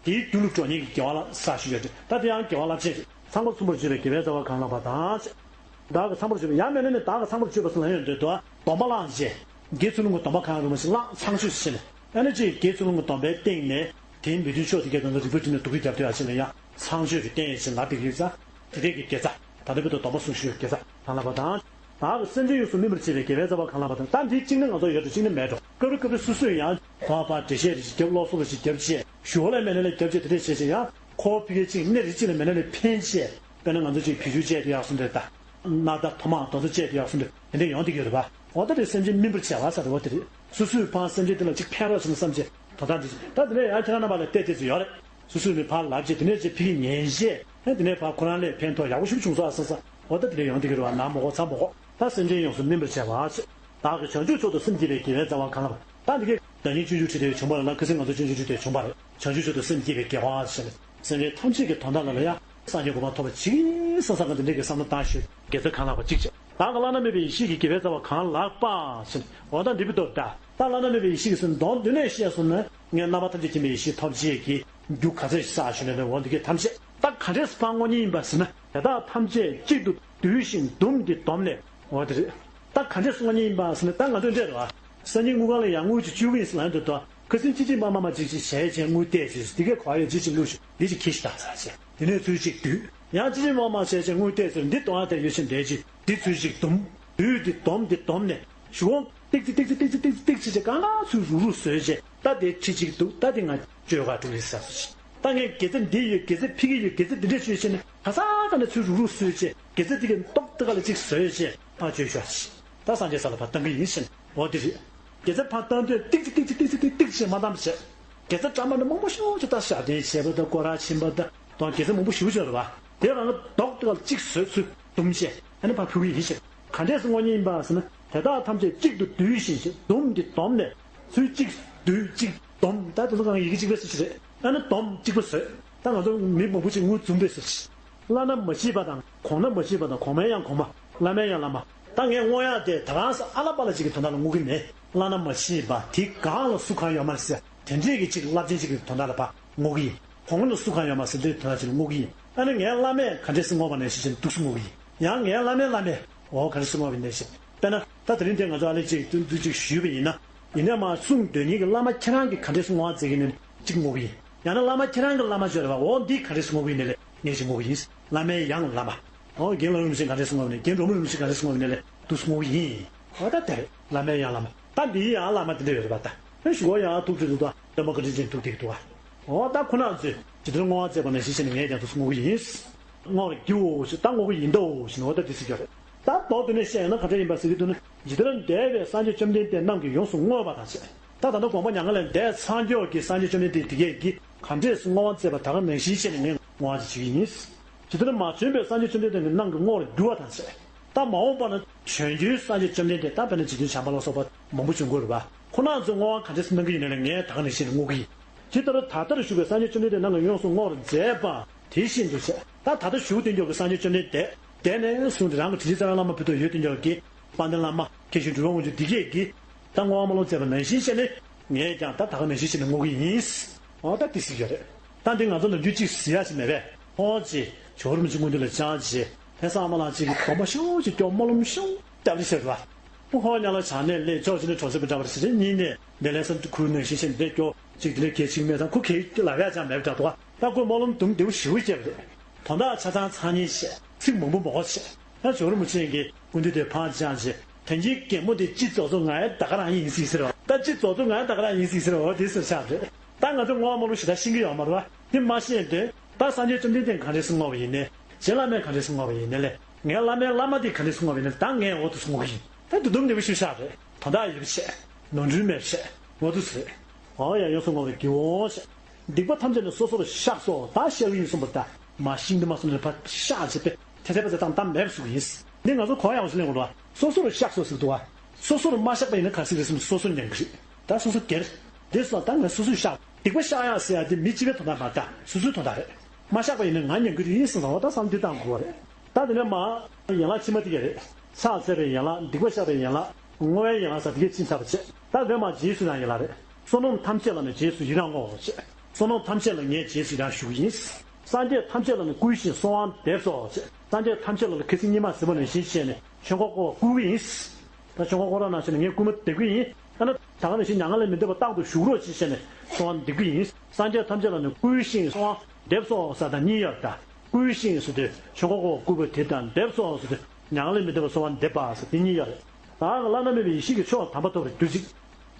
དེའི་རྒྱུ་ལ་འགྲོ་མཁན་གྱི་དགེ་བ་ལ་ས་ཞུ་ཡོད་དེ། ད་དེ་ཡང་དགེ་བ་རླབས་ཆེན་རེད། ཚངས་པ་མཚུངས་པར་བརྗོད་པའི་དགེ་བའི་རྩ་བ་གང་ལགས་པ་དང་། བདག་གིས་ཚངས་པར་སྤྱོད་པ་ཡང་མིན་ན་ནི་བདག་གིས་ཚངས་པར་སྤྱོད་པ་ཟེར་ན་ཡང་འདོད་དོ། སྡོམ་པ་བླངས་བྱས། དགེ་ཚུལ་སློང་གི་སྡོམ་པ་གང་རུང་བ་ཞིག་བླངས་ཚངས་སྤྱོད་བྱས་ནས། ཨ་ནི་ཅིག་དགེ་ཚུལ་སློང་གི་སྡོམ་པའི་སྟེང་ནས་དེའི་མི་མཐུན་ཕྱོགས་དེ་གའི་དོན་དུ་རིག་པ་བསྒྲིམས་ནས་སྡུག་གི་རྒྱབ་ཏུ་ཡར་ཕྱིན་ལ་ཡང་ཚངས་སྤྱོད་ཀྱི་རྟེན་ཡིན་ཞིང་ལ་དེ་གི་ཡིག་ཚ། དེ་འདྲས་ཀྱི་དགེ་རྩ། ད་ལྟ་བར་དུ་སྡོམ་པ་སྲུང་བཞིན་ཡོད་དགེ་རྩ་གང་ལགས་པ་དང་། བདག་གིས་སེམས་ཅན་ཡོངས་སུ་སྨིན་པར་བྱེད་པའི་དགེ་བའི་རྩ་བ་གང་ལགས་པ་དང་། ད་འདི་གཅིག་ནི་ང་ཚོ་ཡོད་འགྲོ། གཅིག་ནི་མེད་འགྲོ། སྐབས་རེ་སྐབས་རེ་སོ་སོས་ཡང་གོ་བ་འགྲེལ་བཤད་རེ་ཞིག་བརྒྱབ། སློབ་གསོ་རེ་ཞིག་བརྒྱབ་བྱས། ཞུ་བ་ལ་མེད་ན་ལས་བརྒྱབ་བྱས། དེ་འདྲས་བྱས་བྱས་ཡང་ཁོ་ཕ་གི་གཅིག་གནས་རེ་གཅིག་ལ་མེད་ན་ལས་ཕན་བྱས། དཔེར་ན་ང་ཚོ་གཅིག་བེ་ཅུང་བཅད་དེ་ཡག་སོང་འདྲ། ད་སྣ་ད་ཐོ་མ་དོ་ཚོ་བཅད་དེ་ཡག་སོང་འདྲ། དེ་འདྲས་ཡོང་བསྡད་ཀྱི་ཡོད་རེད་པ། འོ་ད་དེ་སེམས་ཅན་སྨིན་པར་བྱ་བ་ཟེར་བ་དེ་རེད། སོ་སོའི་ཕར་སེམས་ཅན་དེ་ལ་གཅིག་ཕན་རོགས་བྱུང་བསམ་བྱས་དོ་ད་འདི་ད་དེ་ནས་ཡང་ཁྱེད་རང་རྣམ་པ་ལ་བལྟས་བལྟས་ཚོད་ཡོད་རེད། སོ་སོས་ནི་ཕར་ལབ་བྱས། དེ་ནས་ཅིག་ཕ་གི་ཉན་བྱས། ཨེ་དེ་ནས་ཕར་ཁོ་རང་ལ་ཕན་ཐོགས་ཡག་པོ་ཞིག་བྱུང་སོང་ཨ་བསམ་བསམ། འོ་ད་དེ་འདྲས་ཡོང་བསྡད་ཀྱི་རེད་པ། ནང་མི་གོ་ཚ་མི་གོ། ད་སེམས་ཅན་ཡོངས་སུ་སྨིན་པར་བྱ་བ་ཟེར། བདག་གིས་བྱང་ཆུབ་མཆོག་ཏུ་སེམས་བསྐྱེད་པའི་དགེ་བའི་རྩ་བ་གང་ལགས། ད་འདི་གའི་བདག་ཉིད་སྤྱོད་འཇུག་ཁྲིད་དེ་བྱུང་བ་རེད་ལ། ཁ་སང་ང་ཚོ་སྤྱོད་འཇུག་ཁྲིད་དེ་བྱུང་བ་རེད། བྱང་ཆུབ་མཆོག་ཏུ་སེམས་བསྐྱེད་པའི་དགེ་བ་ཟེར་ནས། སེམས་ཅན་ཐམས་ཅད་ཀྱི་དོན་དག་ལ་ལ་ཡ་སངས་རྒྱས་གོ་འཕང་ཐོབ་པ་ཅིག་བསམ་བསམ་ག་འདི་འདྲའི་གི་བསམ་བློ་བཏང་ཞོར་དགེ་རྩ་གང་ལགས་པ་གཅིག་བྱས། བདག་གི་བླ་ན་མེད་པའི་ཡེ་ཤེས་ཀྱི་དགེ་བའི་རྩ་བ་གང་ལགས་པ་ཟེར། འོ་ད་འདི་བི་དོར་ད་ད་བླ་ན་མེད་པའི་ཡེ་ཤེས་ཀྱི་ཟེར་མདོར་བསྡུས་ནས་བཤད་སོང་ན། ངས་རྣམ་པ་ཐམས་ཅད་མཁྱེན་པའི་ཡེ་ཤེས་ཐོབ་བྱེད་ཀྱི་རྒྱུ་ག་ཚད་ཞིག་བསགས་ཞུ་ནས་ནས། འོ་འདི་གའི་ཐམས་ཅད་ད་ག་འདྲས་སུ་ཕར་བསྔོ་མཁན་ཡིན་པ་ཟེར་ན། དེ་དག་ཐམས་ཅད་གཅིག་ཏུ་བསྡུས་ཤིང་བཟླུམས་ཏེ་བསྡོམས་ནས། འོ་དེ་རེད། ད་ག་འདྲས་སུ་བསྔོ་མཁན་ཡིན་པ་ཟེར་ན། ད་ང་ཚོས་འདྲ་རེད་པ། སང་ཉིན་དངུལ་ཁང་ལ་ཡར་དངུལ་ཅིག་བཅུག་གི་ཡིན་ཟེར་ལབ་ཡོང་དུས། ད་ཁ་སང་ཅི་ཅི་མ་མ་མ་ཅིག་ཅིག་བྱས་བྱས་དངུལ་གཏད་བྱས། འདི་གའི་ག་ཡོད་ཅི་ཅིག་བླུགས་ཤིག་འདི་ཅིག་ཁྱེར་ཤིག་ད་ཟེར་བྱས། དེ་ནས་ཚུར་ཅིག་བསྡུས། ཡང་ཅི་ཅི་མ་མ་བྱས་བྱས་དངུལ་གཏད་ཟེར། འདི་གཏོང་ཡ་དེ་ཡོད་ཕྱིན་འདྲ་ཅིག་འདི་ཚུར་ཅིག་བསྡོམས། བསྡུས་ཏེ་བསྡོམས་ཏེ་བསྡོམས་ནས། གཞུག་གུ་ཏིག་ཙི་ཏིག་ཙི་ཏིག་ཙི་ཏིག་ཙི་ཏིག་ཙི་བྱས་བྱས། གང་ག་ཚུར་རུག་རུག་བཟོས་བྱས། ད་དེ་ཁྲི་གཅིག་འདུག་ད་དེ་ང་བཅོས་ག་འགྲོ་གི་ཟེར་སོང་ཞིག་ད་ངས་དགེ་རྩ་འདི་ཡོད། དགེ་རྩ་ཕ་གི་ཡོད། དགེ་རྩ་འདི་འདྲས་བཅོས་བྱས་ནས། ག་ས་ག་ནས་ཚུར་རུག་རུག་བཟོས་བྱས། དགེ་རྩ་འདི་གའི་ཏོག་ཏོག་ག་ལ་གཅིག་བཟོས་བྱས་ཕར་བཅོས་ཤོག་ཞིག་ད་སངས་རྒྱས་ས་ལ་ཕར་བཏང་གི་ཡིན་ཟེར་ནས། འོ་དེ་རེད། དགེ་རྩ་ཕར་བཏང་དུས་ཏིག་ཙི་ཏིག་ཙི་ཏིག་ཙི་ཏིག་ཙི་བྱས་མ་བཏང་བྱས། དགེ་རྩ་འདྲ་མི་འདྲ་མང་པོ་ཞིག་ཅིག་ད་ཞབས་བརྟན་བྱས་པ་དང་། སྐོར་ར་ཕྱིན་པ་དང་། དགེ་རྩ་མང་པོ་ཞེ་པོ་ཅིག་ཡོད་རེད་པ། དེ་རང་གི་རྡོག་ཏོ་ག་ལ་གཅིག་བཟོས་ཚུར་བསྡོམས་བྱས། ཨ་ནི་ཕར་ཕུལ་གི་ཡིན་ཟེར། ག་འདྲས་སུ་བསྔོ་མཁན་ཡིན་པ་ཟེར་ན། དེ་དག་ཐམས་ཅད་གཅིག་ཏུ་བསྡུས་ཤིང་ཟེར། བསྡོམས་ཏེ་བསྡོམས་ནས། ཚུར་གཅིག་བསྡུས་གཅིག་བསྡོམས། ད་དེ་ཚོ་གང་ཡི་གེ་གཅིག་པའི་ཟེར་གྱི་རེད། ཨ་ནི་བསྡོམས་གཅིག་པ་བཟོས། ད་ང་ཚོ་མི་མང་པོ་ཅིག་དངུལ་འཛོམས་པའི་ཟེར་གྱི། བླ་ན་མ་མཆིས་པ་དང་། གོང་ན་མ་མཆིས་པ་དང་། གོང་མའི་ཡང་གོང་མ། བླ་མའི་ཡང་བླ་མ། ད་ངས་བསྔོ་ཡག་དེ་ད་གང་ཟེར་ཨ་ལ་པ་ལ་ཅིག་གི་དོན་དག་ལ་བསྔོ་གི་མེད། བླ་ན་མ་མཆིས་པ་དེ་སྒང་ལ་སུ་གང་ཡོད་མ་རེད་ཟེར། དེ་འདྲས་ཀྱི་ཅིག་རླབས་ཆེན་ཅིག་གི་དོན་དག་ལ་ཕར་བསྔོ་གི་ཡིན། གོང་ལ་སུ་གང་ཡོད་མ་རེད་ཟེར། དེ་དོན་དག་ཅིག་ལ་བསྔོ་གི་ཡིན། ཨ་ནི་ངའི་བླ་མས་ག་འདྲས་སེ་བསྔོ་བ་ནང་བཞིན་བྱས་ནས་འདུག་སེ་བསྔོ་གི་ཡིན། ཡང་ངའི་བླ་མའི་བླ་མས་འོ་ག་འདྲས་སེ་བསྔོ་བ་ནང་བཞིན། དཔེར་ན་ད་དེ་རིང་དེ་ང་ཚོ་ཨ་ལེ་ཅིག་འདུག་འདུག་ཅིག་ཞུས་པ་ཡིན་ན། ཡིན་ནའི་མར་གསུང་འདོན་མཁན་གྱི་བླ་མ་ཁྱེད་རང་གིས་ག་འདྲས་སེ་བསྔོ་བ་མཛད་ཀྱི་ཡིན་ན་གཅིག་བསྔོ་གི་ཡིན། ཡང་ན་བླ་མ་ཁྱེད་རང་གི་བླ་མ་ཅིག་ཡོད་རེད་པ། འོ་འདིས་ག་འདྲས་སེ་བསྔོ་གི་ཡིན་ནའི་ལས་ངས་ཅིག་བསྔོ་གི་ཡིན། བླ་མའི་ཡང་བླ་མ། འོ་རྒན་ལྷ་རམས་པ་ཅིག་ག་འདྲས་སེ་བསྔོ་བ་ནང་། རྒན་གྲོ་མོ་རིན་པོ་ཆེས་ག་འདྲས་སེ་བསྔོ་བ་ནང་ལས་འདུག་སེ་བསྔོ་གི་ཡིན། འོ་ད་དེ་རེད། བླ་མའི་ཡང་བླ་མ། ད་འདིའི་ཡང་བླ་མ་དེ་འདྲ་ཡོད་རེད་པ། ད་ཨེ་ཞུ་བ་ཡང་ཐུགས་ཁྲོས་འདུག་ད་སྟོན་པ་བཀའ་དྲིན་ཅན་ཐུགས་གཏད་འདུག་ཨ། འོ་ད་ཁོ་རང་ཚོས་ཇི་ལྟར་བསྔོ་བ་མཛད་པ་ནང་བཞིན་བྱས་ནས་ངས་ཀྱང་འདུག་སེ་བསྔོ་གི་ཡིན། བསྔོ་བར་བགྱིའོ་ཞེས། ད་བསྔོ་གི་ཡིན་ད་ཞེས་ནས་འོ་ད་དེ་ཟེར་གྱི་རེད། ད་མདོར་བསྡུས་ནས་བཤད་ཡོང་ན་ག་འདྲ་ཡིན་པ་ཟེར་གྱི་འདུག་ན། ཇི་ལྟར་འདས་པའི་སངས་རྒྱས་བཅོམ་ལྡན་འདས་རྣམས་ཀྱིས་ཡོངས་སུ་བསྔོས་པ་དང་བཅས། ད་ད་ལྟ་དགོངས་པ་མྱ་ངན་ལས་འདས་ཚར་མཁན་གྱི་སངས་རྒྱས་བཅོམ་ལྡན་འདས་དེ་གས་ཀྱིས་ག་འདྲས་སེ་བསྔོ་བ་མཛད་པ་ད་ག་ནང་བཞིན་བྱས་ནས་ངས་བསྔོ་བ་ཅིག་བྱེད་ཀྱི་ཡིན། ཇི་ལྟར་མ་བྱོན་པའི་སངས་རྒྱས་བཅོམ་ལྡན་འདས་རྣམས་ཀྱིས་བསྔོ་བར་འགྱུར་བ་དང་བཅས། ད་མ་འོངས་པ་ན་བྱོན་རྒྱུའི་སངས་རྒྱས་བཅོམ་ལྡན་འདས། ད་དཔེར་ན་འཇིག་རྟེན་བྱམས་པ་ལ་སོགས་པ་མང་པོ་བྱོན་དགོས་རེད་པ། ཁོང་རྣམ་ཚོས་བསྔོ་བ་ག་འདྲས་སེ་གནང་གི་ཡིན་ན་ལས་ངས་ད་ག་ནང་བཞིན་བསྔོ་གི་ཡིན། ཇི་ལྟར་ད་ལྟར་བཞུགས་པའི་སངས་རྒྱས་བཅོམ་ལྡན་འདས་རྣམས་ཀྱིས་ཡོངས་སུ་བསྔོ་བར་མཛད་པ་དེ་བཞིན་དུ་བྱས། ད་ད་ལྟ་བཞུགས་བསྡད་མཁན་གྱི་སངས་རྒྱས་བཅོམ་ལྡན་འདས། འདས་ནས་བཟུང་སྟེ་རང་གི་དྲིན་ཅན་རྩ་བའི་བླ་མ་བར་དུ་ཡོད་བསྡད་མཁན་གྱི་དཔལ་ལྡན་བླ་མ། མཁན་ཆེན་འགྲུབ་པ་དངོས་གྲུབ་འདི་གས་ཀྱིས་ད་བསྔོ་བ་སྨོན་ལམ་མཛད་པ་ནང་བཞིན་བྱས་ནས། ངས་ཀྱང་ད་ད་ག་ནང་བཞིན་བྱས་ནས་བསྔོ་གི་ཡིན། འོ་ད་དེ་ཟེར་གྱི་རེད། ད་འདི་ང་ཚོ་ནམ་རྒྱུན་གཅིག་ཟེར་ཡ་ཞིག་མེད་པས། ཁོང་ཅིག་ཇོ་བོ་རིན་པོ་ཆེ་སྐུ་མདུན་ལ་བཅར་བྱས། ལྷ་ས་ཨ་མ་ལགས་ཅིག་གིས་དགོངས་པ་ཞེ་པོ་ཅིག་སྐྱོར། སྨོན་ལམ་ཞེ་པོ་བཏབ་རེ་བྱས་པ། ཁོ་ཧོ་ཉ་ལ་བྱང་ནས་སླེབས། ཕྱོགས་གཅིག་ནས་གྲོང་གསེབ་པ་འདྲ་བ་རེད་ཟེར་བྱས། གཉིས་ནས་འདི་ལྷ་ས་ཁུལ་ནང་བཞིན་བྱས་འདི་སྐྱོར་ཅིག་དེ་ནས་གལ་ཆེ་མེད་ཙང་ཁོ་གལ་ལབ་ཡ་ཅང་མེད་པ་འདྲ་འདུག་ད་ཁོས་སྨོན་ལམ་དུམ་བདེ་པོ་ཞེ་པོ་བཤད་པ་རེད། དོན་དག་ཆ་ཚང་ཚང་ཉིད་བཤད། ཚིག་མང་པོ་མང་པོ་བཤད། ད་ཇོ་བོ་རིན་པོ་ཆེ་གིས་སྐུ་མདུན་དེ་ཕར་བཅར་བྱས། ད་ཅིག་གད་མོ་དེ་སྤྱི་ཚོགས་གཙོ་ང་ཡ་ད་ག་རང་ཡིན་ཟེར་ཟེར་བ། ད་སྤྱི་ཚོགས་གཙོ་ང་ཡ་ད་ག་རང་ཡིན་ཟེར་ཟེར་བ། འོ་དེ་ཟེར་ཆགས་རེད། ད་ང་ཚོ་བསྔོ་བ་སྨོན་ལམ་ཞེ་དྲག་ཤེས་ཀྱི་ཡོད་མ་རེད་པ། དེ་མ་ཤེས་དོན། ད་སངས་རྒྱས་བཅོམ་ལྡན་འདས་ག་འདྲས་སེ་བསྔོ་བ་ཡིན་ནའི། རྗེ་བླ་མས་ག་འདྲས་སེ་བསྔོ་བ་ཡིན་ནའི་ལས། ངའི་བླ་མའི་བླ་མ་དེས་ག་འདྲས་སེ་བསྔོ་བ་ཡིན་ནའི། ད་ངས་འོ་དེ་སེ་བསྔོ་གི་ཡིན། ད་འདི་དུམ་བདེ་པོ་ཞེ་པོ་ཆགས་རེད། དོན་དག་ཡོད་པ་བྱས། ནོར་འཁྲུལ་མེད་པ་བྱས། འོ་དེ་ཟེར། འོ་ཡ་ཡོངས་སུ་བསྔོ་བར་བགྱིའོ་ཞེས། སྡིག་པ་ཐམས་ཅད་ནི་སོ་སོར་བཤགས་སོ། ད་བཤགས་ཀྱི་ཡིན་གསུངས་པ། ད་མ་ཤེས་འདི་མ་སོང་ནས་ཕར་བཤགས་བྱས་པས་ཐེ་ཚད་པ་ཚད་བཏང་བཏང་མེད་པ་བཟོ་གི་ཡིན། འདི་ང་ཚོ་གོ་ཡག་པོ་ཞིག་ལེན་དགོས་རེད་པ། སོ་སོར་བཤགས་སོ་ཟེར་འདུག་པ། སོ་སོར་མ་བཤགས་པ་ཡིན་ན་ག་རེ་ཟེར་གི་རེད་ཟེར་ན། སོ་སོ་ཉན་གི་རེད། ད་སོ་སོ་སྒེར། དེ་སོང་ད་ངས་སོ་སོས་བཤགས། སྡིག་པ་བཤགས་ཡག་ཟེར་ཡག་དེ་མི་གཅིག་པའི་དོན་དག་མ་རེད། ད་སོ་སོའི་དོན་དག་རེད། མ་བཤགས་པ་ཡིན་ན་ང་ཉན་གི་རེད་ཟེར་ཙང་། འོ་ད་བསམ་བློ་འདི་བཏང་དགོས་པ་རེད། ད་དེ་ནས་མར་ཡན་ལག་ཕྱི་མ་དེ་ག་རེད། ཕྱག་འཚལ་བའི་ཡན་ལག། སྡིག་པ་བཤགས་པའི་ཡན་ལག། བསྔོ་བའི་ཡན་ལག་ཟེར་དེ་གས་ཕྱིན་ཚར་བ་བྱས། ད་དེ་ནས་མར་རྗེས་སུ་ཡི་རང་ཡན་ལག་རེད། བསོད་ནམས་ཐམས་ཅད་ལ་ནི་རྗེས་སུ་ཡི་རང་བསྔོའོ་ཞེས། བསོད་ནམས་ཐམས་ཅད་ལ་ངས་རྗེས་སུ་ཡི་རང་ཞུ་གི་ཡིན། སངས་རྒྱས་ཐམས་ཅད་ལ་ནི་བསྐུལ་ཞིང་གསོལ་བ་འདེབས་སོ་ཞེས། སངས་རྒྱས་ཐམས་ཅད་ལ་ནི་ཁ་སང་ཉི་མ་ཟེར་བ་ནང་བཞིན་བྱས་ནས་ཆོས་འཁོར་བསྐོར་བ་བསྐུལ་གྱི་ཡིན། ད་ཆོས་འཁོར་བསྐོར་བ་ནང་བཞིན་ནས་ངས་བསྐུལ་མ་འདེབས་ཀྱི་ཡིན། ཨ་ན་ད་ག་ནང་བཞིན་མྱ་ངན་ལས་མི་འདའ་བར་རྟག་ཏུ་བཞུགས་རོགས་ཞེས་བྱས་ནས་གསོལ་བ་འདེབས་ཀྱི་ཡིན། སངས་རྒྱས་ཐམས་ཅད་ལ་ནི་བསྐུལ་ཞིང་གསོལ་བ་འདེབས་སོ་ཟེར་དང་གཉིས་ཡོད་ད། བསྐུལ་ཞིང་ཟེར་དུས་ཆོས་འཁོར་བསྐོར་བ་བསྐུལ་བ་དེ་དང་། འདེབས་སོ་ཟེར་དུས་ མྱ་ངན་ལས་མི་འདའ་བར་གསོལ་བ་འདེབས་པ་ཟེར་དེ་གཉིས་ཡོད་རེད། ད་ག་བླ་ན་མེད་པའི་ཡེ་ཤེས་ཀྱི་མཆོག་དམ་པ་ཐོབ་པར་གྱུར་ཅིག་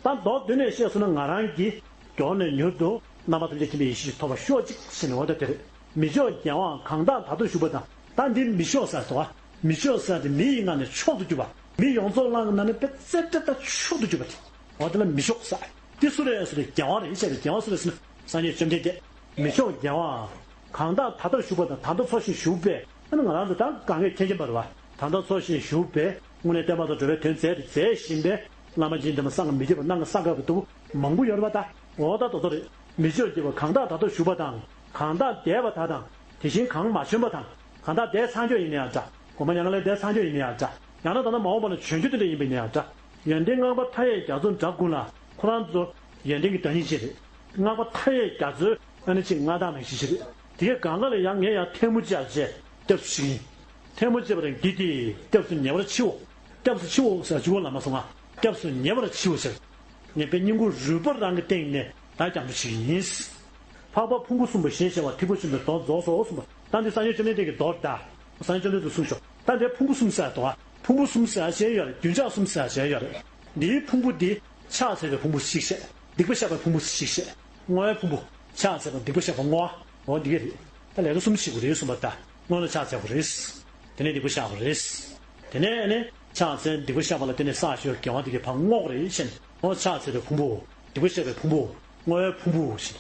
ད་མདོར་བསྡུས་ནས་བཤད་སོང་ན་ང་རང་གིས་མགྱོགས་ནས་མྱུར་དུ་རྣམ་པ་ཐམས་ཅད་མཁྱེན་པའི་ཡེ་ཤེས་ཐོབ་པར་ཤོག་ཅིག་ཟེར་ནས་འོ་ད་དེ་རེད། མི་མཆོག་རྒྱལ་བའང་གང་དག་ད་ལྟོ་བཞུགས་པ་དང་། ད་འདི་མི་མཆོག་ཟེར་དོ། མི་མཆོག་ཟེར་དེ་མི་ཡི་ངག་ནས་མཆོག་ཏུ་གྱུར་པ། མི་ཡོངས་རྫོགས་ལ་ནང་ནས་དཔེ་རྩེ་གྲས་དང་མཆོག་ཏུ་གྱུར་པ་དེ། འོ་དེ་ལ་མི་མཆོག་ཟེར། དེ་སུ་རེད་ཟེར་ན་རྒྱལ་བ་རེད་ཟེར་ཏེ། རྒྱལ་བ་སུ་རེད་ཟེར་ན་སངས་རྒྱས་བཅོམ་ལྡན་འདས། མི་མཆོག་རྒྱལ་བའང་གང་དག་ད་ལྟོ་བཞུགས་པ་དང་། ད་ལྟོ་འཚོ་ཞིང་བཞུགས་པའི། ཨ་ནི་ང་རང་ཚོ་ད་གང་གས་མཁྱེན་མཁྱེན་པ་རེད་བ། ད་ལྟོ་འཚོ་ཞིང་བཞུགས་པའི་དངོས་གནས་བསྟན་པ་དང་འགྲོ་བའི་དོན་མཛད་དེ་མཛད་བཞིན་པའི་བླ་མ་ཡིན་དེ་མ་སངས་མི་རྒྱས་པ་སྣང་གི་ས་འགག་པའི་ལྟ་བུ་མང་པོ་ཡོད་རེད་བ། ད་འོ་ད་དོ་དོ་རེད། མི་མཆོག་རྒྱལ་བ་གང་དག་ད་ལྟོ་བཞུགས་པ་དང་། གང་དག་འདས་པ་དག་དང་། དེ་བཞིན་གང་མ་བྱོན་པ་དང་། གང་དག་འདས་ཚར་ཁྱོད་ཡིན་ན་ཡང་འདྲ། དགོངས་པ་མྱ་ངན་ལས་འདས་ཚར་ཁྱོད་ཡིན་ན་ཡང་འདྲ། ཡང་ན་ད་ལྟ་མ་འོངས་པ་ན་བྱོན་རྒྱུ་དེ་འདྲ་ཡིན་པ་ཡིན་ན་ཡང་འདྲ། ཡོན་ཏན་བསྔགས་པ་མཐའ་ཡས་རྒྱ་མཚོ་འདྲ་ཀུན་ལ། ཁོ་རང་ཚོ་ཡོན་ཏན་གྱི་བདག་ཉིད་ཅིག་རེད། བསྔགས་པ་མཐའ་ཡས་རྒྱ་མཚོའི་ཨ་ནི་ཅིག་མངའ་བདག་མིང་ཞིག་ཅིག་རེད། དེ་གའི་གང་ག་ལ་ཡང་ངས་ཡང་ཐལ་མོ་སྦྱར་བྱས་སྐྱབས་སུ་མཆི་གི་ཡིན། ཐལ་མོ་སྦྱར་བ་དང་འདི་དེ་སྐྱབས་སུ་ཉེ་བར་མཆིའོ། སྐྱབས་སུ་མཆིའོ་ཟེར་བ་ཅིག་པོ་བླ་མ་གསུང་ང་། སྐྱབས་སུ་ཉེ་བར་མཆིའོ་ཟེར། ངས་དཔེ་སྙིང་ཁུང་རུས་པ་རང་གི་སྟེང་ནས་ད་སྐྱབས་འགྲོ་བྱེད་ཀྱི་ཡིན། འཕགས་པ་ཕུང་པོ་གསུམ་པོ་ཞེས་བྱ་བ་ཐེག་པ་ཆེན་པོའི་མདོ་རྫོགས་སོ་གསུངས་པ། ད་འདི་སངས་རྒྱས་བཅོམ་ལྡན་འདས་ཀྱི་མདོ་ད། སངས་རྒྱས་བཅོམ་ལྡན་འདས་གསུངས་ཤོག་ད་འདིར་ཕུང་པོ་གསུམ་ཟེར་དོ། ཕུང་པོ་གསུམ་ཟེར་བྱས་ཡོད་རེད། རྒྱུན་ཆགས་གསུམ་ཟེར་བྱས་ཡོད་རེད། འདིའི་ཕུང་པོ་འདི་ཕྱག་འཚལ་བའི་ཕུང་པོ་ཞིག་བཤད། སྡིག་པ་བཤགས་པའི་ཕུང་པོ་ཞིག་བཤད། བསྔོ་བའི་ཕུང་པོ། ཕྱག་འཚལ་བ་སྡིག་པ་བཤགས་པ་བསྔོ་བ། འོ་འདི་ག་རེད། ད་ལས་ཀ་གསུམ་བྱེད་དགོས་རེད་གསུངས་པ། ད་བསྔོ་ན་ཕྱག་འཚལ་དགོས་རེད། དེ་ནས་སྡིག་པ་བཤགས་དགོས་རེད། དེ་ནས་ནི་ཕྱག་འཚལ་སྡིག་པ་བཤགས་པ་ལ་བརྟེན་ནས་བསགས་ཞུ་བའི་དགེ་བ་འདི་གའི་ཕར་བསྔོ་དགོས་རེད་ཟེར་ནས། འོ་ཕྱག་འཚལ་བའི་ཕུང་པོ། སྡིག་པ་བཤགས་པའི་ཕུང་པོ། བསྔོ་བའི་ཕུང་པོ་ཟེར།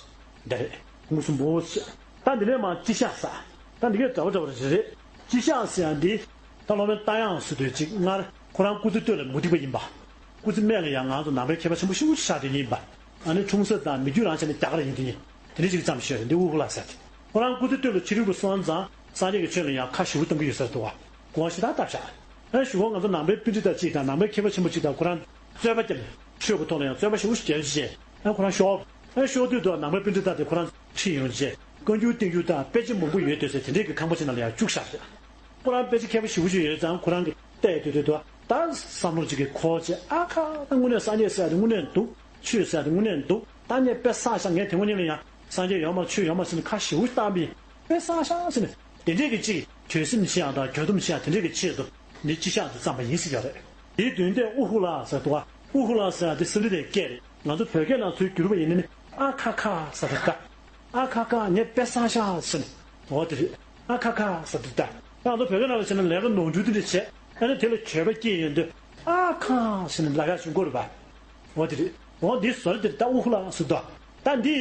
འདི་རེད། ཕུང་པོ་གསུམ་པོ་ཟེར། ད་འདི་ནས་མར་སྤྱི་བཤགས་ཟེར། ད་འདི་གའི་འདྲ་པོ་འདྲ་པོ་རེ་རེ་རེད། སྤྱི་བཤགས་ཟེར་ཡ་འདི། ད་སློབ་དཔོན་རྟ་དབྱངས་ཟེར་དུས་ཅིག་སྔར་ཁོ་རང་སྐུ་ཚེ་སྟོད་ལ་མུ་སྟེགས་པ་ཡིན་པ། སྐུ་ཚེ་སྨད་ལ་ཡང་ང་ཚོ་ནང་པའི་མཁས་པ་ཆེན་པོ་ཞེ་པོ་ཆགས་དེ་ཡིན་པ། ཨ་ནི་འཁྲུངས་ས་དང་མི་རྒྱུད་རང་ཆ་ནས་རྒྱ་གར་ཡིན་དེ་ཡིན། དེ་འདྲ་ཅིག་ཙམ་ཤོད་རེད། འདི་ཨུ་ཧུ་ལ་ཟེར་ཏེ། ཁོ་རང་སྐུ་ཚེ་སྟོད་ལ་ཕྱི་རོལ་དུ་སོང་ཙང་སངས་རྒྱས་ཀྱི་ཆོས་ལ་ཡང་ཁ་ཞེ་པོ་གཏོང་གི་ཡོད་ས་རེད་འདུག་བ། གོང་ཞེ་དྲག་བཏབ་བཞག་ཨ་གཞུག་གུ་ང་ཚོ་ནང་པའི་པཎྜི་ཏ་གཅིག་དང་ནང་པའི་མཁས་པ་ཆེན་པོ་གཅིག་དང་ཁོ་རང་རྩོད་པ་བརྒྱབ་ནས་ཆོས་ཀྱི་ཐོག་ལ་ཡང་རྩོད་པ་ཞེ་པོ་ཞིག་བརྒྱབ་རྗེས། ཨ་ཁོ་རང་ཤོར། ཨ་ཤོར་དུས་དུ་ནང་པའི་པཎྜི་ཏ་དེ་ཁོ་རང་ཁྲིད་ཡོང་རྗེས་བཀའ་འགྱུར་བསྟན་འགྱུར་དང་དཔེ་ཆ་མང་པོ་ཡོད་དུས་ཚེ་དེ་འདྲའི་གི་ཁང་པ་ཅིག་ནང་ལ་ཡང་བཅུག་བཞག་རེད། ཁོ་རང་དཔེ་ཆ་མཁས་པོ་ཞེ་པོ་ཅིག་ཡོད་ཙང་ཁོ་རང་གིས་བལྟས་དུས་དུས་དུ་ད་བསམ་བློ་ཅིག་གིས་འཁོར་བྱས། ཨ་ཁ། ད་དངོས་གནས་སངས་རྒྱས་ཟེར་ཡ་དེ་དངོས་གནས་འདུག་ཆོས་ཟེར་ཡ་དེ་དངོས་གནས་འདུག་ད་ངས་དཔེ་བསགས་ཤག་ངས་དེ་སྔོན་ཉིན་ལ་ཡང་སངས་རྒྱས་ཡོད་མ་རེད། ཆོས་ཡོད་མ་རེད་ཟེར་ནས་ཁ་ཞེ་པོ་བཏང་པས། དཔེ་བསགས་ཤག་ཟེར་ནས་དེ་འདྲས་ཀྱི་ཅིག་དྲན་སེམས་བྱེད་ཡག་དང་གྱོད་སྡོམ་བྱེད་ཡག་དེ་འདྲས་ཀྱི་ཆེད་དུ་འདི་སྤྱི་བཤགས་དེ་བརྩམས་པ་ཡིན་ཟེར་ཡོད་རེད། དེའི་མདུན་དེ་ཨུ་ཧུ་ལ་ཟེར་འདུག་བ། ཨུ་ཧུ་ལ་ཟེར་ཡ་དེ་སིལ་བུ་དེ་སྐད་རེད། ང་ཚོ་བོད་སྐད་ནང་ཚུར་བསྒྱུར་བ་ཡིན་ན་ནི་ཨ་ཁ་ཁ་ཟེར་འདུག་ད། ཨ་ཁ་ཁ། ངས་དཔེ་བསགས་ཤག་ཟེར་ནས། འོ་དེ་རེད། ཨ་ཁ་ཁ་ཟེར་འདུག་ད། ང་ཚོ་བོད་སྐད་ནང་ལ་བྱས་ན་ལས་ཀ་ནོར་འཁྲུལ་དེ་འདྲ་བྱས། ཨ་ནི་དེ་ལ་འགྱོད་པ་སྐྱེས་ཡོང་དུས་ཨ་ཁ་ཟེར་ནས་ལབ་ཡག་བྱུང་གི་རེད་པ། འོ་དེ་རེད། འོ་འདི་བཟོ་རེད། དེ་ད་ཨུ་ཧུ་ལ་ཟེར་འདུག་ད་འདི།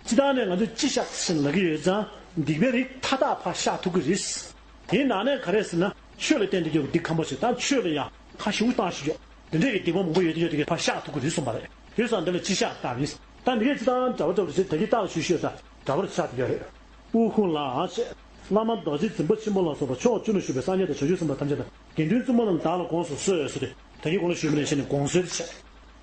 སྤྱིར་བཏང་ནས་ང་ཚོས་སྤྱི་བཤགས་ཟེར་ལབ་ཀྱི་ཡོད་ཙང་སྡིག་པའི་རིགས་མཐའ་དག་ཕར་བཤགས་ཐུབ་ཀྱི་རེད། དེའི་ནང་ནས་ག་རེ་ཟེར་ན་ཆོས་ལ་བརྟེན་ཏེ་ཡོད་པའི་སྡིག་ཁམ་པོ་ཞིག་དང་ཆོས་ལ་ཡང་ཁ་ཞེ་པོ་བཏང་ཞིག་ཡོད། དེ་འདྲས་ཀྱི་སྡིག་པ་མང་པོ་ཡོད་དེ་ཡོད་དེ་གས་ཕར་བཤགས་ཐུབ་ཀྱི་རེད་གསུངས་པ་རེད། དེ་ཙང་འདི་ལ་སྤྱི་བཤགས་བཏང་ཡིན། ད་འདི་གས་སྤྱིར་བཏང་འདྲ་པོ་འདྲ་པོ་རེད་ཟེར། ད་གིན་ལྟ་ལ་ཞུ་ཞུ་ད་འདྲ་པོ་རེད་ཆགས་བསྡད་ཡོད་རེད། ཨུ་ཧུ་ལ་ཨ་ཆེ། བླ་མ་རྡོ་རྗེ་འཛིན་པ་ཆེན་པོ་ལ་སོགས་པ་ཕྱོགས་བཅུ་ན་བཞུགས་པའི་སངས་རྒྱས་དང་བྱང་ཆུབ་སེམས་དཔའ་ཐམས་ཅད་དང་དགེ་འདུན་བཙུན་མ་རྣམས་བདག་ལ་དགོངས་སུ་གསོལ་ཟེར་ཏེ། ད་གིན་གོང་ལ་ཞུས་པ་ནང་བཞིན་ནས་དགོངས་གསོལ་དེ་བྱས།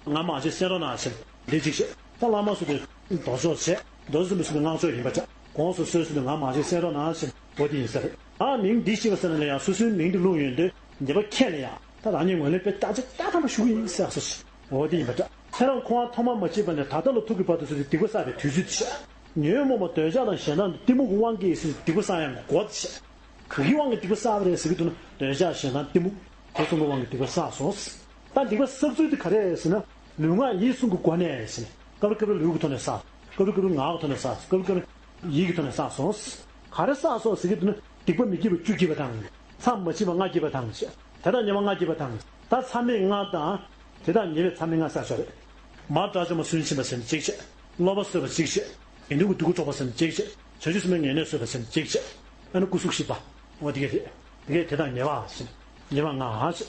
ང་མ་ཆེན་གསན་རོགས་གནང་ཟེར་འདི་གཅིག་བྱས། ད་བླ་མ་སུ་དེ་རྡོ་ཆོག་བྱས། རྡོ་རྗེ་འཛིན་པ་སུ་དེ་སྔགས་ཆོག་ཡིན་པ་འདྲ། དགོངས་སུ་གསོལ་ཟེར་ནས་ང་མ་ཆེན་གསན་རོགས་གནང་ཟེར་འོ་དེ་ཡིན་ས་རེད། ཨ་མིང་འདི་ཤེས་པ་ཟེར་ན་ལ་ཡང་སོ་སོའི་མིང་འདི་བླུགས་ཡོང་དུས་ཉེས་པ་ཁྱེད་ལ་ཡང་ད་རང་ཉིད་ངོས་ལེན་དཔེ་རྟག་ཅིག་ཏག་ཏག་མ་ཞུ་གི་ཡིན་ཟེར་སོ་ཞིག་འོ་དེ་ཡིན་པ་འདྲ། ཚེ་རབས་འཁོར་བ་ཐོག་མ་མ་མཆིས་པ་ནས་ད་ལྟ་ལ་ཐུག་གི་བར་དུ་སུ་དེ་སྡིག་པ་བསགས་པའི་དུས་ཚོད་དེ་བྱས། ཉོན་མོངས་པ་འདོད་ཆགས་དང་ཞེ་སྡང་གཏི་མུག་གི་དབང་གིས་སུ་སྡིག་པ་བསགས་ཡང་མགོ་དེ་བྱས། ག་གི་དབང་གིས་སྡིག་པ་བསགས་པ་རེད་ཟེར་གྱི་འདུག་ན་འདོད་ཆགས་ཞེ་སྡང་གཏི་མུག་དེ་གསུམ་གྱི་དབང་གིས་སྡིག་པ་བསགས་སོང་། ད་སྡིག་པ་བསགས་ཚུལ་དེ་ག་རེ་རེད་ཟེར་ན། ལུས་ངག་ཡིད་གསུམ་གྱི་སྒོ་ནས་ཟེར་ནས་སྐབས་རེ་སྐབས་རེ་ལུས་ཀྱི་ཐོག་ནས་བསགས། སྐབས་རེ་སྐབས་རེ་ངག་གི་ཐོག་ནས་བསགས། སྐབས་རེ་སྐབས་རེ་ཡིད་ཀྱི་ཐོག་ནས་བསགས་སོང་། ག་རེ་བསགས་སོང་ཟེར་གྱི་འདུག་ན་སྡིག་པ་མི་བགྱིད་པ་བཅུ་བགྱིས་པ་དང་། མཚམས་མ་མཆིས་པ་ལྔ་བགྱིས་པ་དང་། དེ་དག་ཉེས་པ་ལྔ་བགྱིས་པ་དང་། ད་མཚམས་མེད་ལྔ་དང་། དེ་དག་ཉེས་པའི་མཚམས་མེད་ལྔ་བསགས་ཆོག་རེད། མ་དགྲ་བཅོམ་པ་སུན་འབྱིན་པ་ཟེར་ནས་གཅིག་བྱས། སློབ་པ་གསོད་པ་གཅིག་བྱས། དགེ་འདུན་གྱི་སྡིག་པ་འཕྲོག་པ་ཟེར་ནས་གཅིག་བྱས། བྱང་ཆུབ་སེམས་དཔའི་ངན་སྣོད་གསོད་པ་ཟེར་ནས་གཅིག་བྱས། ཨ་ནི་སྐུ་གཟུགས་ཞིག་པ། འོ་དེ་གས་རེད། དེ་གས་དེ་དག་ཉེས་པ་ཟེར། ཉེས་པ་ལྔ་ཟེར།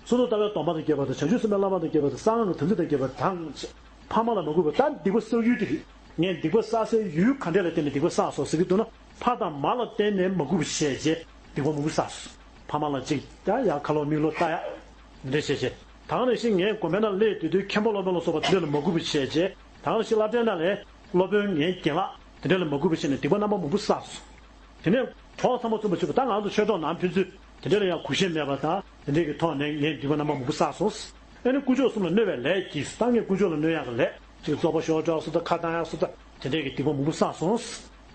སོ་སོར་ལྟ་བའི་སྟོང་པ་དང་བཅས་པ་དང་། བྱང་ཆུབ་སེམས་དཔའི་བླ་མ་དང་བཅས་པ་དང་། གསང་སྔགས་ཀྱི་དམ་ཚིག་དང་བཅས་པ་དང་ཟེར། ཕ་མ་ལ་མ་གུས་པ་ད་སྡིག་པ་བསགས་ཡུལ་དེ་རེད། ངས་སྡིག་པ་བསགས་སའི་ཡུལ་ག་འདྲས་ལ་བརྟེན་ནས་སྡིག་པ་བསགས་སོང་ཟེར་གྱི་འདུག་ན། ཕ་དང་མ་ལ་བརྟེན་ནས་མ་གུས་པ་བྱས་རྗེས་སྡིག་པ་མང་པོ་བསགས་སོང་། ཕ་མ་ལ་གཅིག་ད་ཡར་ཁ་ལོག་མིག་ལོག་ལྟ་ཡག་འདི་འདྲས་བྱས་རྗེས། ད་ག་ནང་བཞིན་ངས་དགོན་པའི་ནང་སླེབས་དུས་དུས་མཁན་པོ་སློབ་དཔོན་ལ་སོགས་པ་དེ་འདྲས་ལ་མ་གུས་པ་བྱས་རྗེས། ད་ག་ནང་བཞིན་བླ་བྲེ་ནང་ལས་སློབ་དཔོན་ངའི་རྒན་ལགས་དེ་འདྲས་ལ་མ་གུས་པ་བྱས་ནས་སྡིག་པ་རྣམ་པ་མང་པོ་བསགས་སོང་། དེ་ནས་གྲོགས་ཚང་མ་བཙུན་པ་ཆུ་བ་ད་ང་ཚོ་ཆོས་གྲོགས་ནང་ཕན་ཚུན་དེ་འདྲ་ལ་ཡང་གུས་ཞེན་མེད་པ་དང་དེ་འདྲའི་གི་ཐོག་ནས་ངས་སྡིག་པ་རྣམ་པ་མང་པོ་བསགས་སོང་། ཨ་ནི་དཀོན་མཆོག་གསུམ་ལ་གནོད་པའི་ལས་ཀྱིས་ད་ངས་དཀོན་མཆོག་ལ་གནོད་ཡག་གི་ལས་ཅིག་བཙོག་པ་ཤོར་འགྲོ་སོང་ད་ཁ་གཏང་ཡག་སོང་ད་དེ་འདྲའི་གི་སྡིག་པ་མང་པོ་བསགས་སོང་།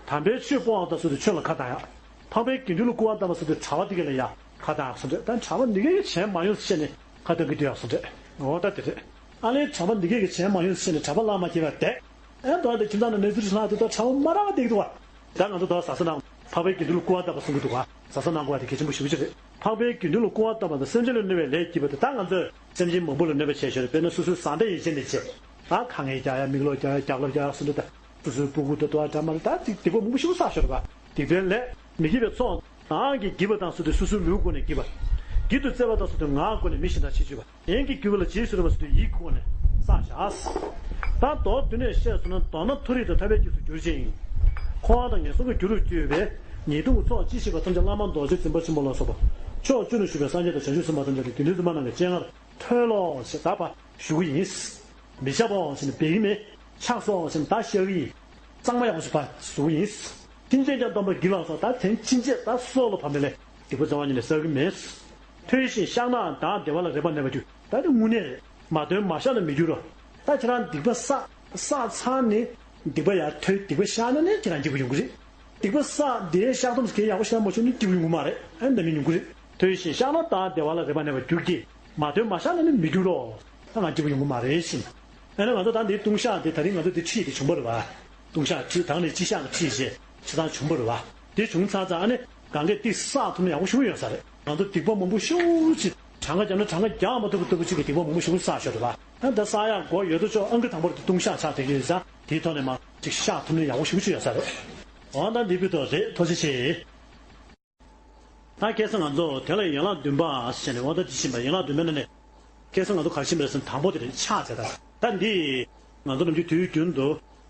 དམ་པའི་ཆོས་སྤོང་བ་དང་སོགས་ཏེ་ཆོས་ལ་ཁ་གཏང་ཡག་ཕངས་པའི་དགེ་འདུན་ལ་སྐུར་བ་བཏང་བ་སོགས་ཏེ་གྲྭ་པ་དེ་ག་ལ་ཡང་ ཁ་བཏང་སོང་འདྲ། ད་གྲྭ་པ་འདི་གས་ཀྱི་བྱས་མ་ཡོང་ཟེར་ནས་ཁ་བཏང་གི་སྡོད་ཡག་སོང་འདྲ། འོ་ད་དེ་རེད། ཨ་ལས་གྲྭ་པ་འདི་གས་ཀྱི་བྱས་མ་ཡོང་ཟེར་ནས་གྲྭ་པ་བླ་མ་སྐྱེས་པ་བསྡད། ཨེ་འདུག་ཨ། འདི་ཁྱིམ་ཚང་ནང་གནས་ཚུལ་ཞིག་ལྷག་དེ་ད་གྲྭ་པ་མ་རག་པ་བསྡད་ཀྱི་འདུག་བ། ད་ང་ཚོ་ད་གཟའ་སོ་ནང་འཕགས་པའི་དགེ་འདུན་ལ་སྐུར་བ་བཏབ་པ་གསུང་གི་འདུག་ག་གཟའ་སོ་གནང་དགོས་པ་དེ་གལ་ཆེན་པོ་ཞེ་པོ་ཅིག་རེད། འཕགས་པའི་དགེ་འདུན་ལ་སྐུར་བ་བཏབ་པ་དང་སེམས་ཅན་ལ་གནོད་པའི་ལས་བགྱིས་པ་དེ་ད་ང་ཚོས་སེམས་ཅན་མང་པོ་ལ་གནོད་པ་བྱས་ཤོར་རེད། དཔེར་ན་སོ་སོའི་བཟའ་ཟླ་ཡིན་ཕྱིན་དེ་བྱས། ད་དཀའ་ངལ་རྒྱག་ཡ། མིག་ལོག་རྒྱག་ཡ། རྒྱབ་ལོག་རྒྱག་ཡ་སོགས་འདྲ། ད་སོ་སོའི་སྤུ་གུ་དང་དུ་བ་འདྲ་མ་རེད། ད་སྡིག་སྡིག་པ་མང་པོ་ཞིག་བསགས་ཤོར་བ། སྡིག་པའི་ལས། མི་དགེ་བའི་ཚོགས། རང་གིས་བགྱིས་པ་དང་སོགས་དེ་སོ་སོའི་ལུས་སྒོ་ནས་བགྱིས་པ། བགྱིད་དུ་སྩལ་བ་དང་སོགས་དེ་ངག་སྒོ་ནས་མི་གཞན་དག་ཕྱིར་བཅོས་པ། གཞན་གྱིས་བགྱིས་པ་ལ་རྗེས་སུ་རེ་བ་སོགས་དེ་ཡིད་ཁོང་ནས་བསགས་བཞག། ད་མདོར་བསྡུས་ནས་བཤད་སོང་ན། མདོར་ན་མཐོ་རིས་དང་ཐར་པའི་རྒྱུ་སུ་གྱུར་ཅིག་ཡིན། འཁོར་བ་དང་ངན་སོང་གི་རྒྱུ་རུ་གྱུར་པའི་ཉེས་ལྟུང་གི་ཚོགས་ཅི་མཆིས་པ་ཐམས་ཅད་བླ་མ་རྡོ་རྗེ་འཛིན་པ་ཆེན་པོ་ལ་སོགས་པ་ཕྱོགས་བཅུ་ན་བཞུགས་པའི་སངས་རྒྱས་དང་བྱང་ཆུབ་སེམས་དཔའ་ཐམས་ཅད་ཀྱི་དགེ་འདུན་རྫོན་པ་རྣམས་ཀྱི་སྤྱན་སྔར་མཐོལ་ལོ་ཞེས་ད་ཕར་ཞུ་གི་ཡིན། མི་བྱ་བའོ་ཞེས་ནས་འབད་ཀྱི་མེད། ཆགས་སོ་ཞེས་ནས་ད་བཤགས་ཀྱི་ཡིན། གཙང་མ་ཡག་པོ་ཞིག་ཕར་བཟོ་གི་ཡིན། ཕྱིན་ཆད་ཀྱང་སྡོམ་པ་བགྱིད་ལ་སོགས་ད་དེང་ཕྱིན་ཆད་ད་སྲོག་ལ་བབ་པའི་ལས་སྡིག་པ་རྩ་བ་ཉིད་ནས་བསགས་ཀྱི་མེད། མཐོལ་ཞིང་བཤགས་ན་བདག་བདེ་བ་ལ་རེ་བ་གནས་པར་འགྱུར། ད་དེ་དངོས་གནས་རེད། མ་མཐོལ་མ་བཤགས་ན་མི་འགྱུར་རོ། ད་ཁྱེད་རང་སྡིག་པ་བསགས་བསགས་ཚར་ནས་སྡིག་པ་ཡར་མཐོལ། སྡིག་པ་བཤགས་ན་ནི་ཁྱེད་རང་སྐྱིད་པོ་ཡོང་གི་རེད། སྡིག་པ་བསགས་དེ་བཤགས་སྡོམ་གྱིས་ཡག་པོ་བཤགས་མ་བྱུང་ན་སྐྱིད་པོ་ཡོང་གི་མ་རེད། ཨ་འདྲ་མི་ཡོང་གི་རེད། མཐོལ་ཞིང་བཤགས་ན་བདག་བདེ་བ་ལ་རེ་བ་གནས་པར་འགྱུར་གྱི། མ་མཐོལ་མ་བཤགས་ན་ནི་མི་འགྱུར་རོ། ད་ང་སྐྱིད་པོ་ཡོང་གི་མ་རེད་ཟེར། ཨ་ནི་ང་ཚོ་ད་འདི་ལྟུང་བཤགས་དེ་ད་རིང་ང་ཚོ་འདི་ཁྲིད་དེ་བྱུང་བ་རེད་བ། ལྟུང་བཤགས་ཁྲིད་དང་ནི་སྤྱི་བཤགས་ཁྲིད་ཅེས་ཆ་ཚང་བྱུང་བ་རེད་བ། དེ་བྱུང་ཚར་ཙང་ཨ་ནི་གང་གས་ཏིག་བསགས་ཐུབ་ན་ཡག་པོ་ཞེ་པོ་ཡོད་ས་རེད། ང་ཚོ་སྡིག་པ་མང་པོ་ཞེ་པོ་ཅིག་གྲངས་ཀ་བརྒྱབ་ན་གྲངས་ཀ་རྒྱག་མ་ཐུབ་པ་ལྟ་བུ་ཅིག་གི་སྡིག་པ་མང་པོ་ཞེ་པོ་བསགས་ཤོར་རེད་བ། ཨ་ད་བསགས་ཡག་སྒོ་ཡོད་དོ་ཅོག་ཨང་ཀི་དང་པོར་དེ་ལྟུང་བཤགས་ཆགས་བསྡད་ཀྱི་ཡོད་ཙང་དེའི་ཐོག་ནས་མར་ཅིག་བཤགས་ཐུབ་ན་ཡག་པོ་ཞེ་པོ་ཅིག་ཡོད་ས་རེད། འོ་ད་འདི་བུ་ཐོག་རེད། ཐུགས་རྗེ་ཆེ། ད་ཁ་སང་ང་ཚོ་དེ་ལ་ཡན་ལག་བདུན་པ་ཟེར་ནས་འོ་ད་དེ་ཕྱིན་པ། ཡན་ལག་བདུན་པའི་ནང་ནས་ཁ་སང་ང་ཚོ་ག་རེ་ཕྱིན་པ་རེད་ཟེར་ན། དང་པོ་དེ་རེད། ཕྱག་འཚལ་ད། ད་འདི་ང་ཚོ་ནམ་རྒྱུན་དུས་རྒྱུན་དུ་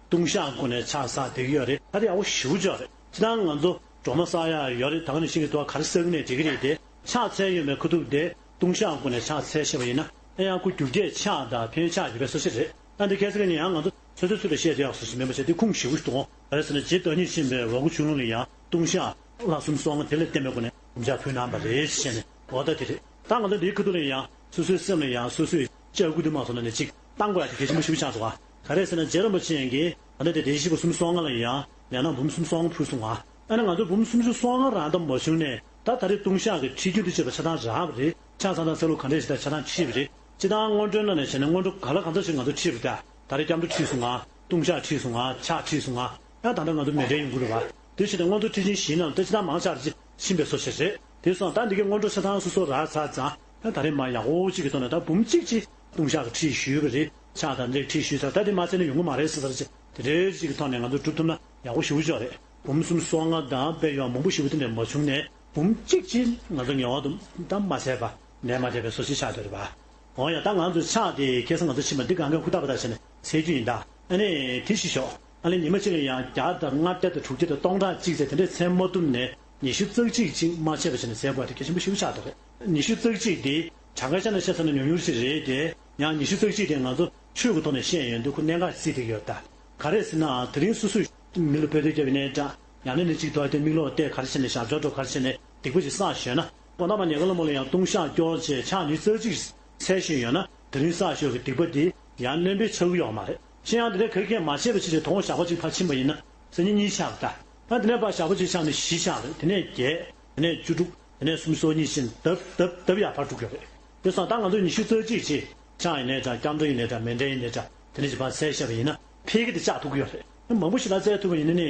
ལྟུང་བཤགས་སྒོ་ནས་ཕྱག་བསགས་བསྡད་ཀྱི་ཡོད་རེད། ད་དེ་ཡག་པོ་ཞེ་པོ་ཅིག་རེད། སྤྱིར་བཏང་ང་ཚོ་སྒྲོལ་མ་བསགས་ཡག་ཡོད་རེད། ད་ག་ནང་བཞིན་གྱི་དུ་བ་ག་རེ་བསགས་ནས་འགྲིག་གི་རེད་དེ། ཕྱག་འཚལ་ཡོད་མེད་ཁ་ཐུག་དེ་ལྟུང་བཤགས་སྒོ་ནས་ཕྱག་འཚལ་ཤེས་པ་ཡིན་ན། ཨེ་ཡང་ཁོ་རྒྱུག་རྒྱས་ཕྱག་དང་ཕན་ཡོན་ཕྱག་བརྒྱུད་པའི་སོ་སོ་རེད། ད་འདི་ཁ་སང་ནས་ཡང་ང་ཚོ་ཚོད་ཚོད་ཚོད་ལ་བཤད་བསྡད་ཡག་སོ་ཞིག་མིན་པ་བྱས། དེ་ཁུངས་ཞེ་པོ་ཞིག་འདུག་ག་རེ་ཟེར་ན། རྗེ་བདག་ཉིད་ཆེན་པོས་འོལ་ཚོད་ཆོས་ལུང་ལ་ཡང་ལྟུང་བཤགས་ལྷ་སུམ་གསོལ་ལྔ་དེ་ལ་བརྟེན་པའི་སྒོ་ནས་སྒོམ་ཆག་ཕུལ་གནང་བ་རེད་ཟེར་ནས། འོ་ད་དེ་རེད། ད་ང་ཚོ་འདིའི་ཁ་ཐུག་ལ་ཡང་སོ་སོའི་སེམས་ལ་ཡང་སོ་སོས་ལྕག་སྐུ་དེ་མ་སོང་ན་ནས་ཅིག་བཏང་དགོས་ཡག་དེ་གལ་ཆེན་པོ་ཞེ་པོ་ཆགས་འདུག་ག་ག་རེ་ཟེར་ན། རྗེ་རིན་པོ་ཆེ་གིས་ད་ལྟ་དེ་བདེ་བྱེད་ཕྲུ་གུ་སུམ་ཅུ་སོ་ལྔ་ལ་ཡང་ལས་སྣ་འབུམ་སུམ་ཅུ་སོ་ལྔ་ཕུལ་སོང་ང་། ཨ་ནི་ང་ཚོ་འབུམ་སུམ་ཅུ་སོ་ལྔ་རང་ད་མ་བྱུང་ནས། ད་ད་རེས་ལྟུང་བཤགས་ཀྱི་ཁྲིད་རྒྱུན་དུ་བྱེད་པ་ཆ་ཚང་རག་པ་རེད། ཕྱག་འཚལ་སྟངས་འཚལ་ལུགས་ག་འདྲས་ཞིག་དང་ཆ་ཚང་ཁྲིད་པ་རེད། སྤྱིར་བཏང་སྔོན་འགྲོའི་ནང་ནས་བྱས་ན་སྔོན་འགྲོ་ག་ལ་གང་འཚམ་ཞིག་ང་ཚོ་ཁྲིད་པ་རེད། ད་རེས་སྐྱབས་འགྲོ་ཁྲིད་སོང་ང་། ལྟུང་བཤགས་ཁྲིད་སོང་ང་། ཕྱག་ཁྲིད་སོང་ང་། ཡང་ད་ལྟ་ང་ཚོ་མཎྜལ་ཡོང་གི་རེད་བ། དེ་བྱས་ནས་སྔོན་འགྲོ་ཁྲིད་ཆེན་བཞིའི་ནང་ལ་ད་སྤྱིར་བཏང་མང་ཆེ་བ་ཕྱིན་པའི་བཟོ་ཞིག་རེད། དེ་སོང་ད་འདི་གའི་སྔོན་འགྲོ་ཆ་ཚང་སོ་སོ་རག་ཚར་ཙང་། ཡང་ད་རེས་མར་ཡག་པོ་གཅིག་གི་ཐོག་ནས་ད་འབུམ་གཅིག་གཅིག་ལྟུང་བཤགས་ཀྱི་ཁྲིད་ཞུས་པ་རེད། ཕྱག་དང་ལས་ཁྲིད་ཞུས་ཚར། ད་དེ་མ་ཚད་ན་ཡོང་གི་མ་རེད་ཟེར་ཚར་ཅིག་དེ་འདྲའི་ཅིག་གི་ཐོག་ནས་ང་ཚོ་སྒྲུབ་ཐུབ་ན་ཡག་པོ་ཞེ་པོ་ཅིག་རེད། འབུམ་སུམ་ཅུ་སོ་ལྔ་དང་དཔེ་ཡོད་མང་པོ་ཞེ་པོ་དེ་འདྲ་མ་བྱུང་ནས་འབུམ་གཅིག་གཅིག་ང་ཚོ་ངེས་པར་དུ་ད་མ་ཚད་པ་ལས་མ་འདས་པའི་བཟོ་ཞིག་ཆགས་བསྡད་རེད་པ། འོ་ཡ། ད་ང་ཚོ་ཕྱག་དེ་ཁ་སང་ང་ཚོ་ཕྱིན་པ་འདི་གང་ག་ཧུར་ཐག་པ་ཐག་བྱས་ནས་འཚལ་རྒྱུ་ཡིན་ད། ཨ་ནི་དེ་ཞིག་ཤོག་ཨ་ནི་ཉི་མ་གཅིག་ལ་ཡང་བརྒྱ་དང་ལྔ་བརྒྱ་དང་དྲུག་བརྒྱ་དང་སྟོང་ཕྲག་གཅིག་ཙམ་དེ་འདྲས་འཚལ་མ་ཐུབ་ནས། ཉི་ཤུ་རྩ་གཅིག་ཅིག་མ་ཆད་པ་བྱས་ནས་འཚལ་དགོས་པ་དེ་གལ་ཆེན་པོ་ཞེ་པོ་ཆགས་འདུག་རེད། ཉི་ཤུ་རྩ་གཅིག་དེ་གྲངས་ཀ་བཞག་ན་བཤད་ས་ན་ཉུང་ཉུང་ཞིག་རེད་དེ། ཡང་ཉི་ཤུ་རྩ་གཅིག་དེ་ང་ཚོ་ཆོས་ཀྱི་ཐོག་ནས་བཤད་ཡོང་དུས་ཁོ་གནད་འགག་ཅིག་བརྩིས་བསྡད་ཀྱི་ཡོད་ད། ག་རེ་ཟེར་ན། དེ་རིང་སོ་སོས་མི་ལ་འབོད་སྟོན་བརྒྱབ་ཡིན་ནའི་འདྲ། ཡང་ན་ནི་གཅིག་ཐོག་དེ་མིག་ལོག་བལྟས་ག་རེ་བྱས་ནས་ཞབས་བྲོ་འགྲོ་ག་རེ་བྱས་ནས་སྡིག་པ་ཅིག་བསགས་ཞོན་ན། དགོན་བདག་མ་ཉེས་དགའ་ལྷ་མོ་ལ་ཡང་ལྟུང་བཤགས་སྐྱོར་བྱས་ཕྱག་ཉི་ཤུ་རྩ་གཅིག་འཚལ་བཞིན་ཡོད་ན། དེ་རིང་བསགས་ཞོར་གྱི་སྡིག་པ་དེ་ཡང་སྣོན་པ་ཆགས་ཀྱི་ཡོད་མ་རེད། གཞན་ཡང་དེ་འདྲའི་ག་གེ་མ་བྱས་པ་ཅིག་ཅིག་དོ་དགོང་ཞག་པོ་ཅིག་ཕར་ཕྱིན་པ་ཡིན་ན། སང་ཉིན་གཉིས་ཆགས་རེད་ད། ད་དེ་ནས་ཕར་ཞག་པོ་ཅིག་ཆགས་ནས་བཞི་ཆགས་རེད། དེ་ནས་བརྒྱད། དེ་ནས་བཅུ་དྲུག་དེ་ནས་སུམ་ཅུ་སོ་གཉིས་ཕྱིན་ལྡབ་ལྡབ་ལྡབ་ཡར་འཕར་འགྲོ་གི་ཡོད་རེད། དེ་སོང་ད་ང་ཚོས་ཉི་ཤུ་རྩ་གཅིག་ཅིག་ཕྱག་ཡིན་ནའི་འདྲ། སྐྱབས་འགྲོ་ཡིན་ནའི་འདྲ། མཎྜལ་ཡིན་ནའི་འདྲ། དེ་ནས་ཅིག་ཕར་འཚལ་བཞག་པ་ཡིན་ན་འཕེལ་རྒྱས་དེ་ཆགས་ཐུབ་ཀྱི་ཡོད་རེད། མང་པོ་ཞིག་ལ་འཚལ་ཐུབ་པ་ཡིན་ན་ནི་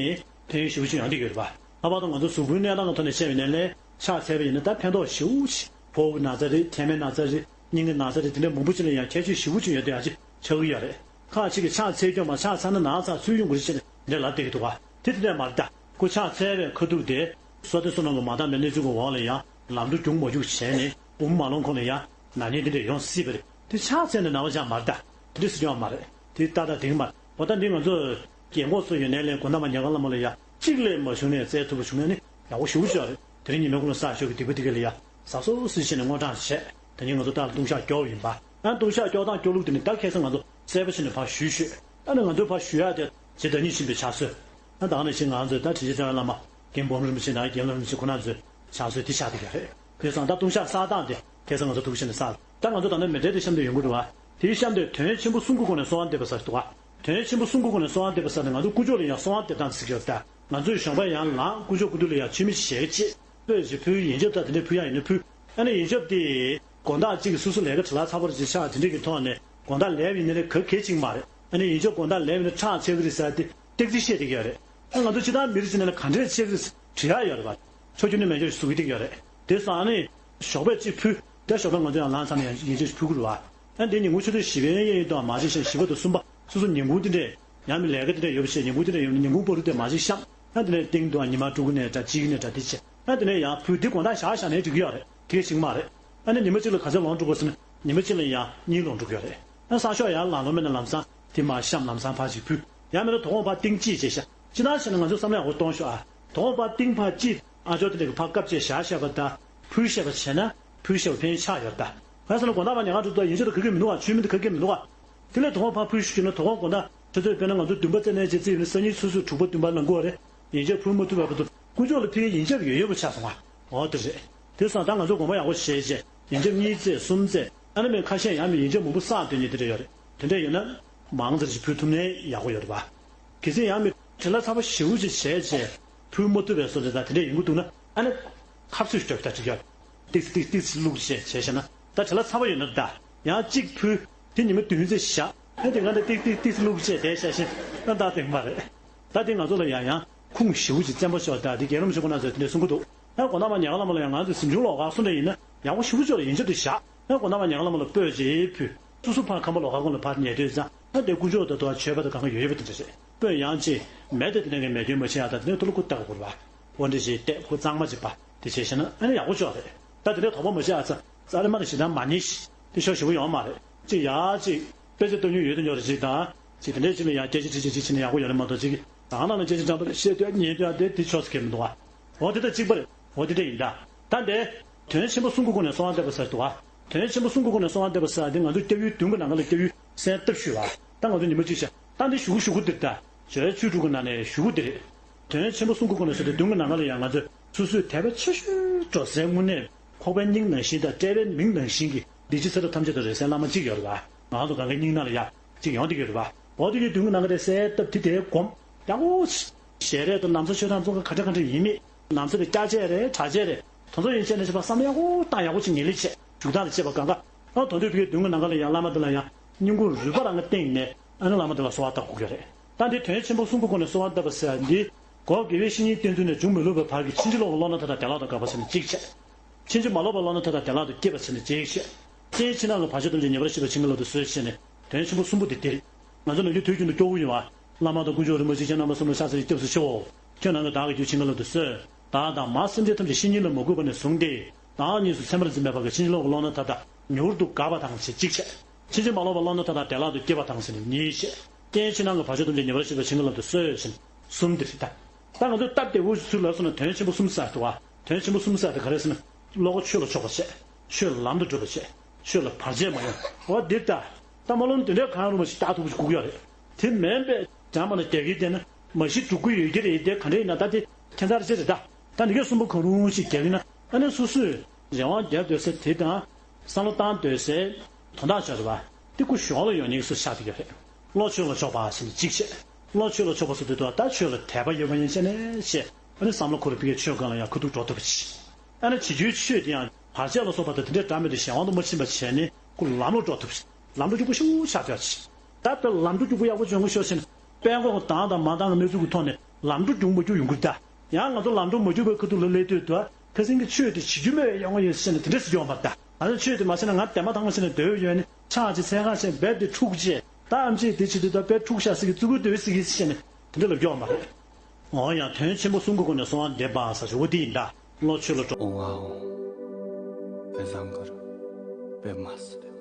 ཕན་ཡོན་ཞེ་པོ་ཅིག་ཡོང་བསྡད་ཀྱི་ཡོད་རེད་པ། ལྷག་པར་དུ་ང་ཚོ་གཟུགས་པོའི་གནས་སྟངས་ཀྱི་ཐོག་ནས་བཤད་པ་ཡིན་ན་ལས་ཕྱག་འཚལ་བ་ཡིན་ན་ད་ཕན་ཐོགས་ཞེ་པོ་ཅིག་ཕོ་བའི་ན་ཚ་རེད། མཁལ་མའི་ན་ཚ་རེད། སྙིང་གི་ན་ཚ་རེད། དེ་འདྲ་མང་པོ་ཅིག་ལ་ཡང་ཁྱད་ཆོས་ཞེ་པོ་ཅིག་ཡོད་བསྡད་ཡག་ཅིག་ཆགས་ཀྱི་ཡོད་རེད། ཁ་ཅིག་གིས་ཕྱག་འཚལ་སྐྱོ་མ། ཕྱག་འཚལ་ན་ན་ཚ་ཚུར་ཡོང་གི་རེད་ཟེར་ནས་འདྲ་ལབ་བསྡད་ཀྱི་འདུག་ག་དེ་དེ་འདྲ་མ་རེད་ད། ཁོ་ཕྱག་འཚལ་བའི་ཁ་ཐུག་དེ་བསོད་བདེ་བསོད་ནམས་ཀྱི་མ་དག་པའི་གནས་ཚུལ་གྱི་འོག་ལ་ཡང་ལམ་འགྲོ་རྒྱུག་མ་རྒྱུག་བྱས་ནས་འབུམ་མ་ལོངས་གོང་ལ་ཡང་ན་ནིང་དེ་འདྲ་ཡོང་སྲིད་པ་རེད། དེ་ཕྱག་འཚལ་ནས་ན་བ་ཅང་མ་རེད་ད། དེ་འདྲ་ཟེར་རྒྱུ་ཡང་མ་རེད། དེ་ཏག་ཏག་དེ་གི་མ་རེད། འོ་ད་འདི་ང་ཚོ་རྒན་གོག་ཚོ་ཡོད་ནའི་ལས་དགོན་བདག་མ་ཉེས་དགའ་ལྷ་མོ་ལ་ཡ་གཅིག་ལས་མ་བྱུང་ནས་བཙལ་ཐུབ་པ་བྱུང་ན་ནི་ཡག་པོ་ཞེ་པོ་ཅིག་རེད། དེ་རིང་ཉི་མའི་གུང་ལ་བསགས་ཞོར་གྱི་སྡིག་པ་དེ་ག་ལ་ཡ་བསགས་སོ་ཟེར་བྱས་ནས་སྔོ་བགྲང་བྱས། ད་ནི་ང་ཚོ་ད་ལྟུང་བཤགས་སྐྱོར་བ་ཡིན་པ། ཡང་ལྟུང་བཤགས་སྐྱོར་སྟངས་སྐྱོར་ལུགས་དེ་ནི་ད་ཁ་སང་ང་ཚོ་གསལ་པོ་བྱས་ནས་ཕར་ཞུས་ཤོད། ད་ནི་ང་ཚོས་ཕར་ཞུ་ཡག་དེ་རྗེ་བདག་ཉིད་ཆེན་པོའི་ཕྱག་སྲོལ། ད་ད་ནི་ཞིག་ང་ཚོས་ད་དྲིན་ཅན་རྩ་བའི་བླ་མ་རྒན་འབུམ་རིན་པོ་ཆེ་དང་རྒན་ལྷ་རིན་པོ་ཆེ་ཁོང་རྣམ་ཚོའི་ཕྱག་སྲོལ་དེ་ཆགས་བསྡད་ཀྱི་རེད། དེ་སོང་ད་ལྟུང་བཤགས་བསགས་སྟངས་དེ་ཁ་སང་ང་ཚོ་ཐུགས་ཤེས་ནས་བསགས། ད་ང་ཚོ་ད་ལྟ་མཎྜལ་དེ་བཤམས་བསྡད་ཡོང་གི་འདུག་བ། དེའི་བཤམས་དེ་དོན་ཆེན་པོ་གསུམ་གྱི་སྒོ་ནས་གསོལ་བ་འདེབས་པ་ཟེར་འདུག་བ། དོན་ཆེན་པོ་གསུམ་གྱི་སྒོ་ནས་གསོལ་བ་འདེབས་པ་ཟེར་ནས་ང་ཚོ་དཀོན་མཆོག་ལ་ཡང་གསོལ་བ་འདེབས་སྟངས་ཟེར་གྱི་ཡོད་ད། ང་ཚོས་གཞོན་པ་ཡང་ལངས་དཀོན་མཆོག་སྐུ་མདུན་ལ་ཡང་མཆོད་མེ་ཞལ་གཅིག་སྤོས་ཀྱི་ཕུལ། ཡིན་གཅིག་མིན་གཅིག་དེ་འདྲ་ཕུལ་ཡག་ཡིན་ན་ཕུལ། ཨ་ནི་ཡོན་ཆབ་དེ་དགོང་དག་གཅིག་གི་སོ་སོ་ལས་ཀ་བྲེལ་བ་ཚ་པོ་ཅིག་ཆགས་དེ་འདྲ་གི་ཐོག་ནས་དགོང་དག་ལས་པ་ཡིན་ན་ལས་ག་གེ་ཅིག་མ་རེད། ཨ་ནི་ཡོན་ཆབ་དགོང་དག་ལས་པ་ཡིན་ན་ཁྲག་ཆད་ཀྱི་རེད་ཟེར་དེ་ཏོག་ཙམ་བཤད་བསྡད་ཀྱི་ཡོད་རེད། ཨ་ང་ཚོ་སྤྱིར་བཏང་མི་རིགས་ཅིག་ནང་ལ་ག་འདྲས་ཆད་ཀྱི་རེད་དྲི་ཡག་ཡོད་རེད་པ། ཆོ་རྒྱུ་ནི་མེད་ཆོག་ཞིག་བཟོ་གི་བསྡད་ཀྱི་ཡོད་རེད། དེ་སོང་ཨ་ནི་ཞོགས་པ་གཅིག་ཕུལ། དེ་ཞོགས་པ་ང་ཚོ་ཡང་ལངས་ཚར་ནས་ཡང་ཡོན་ཆབ་ཕུལ་དགོས་རེད་པ། ཨ་དེ་ཉིན་གུང་ཆུ་ཚོད་བཞི་པའི་གཡས་གཡོན་དུ་མ་གཅིག་བཤམས། བཞི་པ་དང་གསུམ་པ་སོ་སོ་ཉིན་གུང་དེ་འདྲས་ཡང་མི་ལས་ཀ་དེ་འདྲས་ཡོད་པ་བྱས་ཉིན་གུང་དེ་འདྲས་ཡོད་ན་ཉིན་གུང་བར་དུ་དེ་མ་གཅིག་བཤམས། ཨ་དེ་ནས་སྟེང་དུའང་ཉི་མ་དྲུག་གི་ནས་འདྲ་གཅིག་གི་ནས་འདྲ་དེ་བྱས། ཨ་དེ་ནས་ཡང་ཕུལ། དེ་དགོང་དག་ཞག་ཞག་ནས་འགྲིག་གི་ཡོད་རེད། དེ་གཅིག་མ་རེད། ཨ་ནི་ཉི་མ་གཅིག་ལ་ག་ཚོད་ལོངས་འགྲོ་དགོས་ཟེར་ན་ཉི་མ་གཅིག་ལ་ཡང་གཉིས་ལོངས་འགྲོ་གི་ཡོད་རེད། ཨ་སང་ཞོགས་ཡར་ལངས་ལོང་མེད་ན་ལམ་སང་དེ་མར་བཤམས། ལམ་སང་ཕར་ཅིག་ཕུལ། ཡང་མིན་ན་དོ་དགོང་ཕར་ཏིང་གཅིག་བྱས་ཤག་ཅི་ལྟར་བྱས་ན་ང་ཚོ་བསམ་བློ་ཡག་པོ་གཏོང་ཤོག་ཨ། དོ་དགོང་ཕར་ཏིང་ཕར་གཅིག་ཨ་ཅོ་དེ་འདྲ་གི་ཕར་བཀབ་བྱས་བཞག་བཞག་པ་དང་ཕུལ་བཞག་པ་བྱས་ན་ཕུལ་བཞག་པ་ཕན་ཆག་ཡོད་རེད་ད། གང་ཟེར་ན་དགོང་དག་མར་ཉལ་ཁང་འགྲོ་དུས་ཡོན་ཆབ་དེ་ག་གེ་མི་འདུག་ག་ཆུ་མིག་དེ་ག་གེ་མི་འདུག་ག་དེ་ལས་དོ་དགོང་ཕར་ཕུལ་ཞུ་ཞུ་ན་དོ་དགོང་དགོང་དག་ཆུ་ཚོད་དཔེར་ན་ང་ཚོ་བདུན་པ་རྩ་ནས་བྱས་རྩིས་ཡིན་ན་སང་ཉིན་སོ་སོའི་དྲུག་པ་བདུན་པ་ལ་འགོར་རེད། ཡོན་ཆབ་ཕུལ་མ་ཐུབ་པའི་བར་དུ་དཀོན་མཆོག་ལ་ཕུལ་ཡོན་ཆབ་ཡོད་ཡོད་པ་ཆགས་སོང་ང་། འོ་དེ་རེད། དེ་སོང་ད་ང་ཚོ་དགོངས་པ་ཡག་པོ་བཞེས་བྱས་ཡོན་ཆབ་གཉིས་བཙལ་གསུམ་བཙལ་ཨ་ནི་མིན་ཁ་ཤས་ཡང་མིན་ཡོན་ཆབ་མང་པོ་བསགས་སྡོད་མཁན་དེ་འདྲ་ཡོད་རེད། དེ་འདྲ་ཡོད་ན་མང་ཙམ་ཞིག་ཕུལ་ཐུབ་ན་ཡག་པོ་ཡོད་རེད་པ། གལ་སྲིད་ཡང་མིན་བྲེལ་བ་ཚ་པོ་ཞེ་པོ་ཅིག་བྱས་བྱས་ཕུལ་མ་ཐུབ་པའི་བཟོ་འདྲ་དང་དེ་འདྲ་ཡོང་གི་འདུག་ན་ཨ་ནི་ཁ་གསོས་ཤོར་ད་ཅིག་ཡོད། ཏིག་ཙི་ཏིག་ཙི་ཏིག་ཙི་བླུགས་བྱས་བྱས་བྱས་ན་ད་བྲེལ་བ་ཚ་པོ་ཡོད་ན་ད་ཡང་གཅིག་ཕུལ། དེ་ཉི་མ་བདུན་ཙམ་བཞག་ཨ་དེ་ག་འདྲ་ཏིག་ཏིག་ཏིག་ཙི་བླུགས་བྱས་བསྡད་བཞག་བཞིན་ཨ་ད་དེ་མ་རེད། ད་དེ་ང་ཚོ་ལ་ཡང་ཡང་ཁུངས་ཞེ་པོ་ཅིག་བཙན་པོ་ཤོར། ད་དེ་རྒྱལ་བ་རིན་པོ་ཆེ་ཁོང་རྣམ་ཚོས་དེ་འདྲ་གསུང་གི་འདུག་ཨ་དགོང་དག་མར་ཉལ་ཁང་ལམ་ལ་ཡང་ང་ཚོས་གཟིམ་ཆུང་ལོགས་ཀ་སོང་འདྲ་ཡིན་ན་ཡག་པོ་ཞེ་པོ་ཅིག་ལ་ཡོན་ཆབ་དེ་བཞག་ཨ་དགོང་དག་མར་ཉལ་ཁང་ལམ་ལ་སྤོས་ཅིག་ཕུལ། སོ་སོ་ཕར་ཁང་པ་ལོགས་ཀ་ཁོང་ལ་ཕར་ཉལ་དུས་ཙང་ཨ་དེ་དཀོན་མཆོག་དང་དུ་བ་མཆོད་པ་དང་གང་ག་ཡོད་ཡོད་པ་དེ་འདྲ་རེད། སྤོས་ཡང་ཅིག་མེད་དེ་དེ་འདྲ་གི་མེད་སྐྱོན་མ་བྱེད་ཡ། ད་དེ་འདྲ་ཐུགས་ལ་ཁུར་བཏགས་དགོས་རེད་པ། འོ་འདྲ་ཞིག་བལྟས་ཁོ་གཙང་མ་ཅིག་པ་དེ་བྱས་ཤེ་ན་ཨ་ནི་ཡག་པོ་ཅིག་རེད། ད་དེ་འདྲའི་དོགས་པ་མ་བྱེད་ཨ་ཙ། ཙ་རེ་མ་ནི་ཞེ་དྲག་མ་ཉེས་ཤིག་དེ་ཤོག་ཞེ་པོ་ཡོང་མ་རེད། ཅིག་ཡ་ཅིག་དཔེ་ཆ་ལྟ་མྱོང་ཡོད་དུ་ཉོ་རེ་ཅིག་དང་། ཅིག་དེ་འདྲའི་ཅིག་ལ་ཡང་སྐད་ཆ་དྲི་ཅིག་ཅིག་བྱས་ན་ཡག་པོ་ཡོད་རེད་མ་གཏོགས་ཅིག་དང་ནང་ལ་སྐད་ཆ་འདྲ་པོ་བཤད་དུས་ཉན་དུས་ཨ་དེ་དེ་ཆོག་ས་གས་མི་འདུག་ཨ། འོ་དེ་ད་གཅིག་པ་རེད། འོ་དེ་འདྲ་ཡིན་ད། ད་འདི་དོན་ཆེན་པོ་གསུམ་གྱི་སྒོ་ནས་གསོལ་བ་འདེབས་པ་ཟེར་འདུག་ཨ། དོན་ཆེན་པོ་གསུམ་གྱི་སྒོ་ནས་གསོལ་བ་འདེབས་པ་ཟེར་འདི་ང་ཚོ་སྐྱབས་ཡུལ་མདུན་གྱི་ནམ་མཁའ་ལ་སྐྱབས་ཡུལ་གསལ་བཏབ་ཞུས་པ། ད་ང་ཚོ་ཉི་མ་གཅིག་བྱས་ད་འདི་ཞུ་གི་ཞུ་གི་འདིར་ད། བྱོས་ཆོས་དྲུག་གི་ནང་ནས་ཞུ་གི་འདིར། དོན་ཆེན་པོ་གསུམ་གྱི་སྒོ་ནས་གསོལ་ཏེ་མདུན་གྱི་ནམ་མཁའ་ལ་ཡང་ང་ཚོས་སོ་སོའི་དད་པ་ཆེ་ཤོས་འགྲོ་སའི་དངོས་གནས་ཁོག་པའི་སྙིང་ནང་བཞིན་དང་དཔྲལ་བའི་མིག་ནང་བཞིན་གྱི་བདེ་སྐྱིད་ཚེ་རབས་ཐམས་ཅད་དུ་རེ་སའི་བླ་མ་གཅིག་ཡོད་རེད་པ། ང་ཚོ་གང་གའི་སྙིང་ནང་ལ་ཡ་གཅིག་ཡོང་བསྡད་ཀྱི་ཡོད་རེད་པ། འོ་དེ་གི་མདུན་གྱི་ནམ་མཁའ་དེ་གསལ་བཏབ་དེ་དེའི་སྒོམ་ཡག་པོ་ཞལ་རས་དང་ན་བཟའ་ཆོས་ཐམ་ཚོགས་ཁ་ག་འདྲ་ག་འདྲ་ཡིན་མེད། ན་བཟའ་དེ་སྐྱ་ཆས་རེད་གྲྭ་ཆས་རེད། དེ་ཚོ་ཡིན་ཆད་ནས་བྱས་པ་བསམ་བློ་ཡག་པོ་བཏང་ཡག་པོ་ཅིག་ངེས་ལེགས་བྱས་བཞུགས་སྟངས་དང་བཅས་པ་གང་ག་ཨ་དོན་དུ་བོད་ཀྱི་མདུན་གྱི་ནམ་མཁའ་ལ་ཡང་བླ་མ་དེ་ལ་ཡང་སྙིང་ཁུང་རུས་པ་རང་གི་སྟེང་ནས་ཨ་ནི་བླ་མ་དེ་ལ་གསོལ་བ་བཏབ་དགོས་ཀྱི་རེད། ད་འདི་དོན་ཆེན་པོ་གསུམ་གྱི་སྒོ་ནས་གསོལ་བ་བཏབ་པ་ཟེར་འདི་གོ་དགེ་བའི་བཤེས་གཉེན་བསྟེན་ཚུལ་ནས་བྱུང་མི་ལུས་པའི་བར་གྱི་ཕྱིན་ཅི་ལོག་གི་བློ་སྣ་མཐའ་དག་བདེ་བླག་ཏུ་དགག་པ་ཟེར་ནས་གཅིག་བྱས། ཕྱིན་ཅི་མ་ལོག་པའི་བློ་སྣ་མཐའ་དག་བདེ་བླག་ཏུ་སྐྱེས་པ་ཟེར་ནས་གཅིག་བྱས། རྐྱེན་ཕྱི་ནང་གི་བར་ཆད་ཐམས་ཅད་ཉེ་བར་ཞི་བར་བྱིན་གྱིས་བརླབ་ཏུ་གསོལ་ཞེས་ནས་དོན་ཆེན་པོ་གསུམ་པོ་འདི་འདིར། ང་ཚོ་ནམ་རྒྱུན་དུས་རྒྱུན་དུ་སྐྱོ་བོ་ཡིན་པ། བླ་མ་དང་དཀོན་མཆོག་རིན་པོ་ཆེ་ཁྱེད་རྣམ་པ་གསུམ་ལ་ཕྱག་འཚལ་ཞིང་སྐྱབས་སུ་མཆིའོ། ཁྱོད་རྣམས་ཀྱིས་བདག་གི་རྒྱུད་བྱིན་གྱིས་བརླབ་ཏུ་གསོལ། བདག་དང་མ་སེམས་ཅན་ཐམས་ཅད་ཤེས་ཉིད་ལ་མ་གུས་པ་ནས་བཟུང་སྟེ། བདག་གཉིས་སུ་ཚད་མར་འཛིན་པའི་བར་གྱི་ཕྱིན་ཅི་ལོག་གི་བློ་སྣ་མཐའ་དག་ངེས་པར་དུ་དགག་པ་དང་ཞེས་གཅིག་བྱས། ཕྱིན་ཅི་མ་ལོག་པའི་བློ་སྣ་མཐའ་དག་བདེ་བླག་ཏུ་སྐྱེས་པ་དང་ཟེར་ནས་གཉིས་བཤད། རྐྱེན་ཕྱི་ནང་གི་བར་ཆད་ཐམས་ཅད་ཉེ་བར་ཞི་བར་བྱིན་གྱིས་བརླབ་ཏུ་གསོལ་ཞེས་གསུམ་འདི་རེད་ད། ད་ང་ཚོས་སྟབས་བདེ་བོ་ཞིག་ཚུར་ལབ་སོང་ན་དོན་ཆེན་པོ་གསུམ་ཟེར་འདུག་བ། དོན་ཆེན་པོ་གསུམ་ཟེར་དེ་ག་རེ་ཟེར་ན། བློ་ཁོག་ཆོས་ལ་ཕྱོགས་པ་བྱས། ཆོས་ལམ་དུ་སྒྲུབ་པ་བྱས། ཆོས་ལ་བར་ཆད་མ་ཡོང་། འོ་འདི་ལྟ། ད་སྨོན་ལམ་འདི་འདྲའི་གང་རུང་བ་ཞིག་བཏགས་ཐུབ་པ་ཞིག་དགོས་ཀྱི་ཡོད་རེད། དེ་མིན་པའི་དྲ་མ་ལ་རྒྱག་གི་བསྡད་ན་མ་གཞི་འགྲུབ་ཀྱི་ཡོད་ཀྱི་རེད་དེ་ག་འདྲ་ཡིན་ན་ད་དེ་ཁྱད་མཚར་ཅིག་རེད་ད། ད་འདི་གའི་གསུམ་པོ་གང་རུང་ཞིག་རྒྱག་གི་ན་ཨ་ནི་སོ་སོས་རང་དབང་རྒྱག་འདོད་ས་དེ་དང་། བསམ་བློ་བཏང་སྡོད་སའི་དོན་དག་ཆགས་རེད་བ། འདི་ཀུ་གཞོགས་ལ་ཡོང་ཉེན་སུ་ཆགས་བསྡད་ཀྱི་རེད། བློ་ཆོས་ལ་ཕྱོགས་པ་ཟེར་ནས་གཅིག་བྱས། བློ་ཆོས་ལ་ཕྱོགས་པ་ཟེར་དུས་ད་ཆོས་ལ་དད་པ་ཡོད་པ་ཡིན་ཕྱིན་ནས་བྱས། ཨ་ནི་བསམ་བློ་འཁོར་བའི་ཆོས་སྒང་ལ་ཡང་ཁ་ཐུག་འགྲོ་ཐུབ་པ་བྱས། ཨ་ནི་བྱེད་རྒྱུའི་ཆོས་དེ་ཡང་བར་ཆད་ལ་སོགས་པ་དང་དེ་འདྲའི་འདྲ་མེད་དུ་གཞན་དབང་དུ་མ་ཕྱིན་པ་བྱས་ནས་ཁོ་ལམ་ལ་འགྲོ་ཐུབ་པ་བྱས། ལམ་འགྲོ་རྒྱུ་ཀུ་ཤུ་ཆགས་བསྡད་པ་བྱས། ད་ལྟ་ལམ་འགྲོ་རྒྱུ་ཀུ་ཡག་པོ་བྱུང་གི་ཤོག་ཟེར་ནས། དཔལ་འཁོར་དང་དང་མ་འདང་གི་གནས་ཚུལ་གྱི་ཐོག་ནས་ལམ་འགྲོ་རྒྱུ་མ་རྒྱུ་ཡོང་གི་རེད་ད། ཡང་ང་ཚོ་ལམ་འགྲོ་མ་རྒྱུ་བའི་ཁ་ཐུག་ལ་སླེབས་དུས་ད་ཁ་སང་གི་ཆོས་དེ་བྱེད་རྒྱུ་མེད་པའི་ཡོང་བ་ཡོད་ཟེར་ནས་དེ་འདྲས་ཟེར་རྒྱུ་ཡོང་བ་རེད་ད། ང་ཚོ་ཆོས་དེ་མ་བྱས་ན་ང་དེ་མ་ཐང་མ་བྱས་ནས་སྡོད་ཡོད་ནི་ཆང་ཅིག་ཚད་གང་བྱས་རྦད་དེ་འཁྲུག་བྱས་ད་ཨམ་ཆིས་དེ་བྱེད་དུས་ད་དཔེ་འཁྲུག་ཤག་ཟེར་གི་བཙུགས་གི་སྡོད་ཟེར་གི་ཟེར་ནས་དེ་འདྲས་ལབ་རྒྱུ་ཡོང་བ་རེད། འོ་ཡང་དོན་ཆེན་པོ་གསུམ་གྱི་སྒོ་ནས་གསོལ་བ་འདེབས་པ་ཟེར་ཞུ་བ་དེ་ཡིན་ད། བློ་ཆོས་ལ་སྤྲོ། ཨོང་ཨ་ཨོང་། པད་བཟང་གར་པད་མ་སི་རེ།